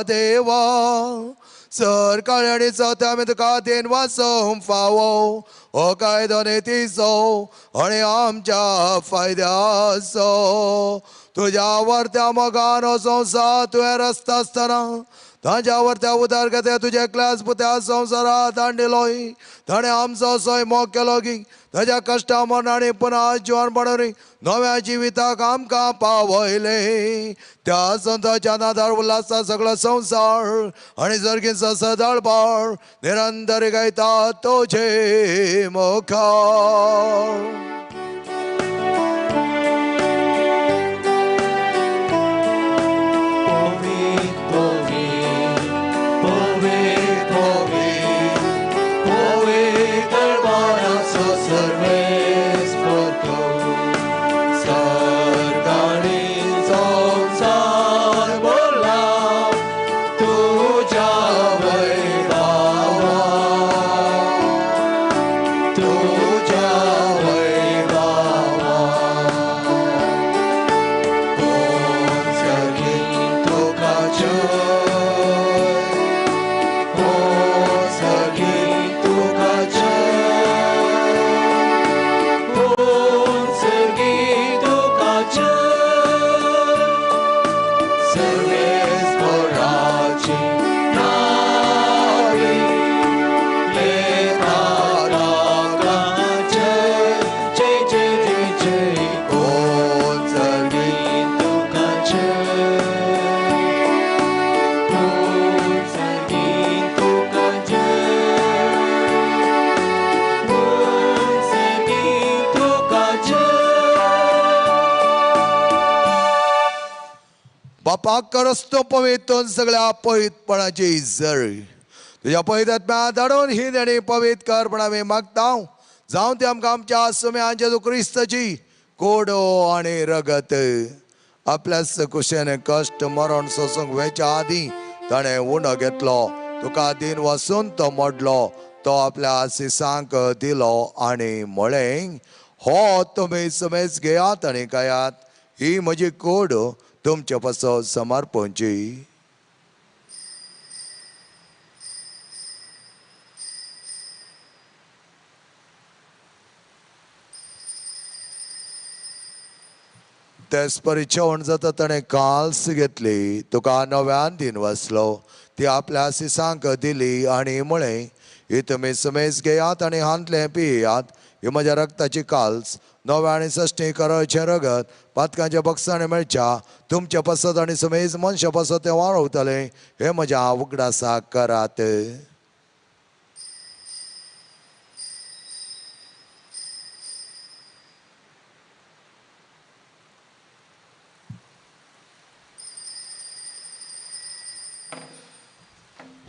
देवा सर काळी आनी चवथ्या आमी तुका then वाचोवंक फावो हो कायदो नितीचो आनी आमच्या फायद्याचो. तुज्या वर्त्या मोगान हो संवसार तुवें रचता आसतना ताज्या वर्त्या उदरगते तुज्या क्लास पुत्या संवसारात हाडिल्लोय. ताणें आमचो असोय मोग केलो की ताज्या कश्टा मरणांनी पुनः जिवन पडून नव्या जिविताक आमकां पावयलें. त्या संताच्या नादार उल्हासा सगळो संवसार आनी सर्गीचो सदाळबाळ निरंतर गायता तुजे मुखार. करस्तो पवित्र सगळ्या पवित्रपणाची जर तुज्या पवित्र धाडून ही देणी पवित्र कर पण आमी मागता. जावं ते आमकां आमच्या सुम्या जेजू क्रिस्ताची कोडो आनी रगत. आपल्याच कुशेन कश्ट मरण सोसूंक वेच्या आदीं ताणें उणो घेतलो. तुका दिन वसून तो मोडलो, तो आपल्या सिसांक दिलो आनी म्हळें, हो तुमी सुमेज घेयात आनी खायात, ही म्हजी कोड तुमचे पासत समर्पणची. तेच परी जेवण जाता ताणें काल्स घेतली, तुका नव्यान दिन वाचलो, ती आपल्या सिसांक दिली आनी म्हळें, ही तुमी सुमेज घेयात आनी हांतलें पियात, ही म्हज्या रक्ताची काल्स नव्या आनी सश्टी कराचें रगत पातकांच्या बक्षांनी मेळच्या तुमच्या पासत आनी सुमेज मनशा पासत तें वाळवतलें. हें म्हज्या उगडासाक करात.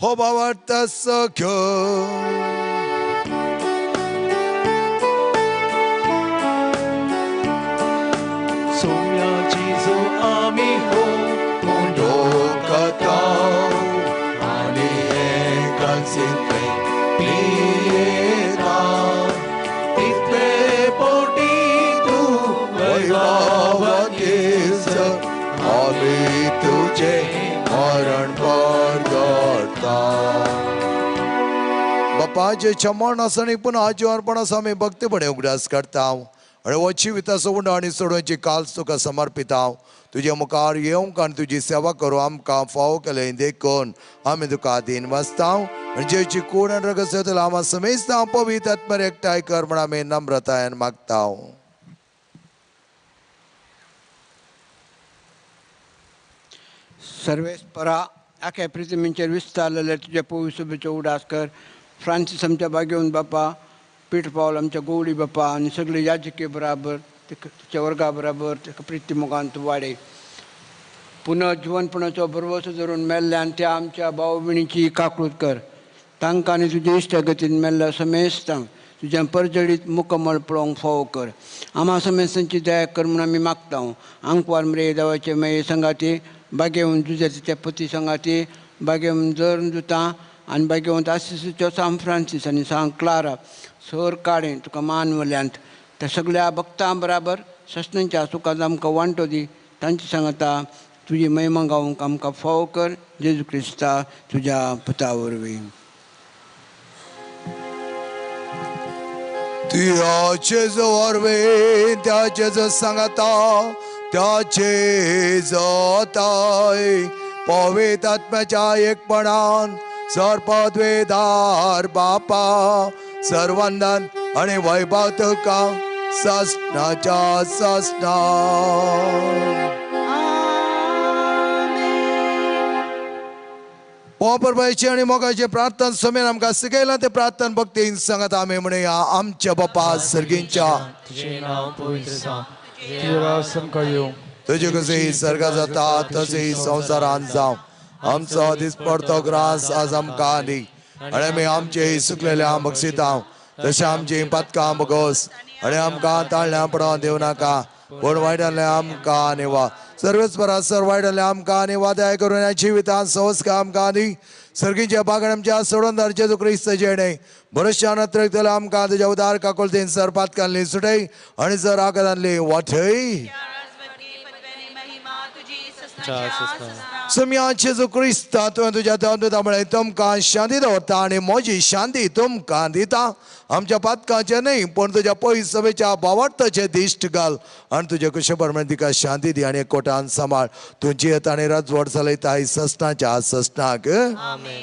हो भावार्थ सख्यो आमी हो लोकता आनी एकांतलें पियेता तितले पोटी तूं वैभवाचें आमी तुजें मरण परगटता. बापाचें छमण आसा आनी पुनः जिवनपण आसा आमी भक्तीपणे उगडास करता. आनी हो जिविताचो उंडो आनी सोडोवची काल्स तुका समर्पिता. तुज्या मुखार येवंक आनी तुजी सेवा करूं आमकां फावो केलें देखून आमी तुका दीन वाचता. आनी जेची कूड आनी रगत जातलो आमा समेस्तां पवित्र आत्म्यार एकठांय कर म्हण आमी नम्रतायेन मागता. सर्वेस्परा आख्या पृथ्वीचेर विस्तारलेले तुज्या पवित्र उडास कर. फ्रांसीस आमच्या बागेवन बापा, पीटर पावल आमच्या गोवडी बापा आनी सगळे याजके बराबर तुच्या वर्गा बराबर ताका प्रिती मोगान तूं वाडय. पुनः जिवनपणाचो भरवसो धरून मेल्ल्यान त्या आमच्या भाव भयणीची काकळूत कर. तांकां आनी तुजे इश्टागतीन मेल्ल्या समेस्तांक तुज्या परजळीत मुकमळ पळोवंक फावो कर. आमा समेस्तांची दया कर म्हूण आमी मागता. आंकवार मरे देवाचे माये संगाती बागेवन जुजेचे त्या पती संगाती बागेवन जर जुतां आनी बागेवंत आसिसूचो सांत फ्रांसीस आनी सांत क्लारा सर काडे तुका मान वल्यांत त्या सगळ्या भक्तां बराबर ससनांच्या सुखांत आमकां वांटो दी. तांचे सांगता तुजी महिमा गावंक आमकां फावो कर. जेजू क्रिस्ता तुज्या पुता वरवीं. तुज्याचे वरवीं त्याचे सांगता त्याचे जाताय पवित्र आत्म्याच्या एकपणान सर्पद्वेदार बापा सर्वंदन आणि वैभव तुका ससनाच्या ससना. पोपरबायची आनी मोगाचे प्रार्थना समेन आमकां शिकयलां ते प्रार्थना भक्तीन सांगत आमी म्हणया. आमच्या बापा सर्गींच्या तुझें नांव पवित्र जावं, तुजें राज आमकां येवं, तुजें कशें सर्गां जाता तशें संवसारांत जावं. आमचो दिसपडतो ग्रास आज आमकां दी आनी आमी आमचे सुकलेल्या बक्षिता तशें आमची पातकां बगोस आनी आमकां ताळण्या पडोवन दिवं नाका पूण वायटांतलें आमकां निवा. सर्वेस्परा सर वायटांतलें आमकां निवा दया करून ह्या जिवितांत संस्कार आमकां दी. सर्गीच्या बागण आमच्या सोडून जेजू क्रिस्त जेणे भरोश्यान अतिरिक्त आमकां तुज्या उदार काकुळतेन सर पातकांतली सुटय आनी सर आकारांतली वाटय. सुम्या जेजू क्रिस्ता तुवें तुज्या देवदूता म्हळें तुमकां शांती दवरता आनी म्हजी शांती तुमकां दिता. आमच्या पातकांचें न्हय पूण तुज्या पयस सभेच्या भावार्थाचें दिश्ट घाल आनी तुज्या कुशे प्रमाणे तिका शांती दी आनी एकवटान सांबाळ. तूं जियेत आनी राजवट चलयता ससनाच्या ससनाक.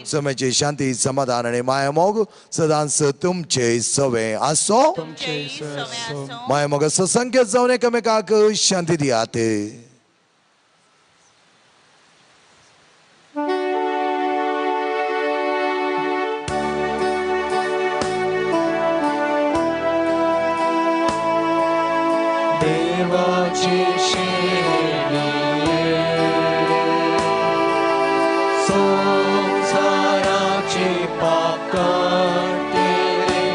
सुम्याची शांती समाधान आनी मायामोग सदांच तुमचे सवे आसो. मायामोग ससंकेत जावन एकामेकाक शांती दियात. देवाची शेणये संसाराची पाप काडटले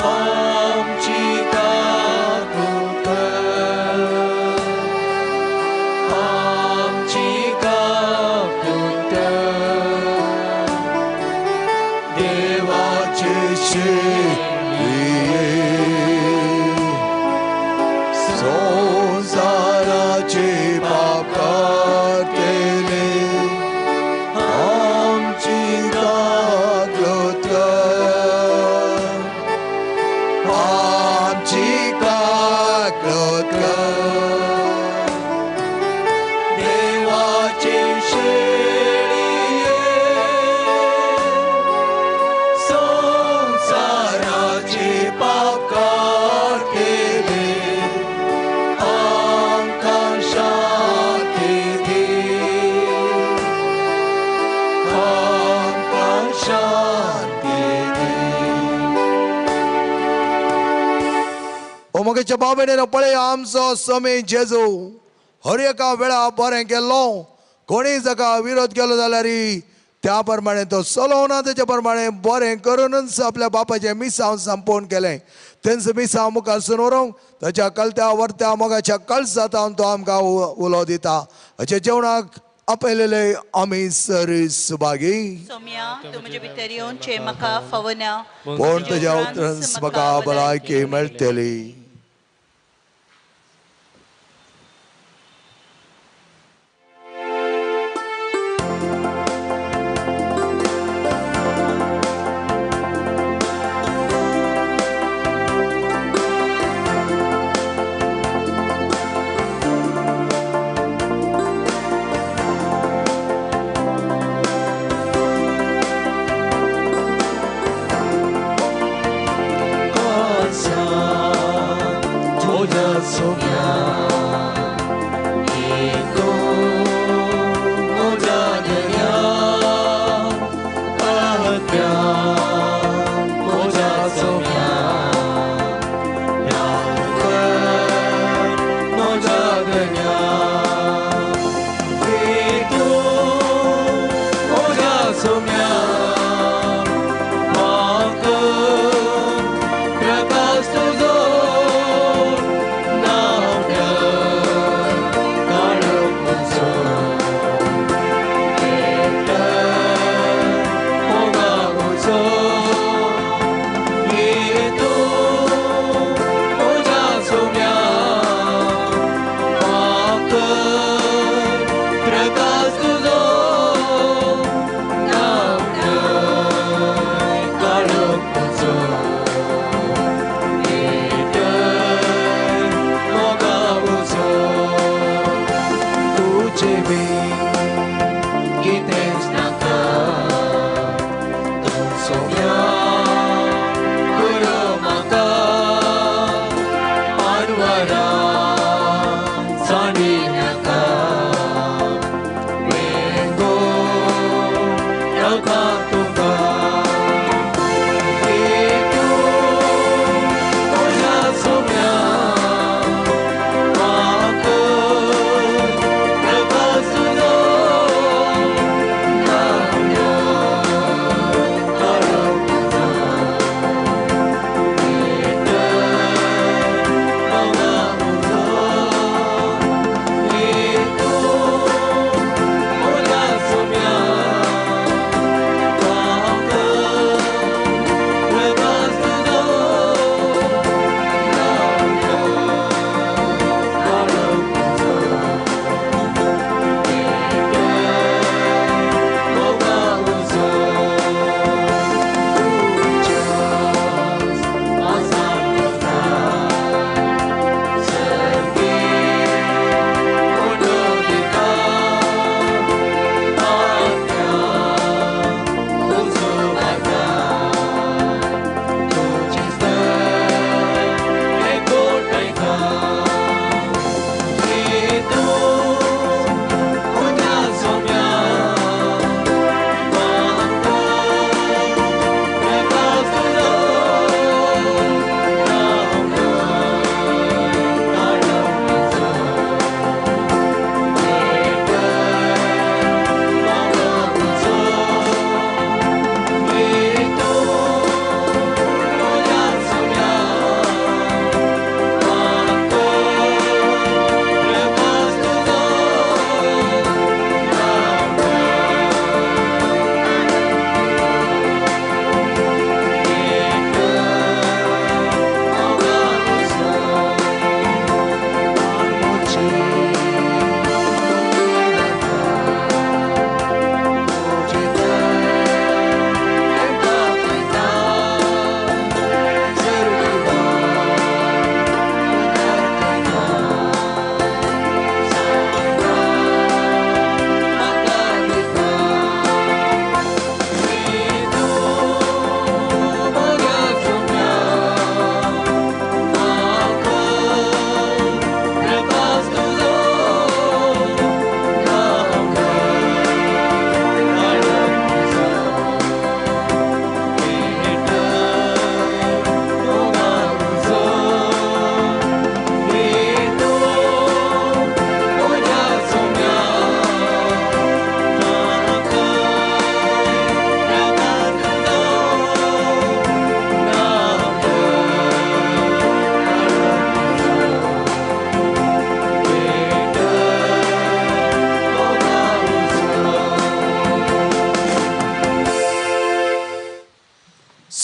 आमची काकूट कर, आमची काकूट कर. देवाची शेणये संसाराचे पाप काडटले आमची काकूट कर, आमची काकूट कर. देवाची शेणये संसाराचे पाप काडटले आमकां शांती दी, आमकां शांती दी. ओ म्हगेच्या भाव भयणीनो पळय आमचो स्वामी जेजू हर एका वेळा बरें केल्लो. कोणीय जाका विरोध केलो जाल्यार त्या प्रमाणे तो चलोवना तेच्या प्रमाणे बरें करूनच आपल्या बापाचें मिसांव संपोवन केलें. तेंच मिसांव मुखार सून व्हरूंक ताच्या कलत्या वर्त्या मोगाच्या कळसांत तो आमकां उलो दिता. हाच्या जेवणाक आपयलेले आमी सर सुभागी. सोम्या तूं म्हजे भितर येवचें म्हाका फावना, पूण तुज्या उतरान म्हाका भलायकी मेळटली.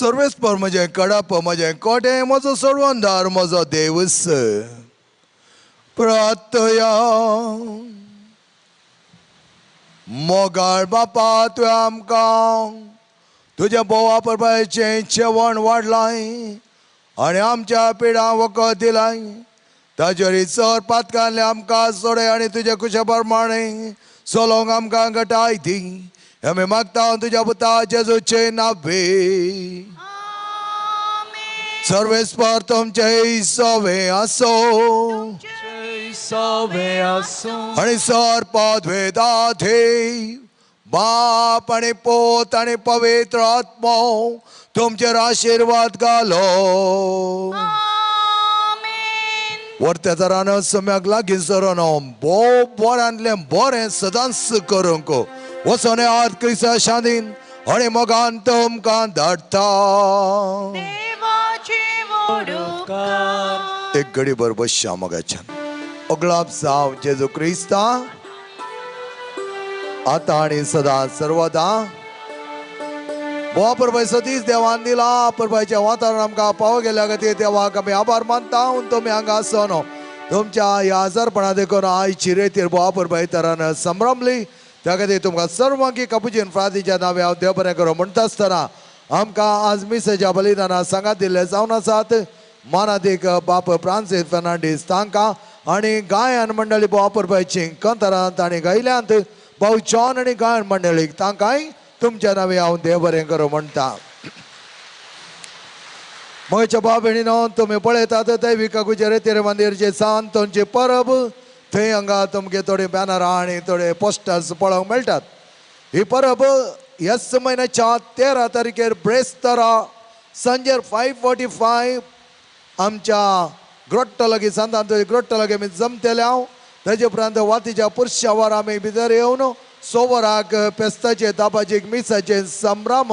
सर्वेस्पर म्हजें कडप म्हजें कोटें म्हजो सोडवणदार म्हजो देवस प्रार्थया. मोगाळ बापा तुवें आमकां तुज्या बोवा परबायचें जेवण वाडलाय आनी आमच्या पिडां वखद दिलाय. ताचेर चड पातकांतले आमकां सोडय आनी तुज्या कुशा प्रमाणें चलोवंक आमकां घटाय दी. आमी मागता तुज्या पुता जेजूचे नावे. सर्वेस्पर तुमचे सवे आसो आनी सर पदवेदाथे बाप आनी पोत आनी पवित्र आत्मो तुमचेर आशिर्वाद घालो. वरत्या तरान सम्याक लागीं सरोन भोव बऱ्यांतलें बरें सदांच करूंक वचोन आत क्रिस्ता शांतीन आनी मोगान तुमकां धाडटा. एक घडी भर बसया मोगाच्यान. अगलाप जावं जेजू क्रिस्ता आतां आनी सदां सर्वदा. बोवा परबाय सतीश देवान दिला परबायचें वातावरण आमकां पावो गेल्ल्या खातीर देवाक आमी आभार मानता. तुमी हांगा आसनो तुमच्या ह्या आजारपणा देखून आयची रेतीर बोवा परबाय तरान संभ्रमली त्या खातीर तुमकां सर्वांकी कपुचीन फ्रातीच्या नांवे हांव देव बरें करूं म्हणटा आसतना आमकां आज मिसाच्या बलिदाना सांगात दिल्ले जावन आसात मानादीक बाप फ्रांसीस फेर्नांडीस तांकां आनी गायन मंडळी बोवा परबायची कंतरां तांणी गायल्यांत भाऊ जॉन आनी गायन मंडळीक तांकांय तुमच्या नांवे हांव देव बरें करूं म्हणटा. म्हज्या बाब भयणीनो तुमी पळयतात दैविक गुजरेतीर मंदिरचे सांतोनची परब थंय हांगा तुमगे थोडे बॅनरां आनी थोडे पोस्टर्स पळोवंक मेळटात. ही परब ह्याच म्हयन्याच्या 13 तारखेर ब्रेस्तारा सांजेर 5:45 आमच्या ग्रोट्टा लागीं सांतांतोची ग्रोट्टा लागीं आमी जमतले हांव. ताजे उपरांत वातीच्या पुरशा वरां आमी भितर येवन 6 वरांक पेस्ताचे दाबाचें मिसाचें संभ्रम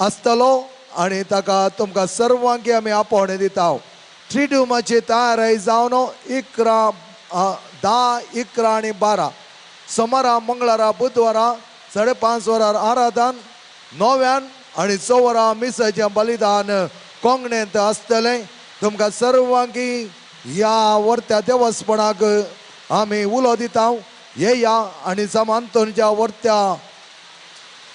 आसतलो आनी ताका तुमकां सर्वांकी आमी आपोवणें दिता. ट्रिड्युमाची तयारी जावन 11, 10, 11 आनी 12 सोमारा मंगळारा बुधवारा 5:30 वरार आराधन 9 आनी 6 वरां मिसाचें बलिदान कोंगणेंत आसतलें. तुमकां सर्वांकी ह्या वर्त्या देवस्पणाक आमी उलो दिता. येया आनी सामांतोनच्या वर्त्या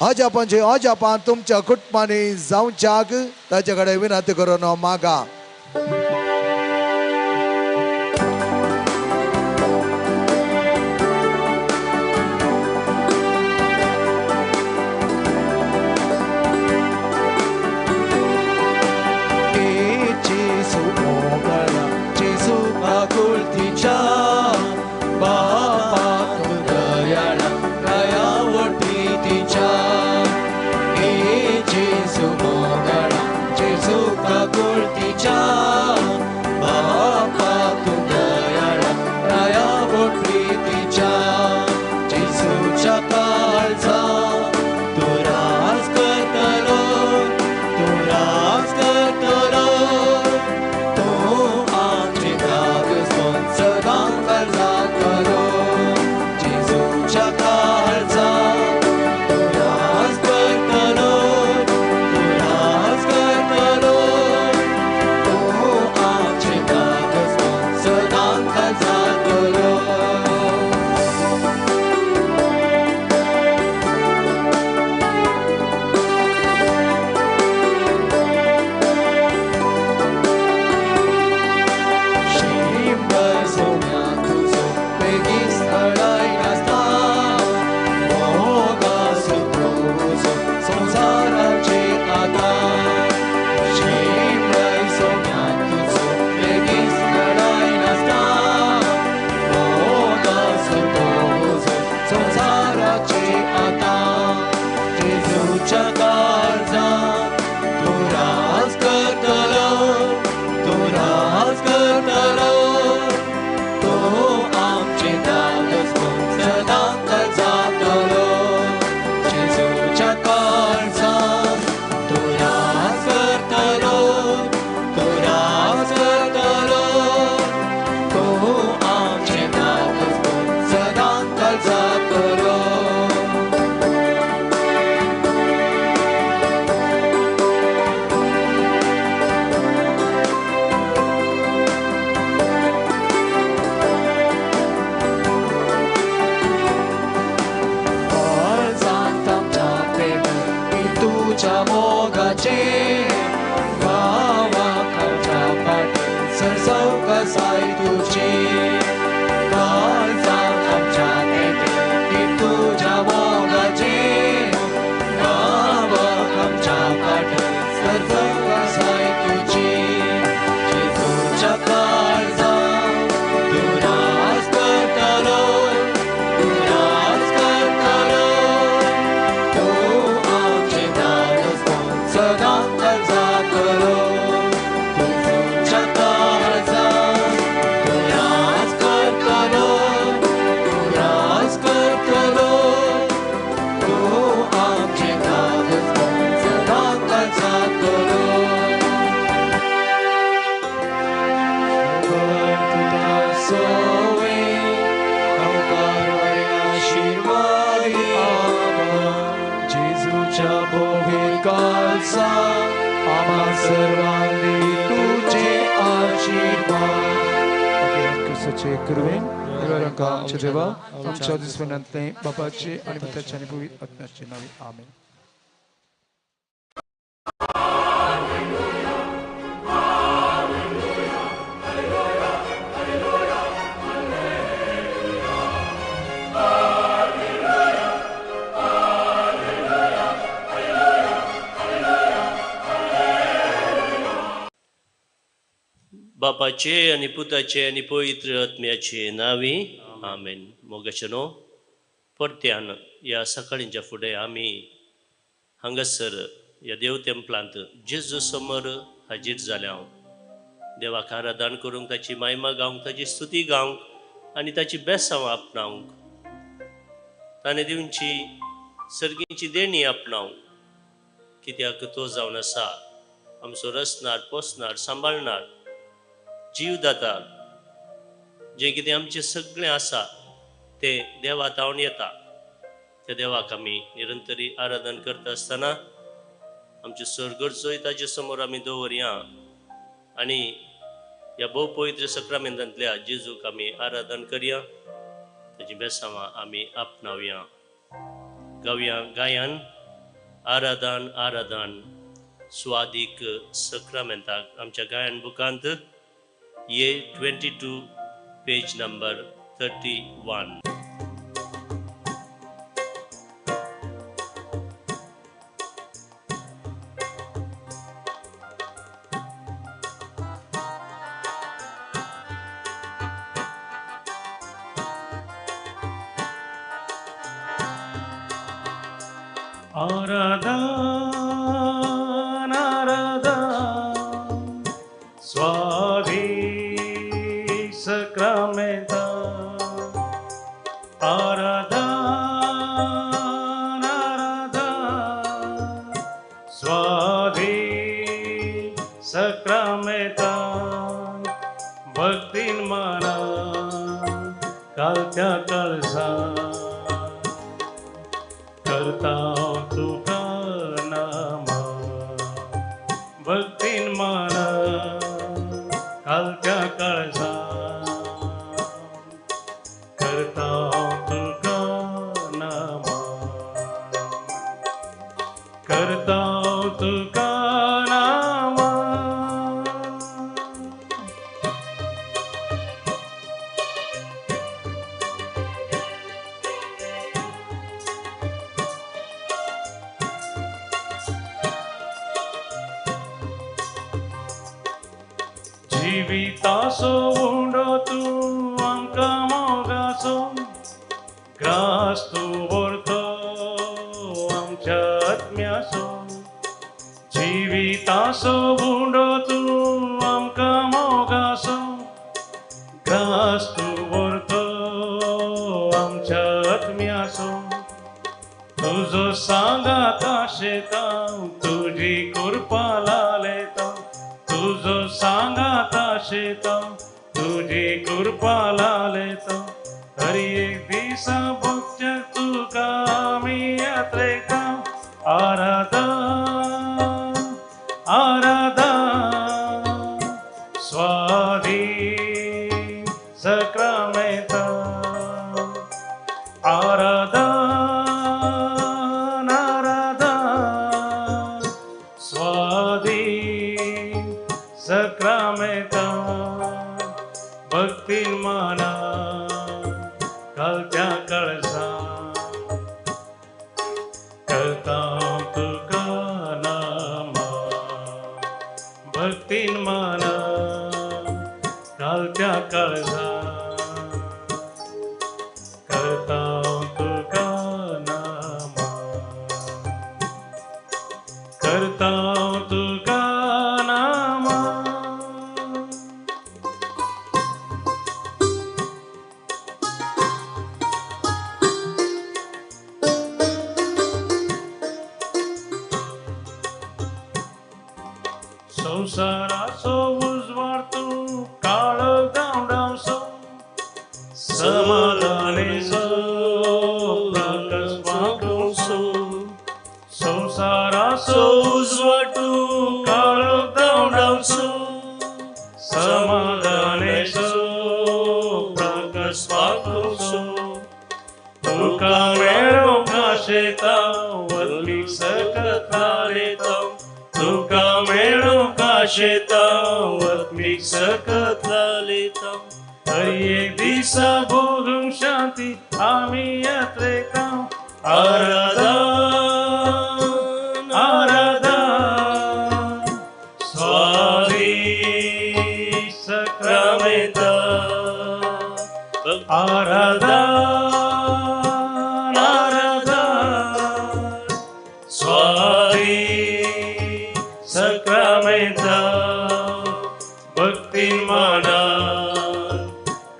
अजापांचे अजापां तुमच्या कुटुंबांनी जावच्याक ताचे कडेन विनंती करून मागा. Jesu, आमकां सर्वांक दी तुजे आशिर्वाद. क्रिस्ताचे कृपेन देवांका आमच्या देवा आमच्या दुस्मनांतले बापाचे आनी पुताचे आनी पवित्र आत्म्याचे नांवे आमेन. बापाचे आनी पुताचे आनी पवित्र आत्म्याचे नांवी आमेन. मोगाचेनो परत्यान ह्या सकाळींच्या फुडें आमी हांगासर ह्या देव तेंपलांत जेजू समोर हाजीर जाल्या. देवाक आराधन करूंक, ताची महिमा गावंक, ताची स्तुती गावंक आनी ताची बेसांव आपणावंक, ताणें दिवची सर्गींची देणी आपणावंक. कित्याक तो जावन आसा आमचो रचणार, पोसणार, सांबाळणार, जीव दाता. जें कितें आमचें सगळें आसा तें देवा तावन येता. त्या देवाक आमी निरंतरी आराधन करता आसतना आमच्यो सरगरजोय ताजे समोर आमी दवरया आनी ह्या भोव पवित्र सक्रामेंतांतल्या जेजूक आमी आराधन करया, ताची बेसांवां आमी आपणावया. गावया गायन आराधन आराधन स्वादीक सक्रामेंताक आमच्या गायन बुकांत A22 page number 31. आराधन आराधन स्वादी सक्रामेंता. आराधन आराधन स्वादी सक्रामेंता. भक्तीन माना कालच्या कळसा करता तुका नामा. भक्तीन माना कालच्या कळसा करता तुका नामा. करता तुका नामा. जिवितासो उंडो तूं आमकां मोगाचो ग्रास तूं व्हरतो आमच्या आत्म्याचो. जिवितासो उंडो तूं आमकां मोगाचो ग्रास तूं व्हरतो आमच्या आत्म्याचो. तुजो सांगात आशेता तुजी कृपा लालेता. तुजो सांगात आशेता तुजी कृपा लालेता. हर एक दिसा भोगच्या तुका आमी यात्रेता. आराधन आराधन स्वादी सक्रामेंता. आराधन आराधन स्वादी सक्रामेंता. भक्तीन माना कालच्या कळसा करता तुका नामा. भक्तीन माना कालच्या कळसा करता तुका नामा. करता तुका नामा. संवसाराचो उजवाड तूं काळो धांवडावचो समाधानेचो प्रकाश पांगुवचो. संवसाराचो उजवाड तूं काळो फाकोसो तुका मेळोंक आशेता वल्ली सकत लालेता तुका मेळोंक आशेता वल्ली सकत लालेता हर एक दिसा भोगूंक शांती आमी यात्रेता आराधन आराधन स्वामी सक्रामेता आराधन आराधन स्वामी सक्रामेता भक्ती माना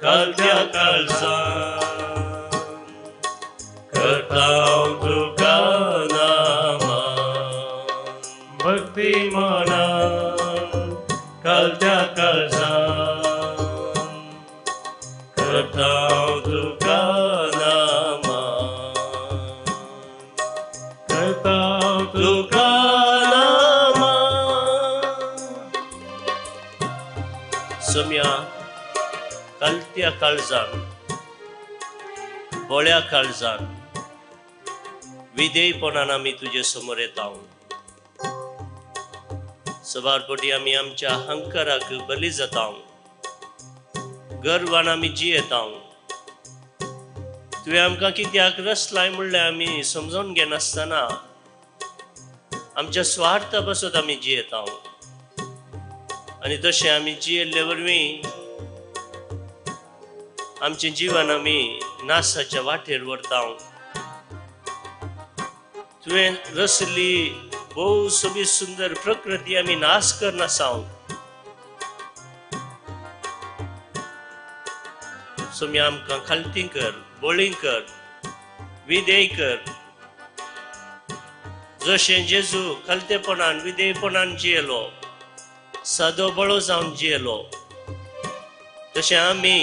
कालत्या काळजान करताव तुका नामा भक्ती माना कालत्या काळजान करताव तुका नामा करताव तुका नामा. सम्या कालत्या काळजान बोळ्या काळजान विधेयपणान आमी तुजे समोर येता. सबार पटी आमी आमच्या अहंकाराक बली जाता, गर्वान आमी जियेता. तुवें आमकां कित्याक रसलाय म्हणल्यार आमी समजून घेनासतना आमच्या स्वार्था पासत आमी जियेता आनी तशें आमी जियेल्ले वरवीं आमचें जिवन आमी नासाच्या वाटेर व्हरता. तुवें रसली भोव सोबीत सुंदर प्रकृती आमी नाश करनासा. सोमी आमकां खालती कर, बोळी कर, विधेय कर. जशें जेजू खालतेपणान विधेयपणान जियेलो, सादो बळो जावन जियेलो, तशें आमी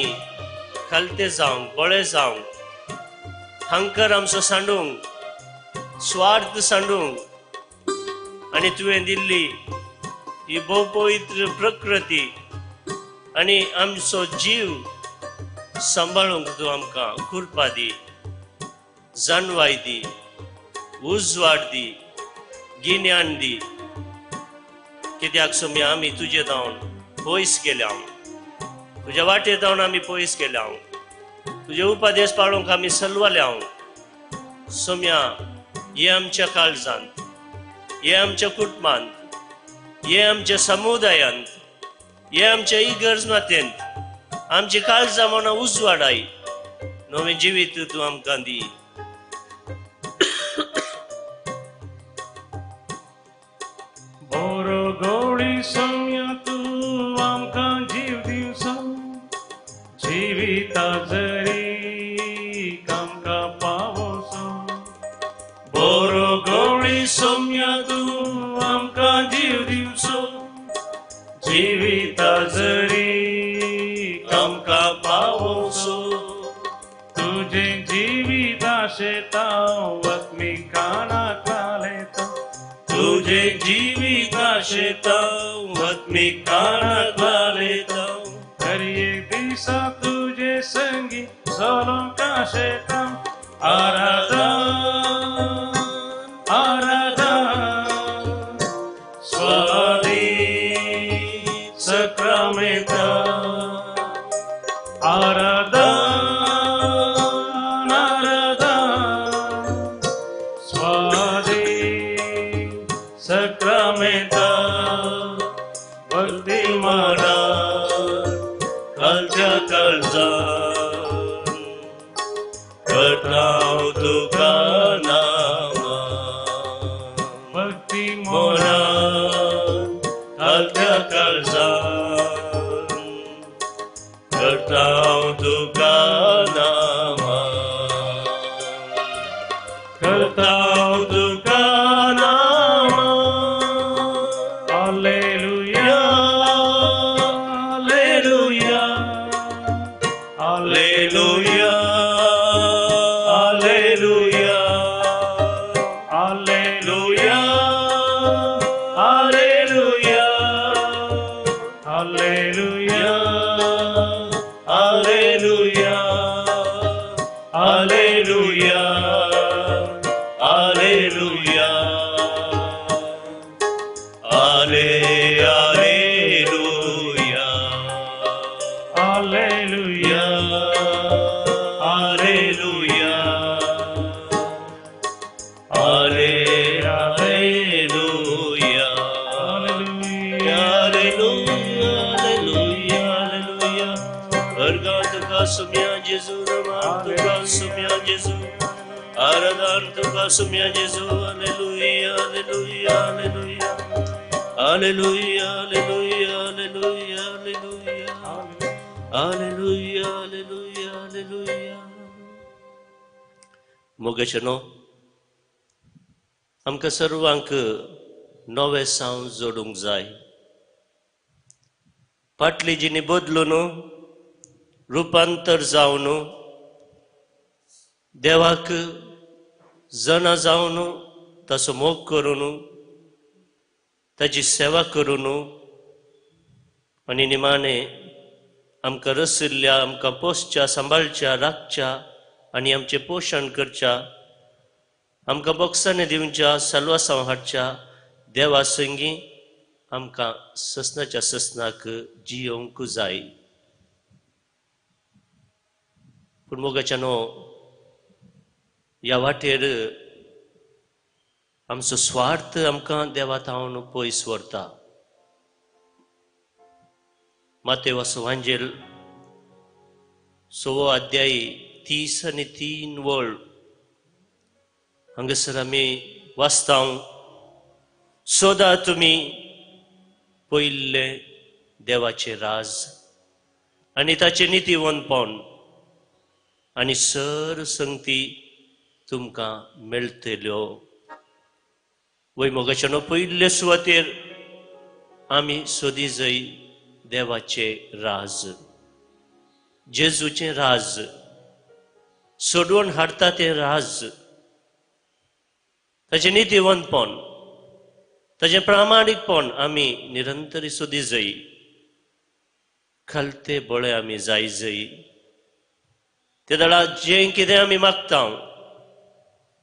खालते जावंक, बळे जावंक, हंकर आमचो सांडूंक, स्वार्थ सांडूंक आनी तुवें दिल्ली ही भोव पवित्र प्रकृती आनी आमचो जीव सांबाळूंक तूं आमकां कृपा दी, जाणवाय दी, उजवाड दी, गिन्यान दी. कित्याक सोमी आमी तुजे जावन पयस गेल्या, तुज्या वाटेर जावन आमी पयस गेल्या, तुजे उपदेश पाळूंक आमी सलवल्या. सोम्या हे आमच्या काळजांत, हे आमच्या कुटुंबांत, हे आमच्या समुदायांत, हे आमच्या इगर्ज मातेंत आमची काळजां म्हणून उजवाडाय नवें जिवीत तूं आमकां दी. बरो गोळी सोम्या तूं आमकां जीव दिवचो, जिविता जरी आमकां पावोसो. बरो गोळी सोम्या तूं आमकां जीव दिवचो, जिविता जरी आमकां पावोसो. तुजें जिवीत आशेता वतमी कानाक लालेता, तुजें जिवीत आशेता वतमी कानाक लालेता. हर एक दिसा तुजे संगी चलोंक आशेता. आराधन आराधन स्वामी सक्रामेता, आराधन आराधन स्वामी सक्रामेता. भक्ती माना कालच्या काळजान करताव तुका नामा, भक्ती मोना कालच्या काळजान करताव तुका नामा, करताव तुका नामा. Hallelujah hallelujah hallelujah hallelujah hallelujah hallelujah hallelujah hallelujah. तुका सोम्या जेजू, आराधन तुका सोम्या जेजू. Hallelujah, hallelujah, hallelujah, hallelujah, hallelujah, hallelujah, hallelujah, hallelujah, hallelujah, hallelujah. मोगेशनो, आमकां सर्वांक नवें साव जोडूंक जाय. फाटली जिणी बदलून रुपांतर जावन देवाक जना जावन ताचो मोग करून ताची सेवा करून आनी निमाणें आमकां रसिल्ल्या, आमकां पोसच्या, सांबाळच्या, राखच्या आनी आमचें पोशण करच्या, आमकां बोक्सांनी दिवच्या, साल्वासांव हाडच्या देवा संगी आमकां ससनाच्या ससनाक जियोवंक जाय. पूण मोगाच्यानो, ह्या वाटेर आमचो स्वार्थ आमकां देवा थावन पयस व्हरता. मातेवाचो वांजेल 6वो अध्याय 30 आणि 3 वळ हांगासर आमी वाचता, सोदा तुमी पयिल्लें देवाचें राज आनी ताचें नितीवंतपण आनी सर संगती तुमकां मेळटल्यो. वय मोगाच्यानो, पयिल्ले सुवातेर आमी सोदी जय देवाचें राज, जेजूचें राज, सोडवण हाडटा तें राज, ताचें नितीवंतपण, ताचें प्रामाणीकपण आमी निरंतर सोदी जय. खालते बळे आमी जाय जय. ते दळा जें कितें आमी मागता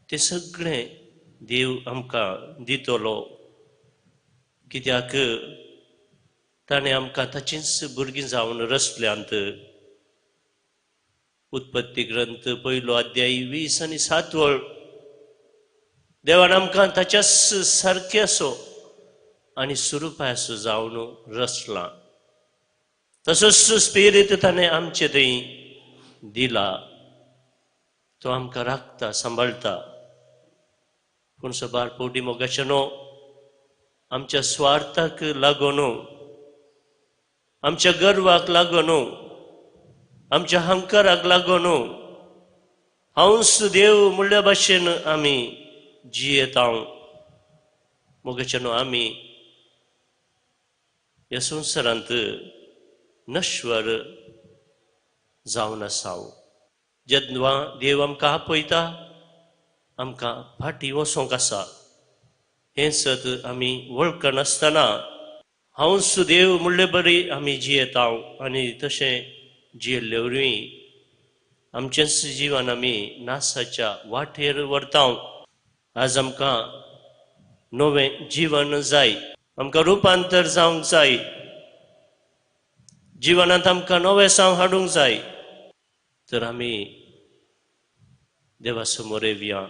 तें सगळें देव आमकां दितलो, कित्याक ताणें आमकां ताचींच भुरगीं जावन रचल्यांत. उत्पत्ती ग्रंथ 1 अध्याय 20 आणि 7 वळ, देवान आमकां ताच्याच सारकें असो आनी सुरुपाय असो जावन रचला. तसोच स्पिरीत ताणें आमचे थंय दिला. तो आमकां राखता, सांबाळटा. पूण सबार पवटी मोगाच्यानो, आमच्या स्वार्थाक लागून, आमच्या गर्वाक लागून, आमच्या हंकाराक लागून हांवच देव म्हणल्या भाशेन आमी जियेता. मोगाच्यानो, आमी ह्या संवसारांत नश्वर जावन आसा. जेन्ना देव आमकां आपयता आमकां फाटीं वचोंक आसा हें सत आमी वळखनासतना हांवच देव म्हणले बरी आमी जियेता आनी तशें जियेल्ले वरवीं आमचेंच जिवन आमी नासाच्या वाटेर व्हरता. आज आमकां नवें जिवन जाय, आमकां रुपांतर जावंक जाय, जिवनांत आमकां नवें साव हाडूंक जाय. तर आमी देवा समोर येवया.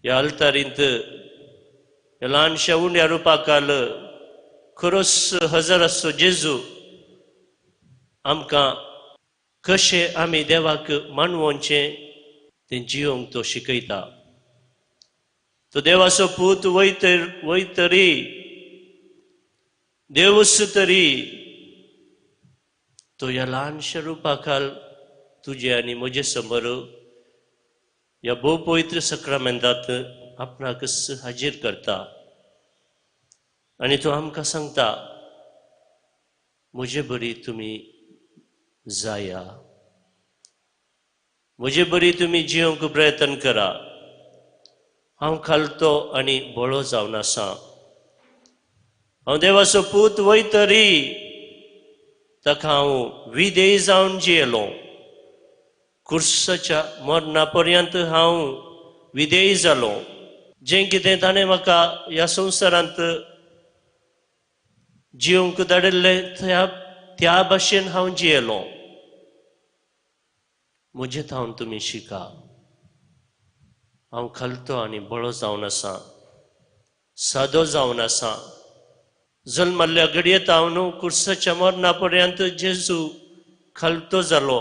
ह्या अल्तारींत ह्या ल्हानशा उंड्या रुपाकाल खरोच हजर आसचो जेजू आमकां कशें आमी देवाक मानवोचें तें जियोंक तो शिकयता. तो देवाचो पूत वयतरी, देवूच तरी तो ह्या ल्हानशा रुपाखाल तुजे आनी म्हजे समोर ह्या भोव पवित्र सक्रामेंतांत आपणाकच हाजीर करता आनी तो आमकां सांगता, म्हजे बरी तुमी जाया, म्हजे बरी तुमी जियोंक प्रयत्न करा. हांव खालतो आनी बळो जावन आसा. हांव देवाचो पूत वयतरी ताका हांव विधेय जावन जियेलो. कुर्साच्या मरणा पर्यंत हांव विधेय जालो. जें कितें ताणें म्हाका ह्या संवसारांत जियोंक धाडिल्लें त्या भाशेन हांव जियेलो. म्हजे थावन तुमी शिका. हांव खालतो आनी बळो जावन आसा, सादो जावन आसा. जल्मल्ल्या घडयेत हांव न्हू कुर्साच्या मरणा पर्यंत जेजू खालतो जालो.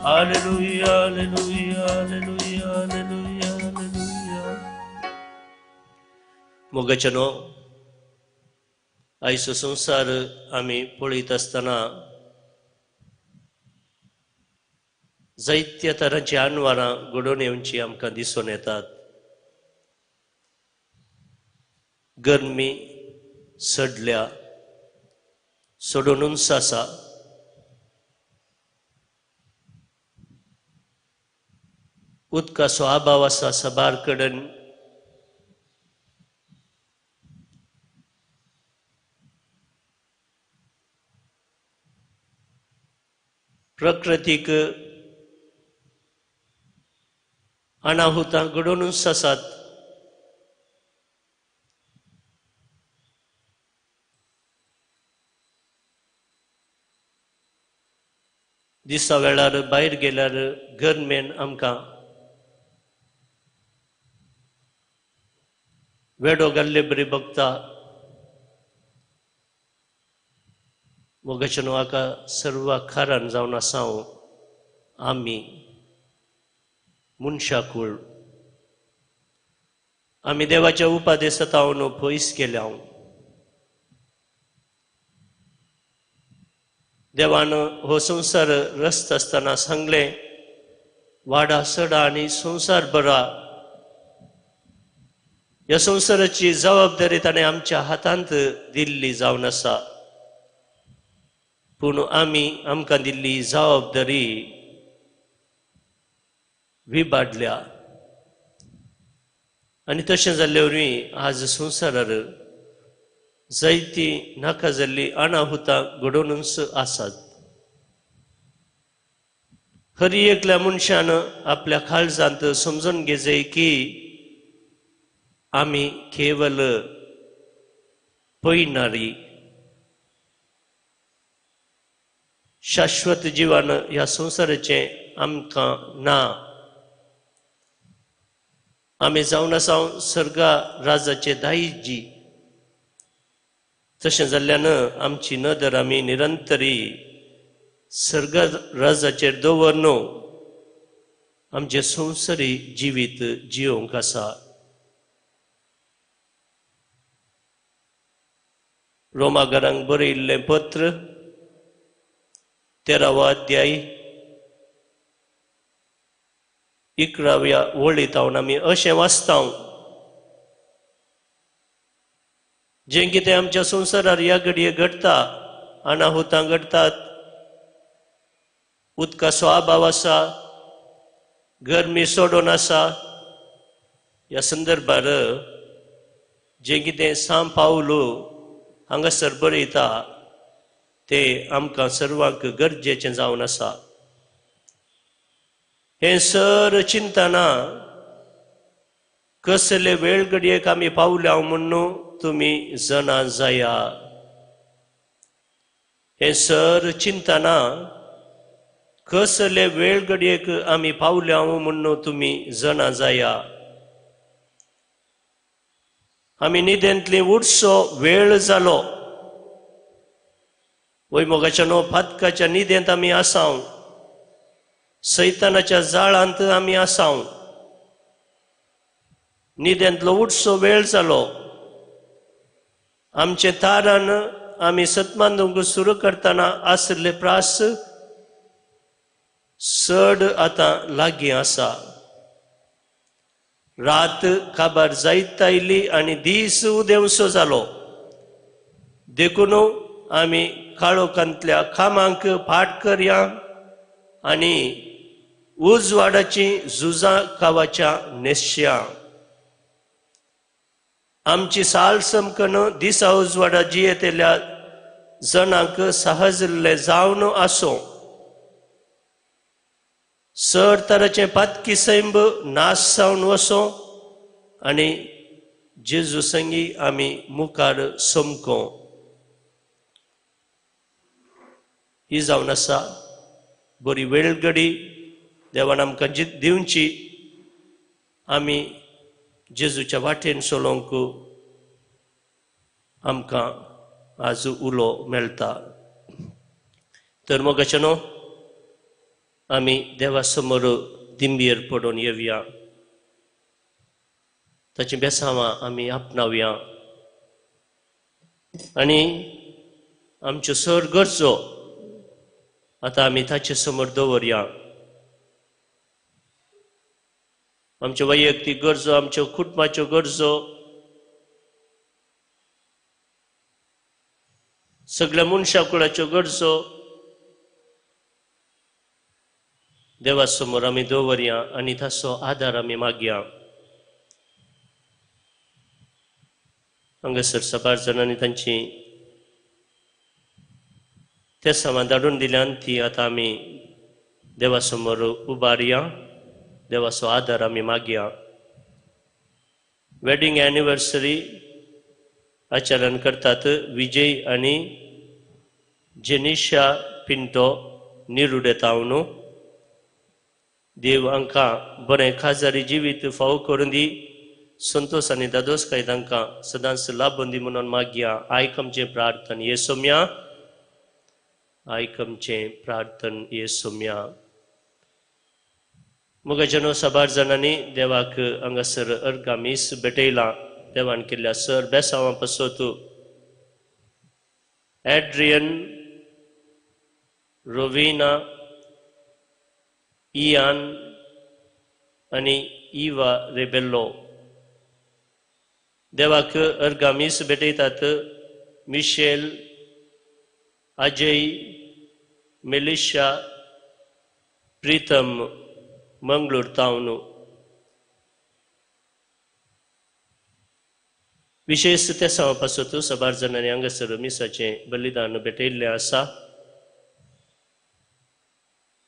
Hallelujah, hallelujah, hallelujah, hallelujah, hallelujah. मोगाच्यानो, आयचो संवसार आमी पळयत आसतना जायत्या तरांची आनवारां घडोवन येवची आमकां दिसून येतात. गरमी सडल्या, सोडूनच आसा. उदकाचो अभाव आसा साबार कडेन. प्रकृतीक अनाहुतां घडोवनूच आसात. दिसा वेळार भायर गेल्यार गरमेन आमकां वेडो घाल्ले बरी बगता. मोगाच्यानो, हाका सर्व कारण जावन आसा आमी मनशाकूळ. आमी देवाच्या उपादेसांत पयस गेल्या. देवान हो संवसार रचता आसतना सांगलें, वाडा सडा आनी संवसार बरा. ह्या संवसाराची जबाबदारी ताणें आमच्या हातांत दिल्ली जावन आसा. पूण आमी आमकां दिल्ली जबाबदारी विबाडल्या आनी तशें जाल्ले वरवीं आज संवसारार जायती नाका जाल्ली अनाहुतां घडोवनूच आसात. हर एकल्या मनशान आपल्या काळजांत समजून घेवचें की आमी केवल पयणारी, शाश्वत जिवन ह्या संवसाराचें आमकां ना. आमी जावन आसा सर्गा राजाचे दायजी. तशें जाल्ल्यान आमची नदर आमी निरंतरी सर्गा राजाचेर दवरन आमचें संवसारी जिवीत जियोवंक आसा. रोमागारांक बरयिल्लें पत्र 13वो अध्याय 11व्या वळींत आमी अशें वाचता, जें कितें आमच्या संवसारार ह्या घडये घडटा, अनाहुतां घडटात, उदकाचो अभाव आसा, गरमी सोडून आसा. ह्या संदर्भार जें कितें सांव पावलो हांगासर बरयता तें आमकां सर्वांक गरजेचें जावन आसा. हें सर चिंतना कसले वेळ घडयेक आमी पावल्या म्हूण तुमी जाणा जाया. हें सर चिंतना कसले वेळ घडयेक आमी पावल्या म्हूण तुमी जाणा जाया. आमी न्हिदेंतली उठचो वेळ जालो. वय मोगाच्या न्हू, फातकाच्या न्हिदेंत आमी आसाव, सैतानाच्या जाळांत आमी आसाव. न्हिदेंतलो उठचो वेळ जालो. आमचें तारण आमी सतमानूंक सुरू करतना आशिल्ले प्रास चड आतां लागीं आसा. रात काबार जायत आयली आनी दीस उदेवसो जालो. देखून आमी काळोखांतल्या कामांक फाट करया आनी उजवाडाची झुजां कावाच्या न्हेसया. आमची साल समकन दिसा उजवाडा जियेतल्या जणांक सहजल्ले जावन आसो. सर तराचें पातकी सैंब नाश जावन वसो आनी जेजू संगी आमी मुखार समको. ही जावन आसा बरी वेळगडी देवान आमकां दिवची. आमी जेजूच्या वाटेन चलोवंक आमकां आज उलो मेळटा. तर मोगाच्या न्हू, आमी देवा समोर दिंबीर पडून येवया, ताचीं बेसांवां आमी आपणावया आनी आमच्यो सर गरजो आतां आमी ताचे समोर दवरया. आमच्यो वैयक्तीक गरजो, आमच्यो कुटुंबाच्यो गरजो, सगळ्या मनशा कुळाच्यो गरजो देवा समोर आमी दवरया आनी ताचो आदार आमी मागया. हांगासर साबार जाणांनी तांची तेसांवां धाडून दिल्यान ती आतां आमी देवा समोर उबारया, देवाचो आदार आमी मागया. वेडिंग एनिवर्सरी आचरण करतात विजय आनी जेनिशा पिंटो निरुडे तावनू. देव हांकां बरें खाजारी जिवीत फावो करून दी, संतोष आनी दादोसकाय तांकां सदांच लाभून दी म्हणून मागया. आयक आमचें प्रार्थन ये सोम्या, आयक आमचें प्रार्थन ये सोम्या. मोगाच्यानो साबार जाणांनी देवाक हांगासर अर्घा मीस भेटयलां. देवान केल्ल्या सर बेसांवां पासत एड्रियन, रोविना, इयान आनी इवा रेबेल्लो देवाक अर्घा मीस भेटयतात. मिशेल, अजय, मेलिशा, प्रितम मंगळूर तावन. विशेष तेसांवा पासत साबार जाणांनी हांगासर मिसाचें बलिदान भेटयल्लें आसा.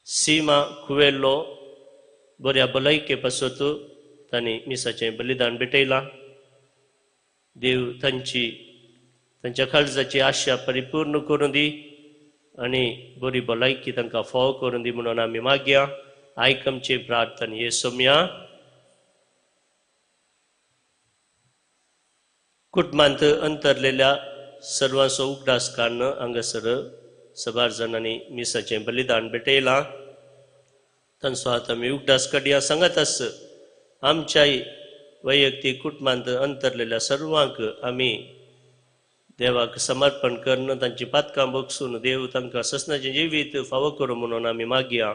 सीमा कुवेल्लो बऱ्या भलायके पासत तांणी मिसाचें बलिदान भेटयलां. देव तांची तांच्या काळजाची आशा परिपूर्ण करून दी आनी बरी भलायकी तांकां फावो करून दी म्हणून आमी मागया. आयक आमचें प्रार्थन ये सोम्या. कुटुंबांत अंतरलेल्या सर्वांचो उगडास काडून हांगासर साबार जाणांनी मिसाचें बलिदान भेटयलां. तांचो आतां आमी उगडास काडया. सांगत आस आमच्याय वैयक्तीक कुटुंबांत अंतरलेल्या सर्वांक आमी देवाक समर्पण करून तांची पातकां बगसून देव तांकां ससनाचें जिवीत फावो करूं म्हणून आमी मागया.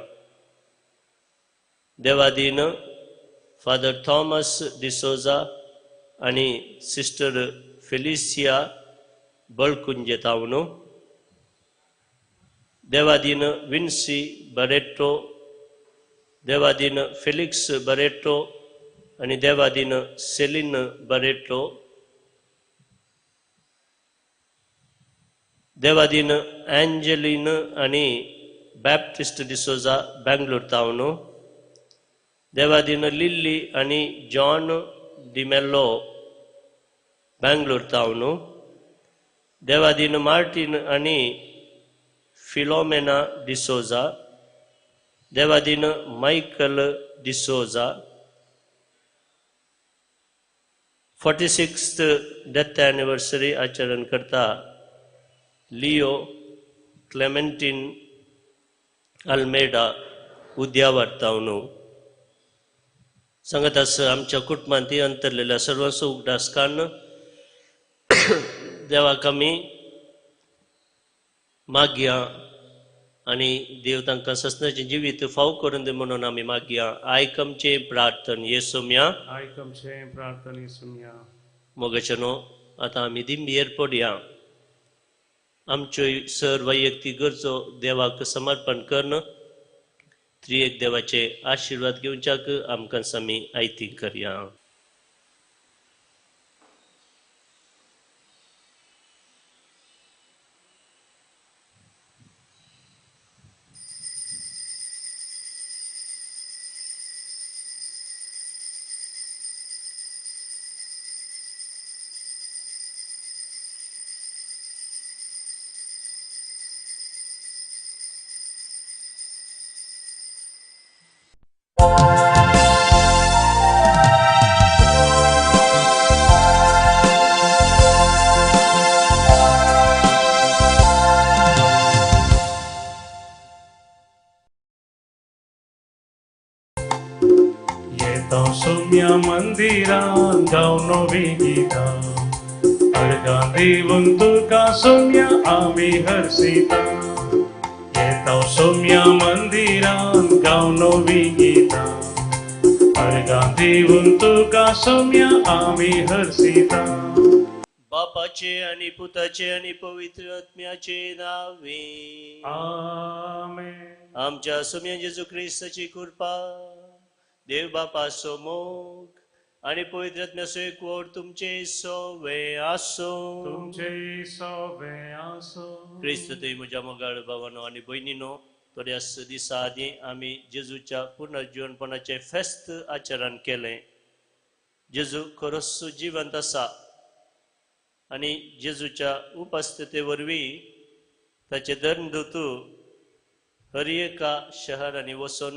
देवादीन फादर थॉमस डिसोजा आनी सिस्टर फेलिसिया बळकुंजे तावनू, देवादीन विन्सी बरेटो, देवादीन फेलिक्स बरेटो आनी देवादीन सेलीन बरेटो, देवादीन एंजलीन आनी बॅप्टिस्ट डिसोजा बेंगलोर तावनू, देवादीन लिल्ली आनी जॉन डिमेल्लो बेंगलोर तावनू, देवादीन मार्टीन आनी फिलोमेना डिसोजा, देवादीन Michael D'Souza. 46th death anniversary आचरण करता लियो क्लेमेंटीन अल्मेडा उद्यावर तावनू. सांगत आस आमच्या कुटुंबांत अंतरलेल्या सर्वांचो उगडास काडून देवाक आमी मागया आनी देव तांकां ससनाचें जिवीत फाव करून दी म्हणून आमी मागया. आयक आमचें प्रार्थन ये सोम्या, आयक आमचें प्रार्थन ये सोम्या. मोगाच्यानो आतां आमी दिंबीर पडया. आमच्यो सर वैयक्तीक गरजो देवाक समर्पण करून त्रिएक देवाचे आशिर्वाद घेवच्याक आमकां आमी आयती करया. येता सोम्या मंदिरान गाव नवी गितां अर्गां दिवन तुका सोम्या आमी हर्षिता येता सोम्या मंदिरान गाव नवी गितां अर्गां दिवन तुका सोम्या आमी हर्षिता. बापाचे आनी पुताचे आनी पवित्र आत्म्याचे नावे आमेन. आमच्या सोम्या जेजू क्रिस्ताची कृपा, देव बापाचो मोग आनी पवित्र आत्म्याचो एकवट तुमचे सोवे आसो. तुमचे सोवे आसो. क्रिस्त तुय म्हज्या मोगाळ भावानो आनी भयणीनो, थोड्याच दिसा आदीं आमी जेजूच्या पुनर्जीवनपणाचें फेस्त आचरण केलें. जेजू खरोच जिवंत आसा आनी जेजूच्या उपस्थिती वरवीं ताचे धर्मदूत हर एका शहरांनी वचून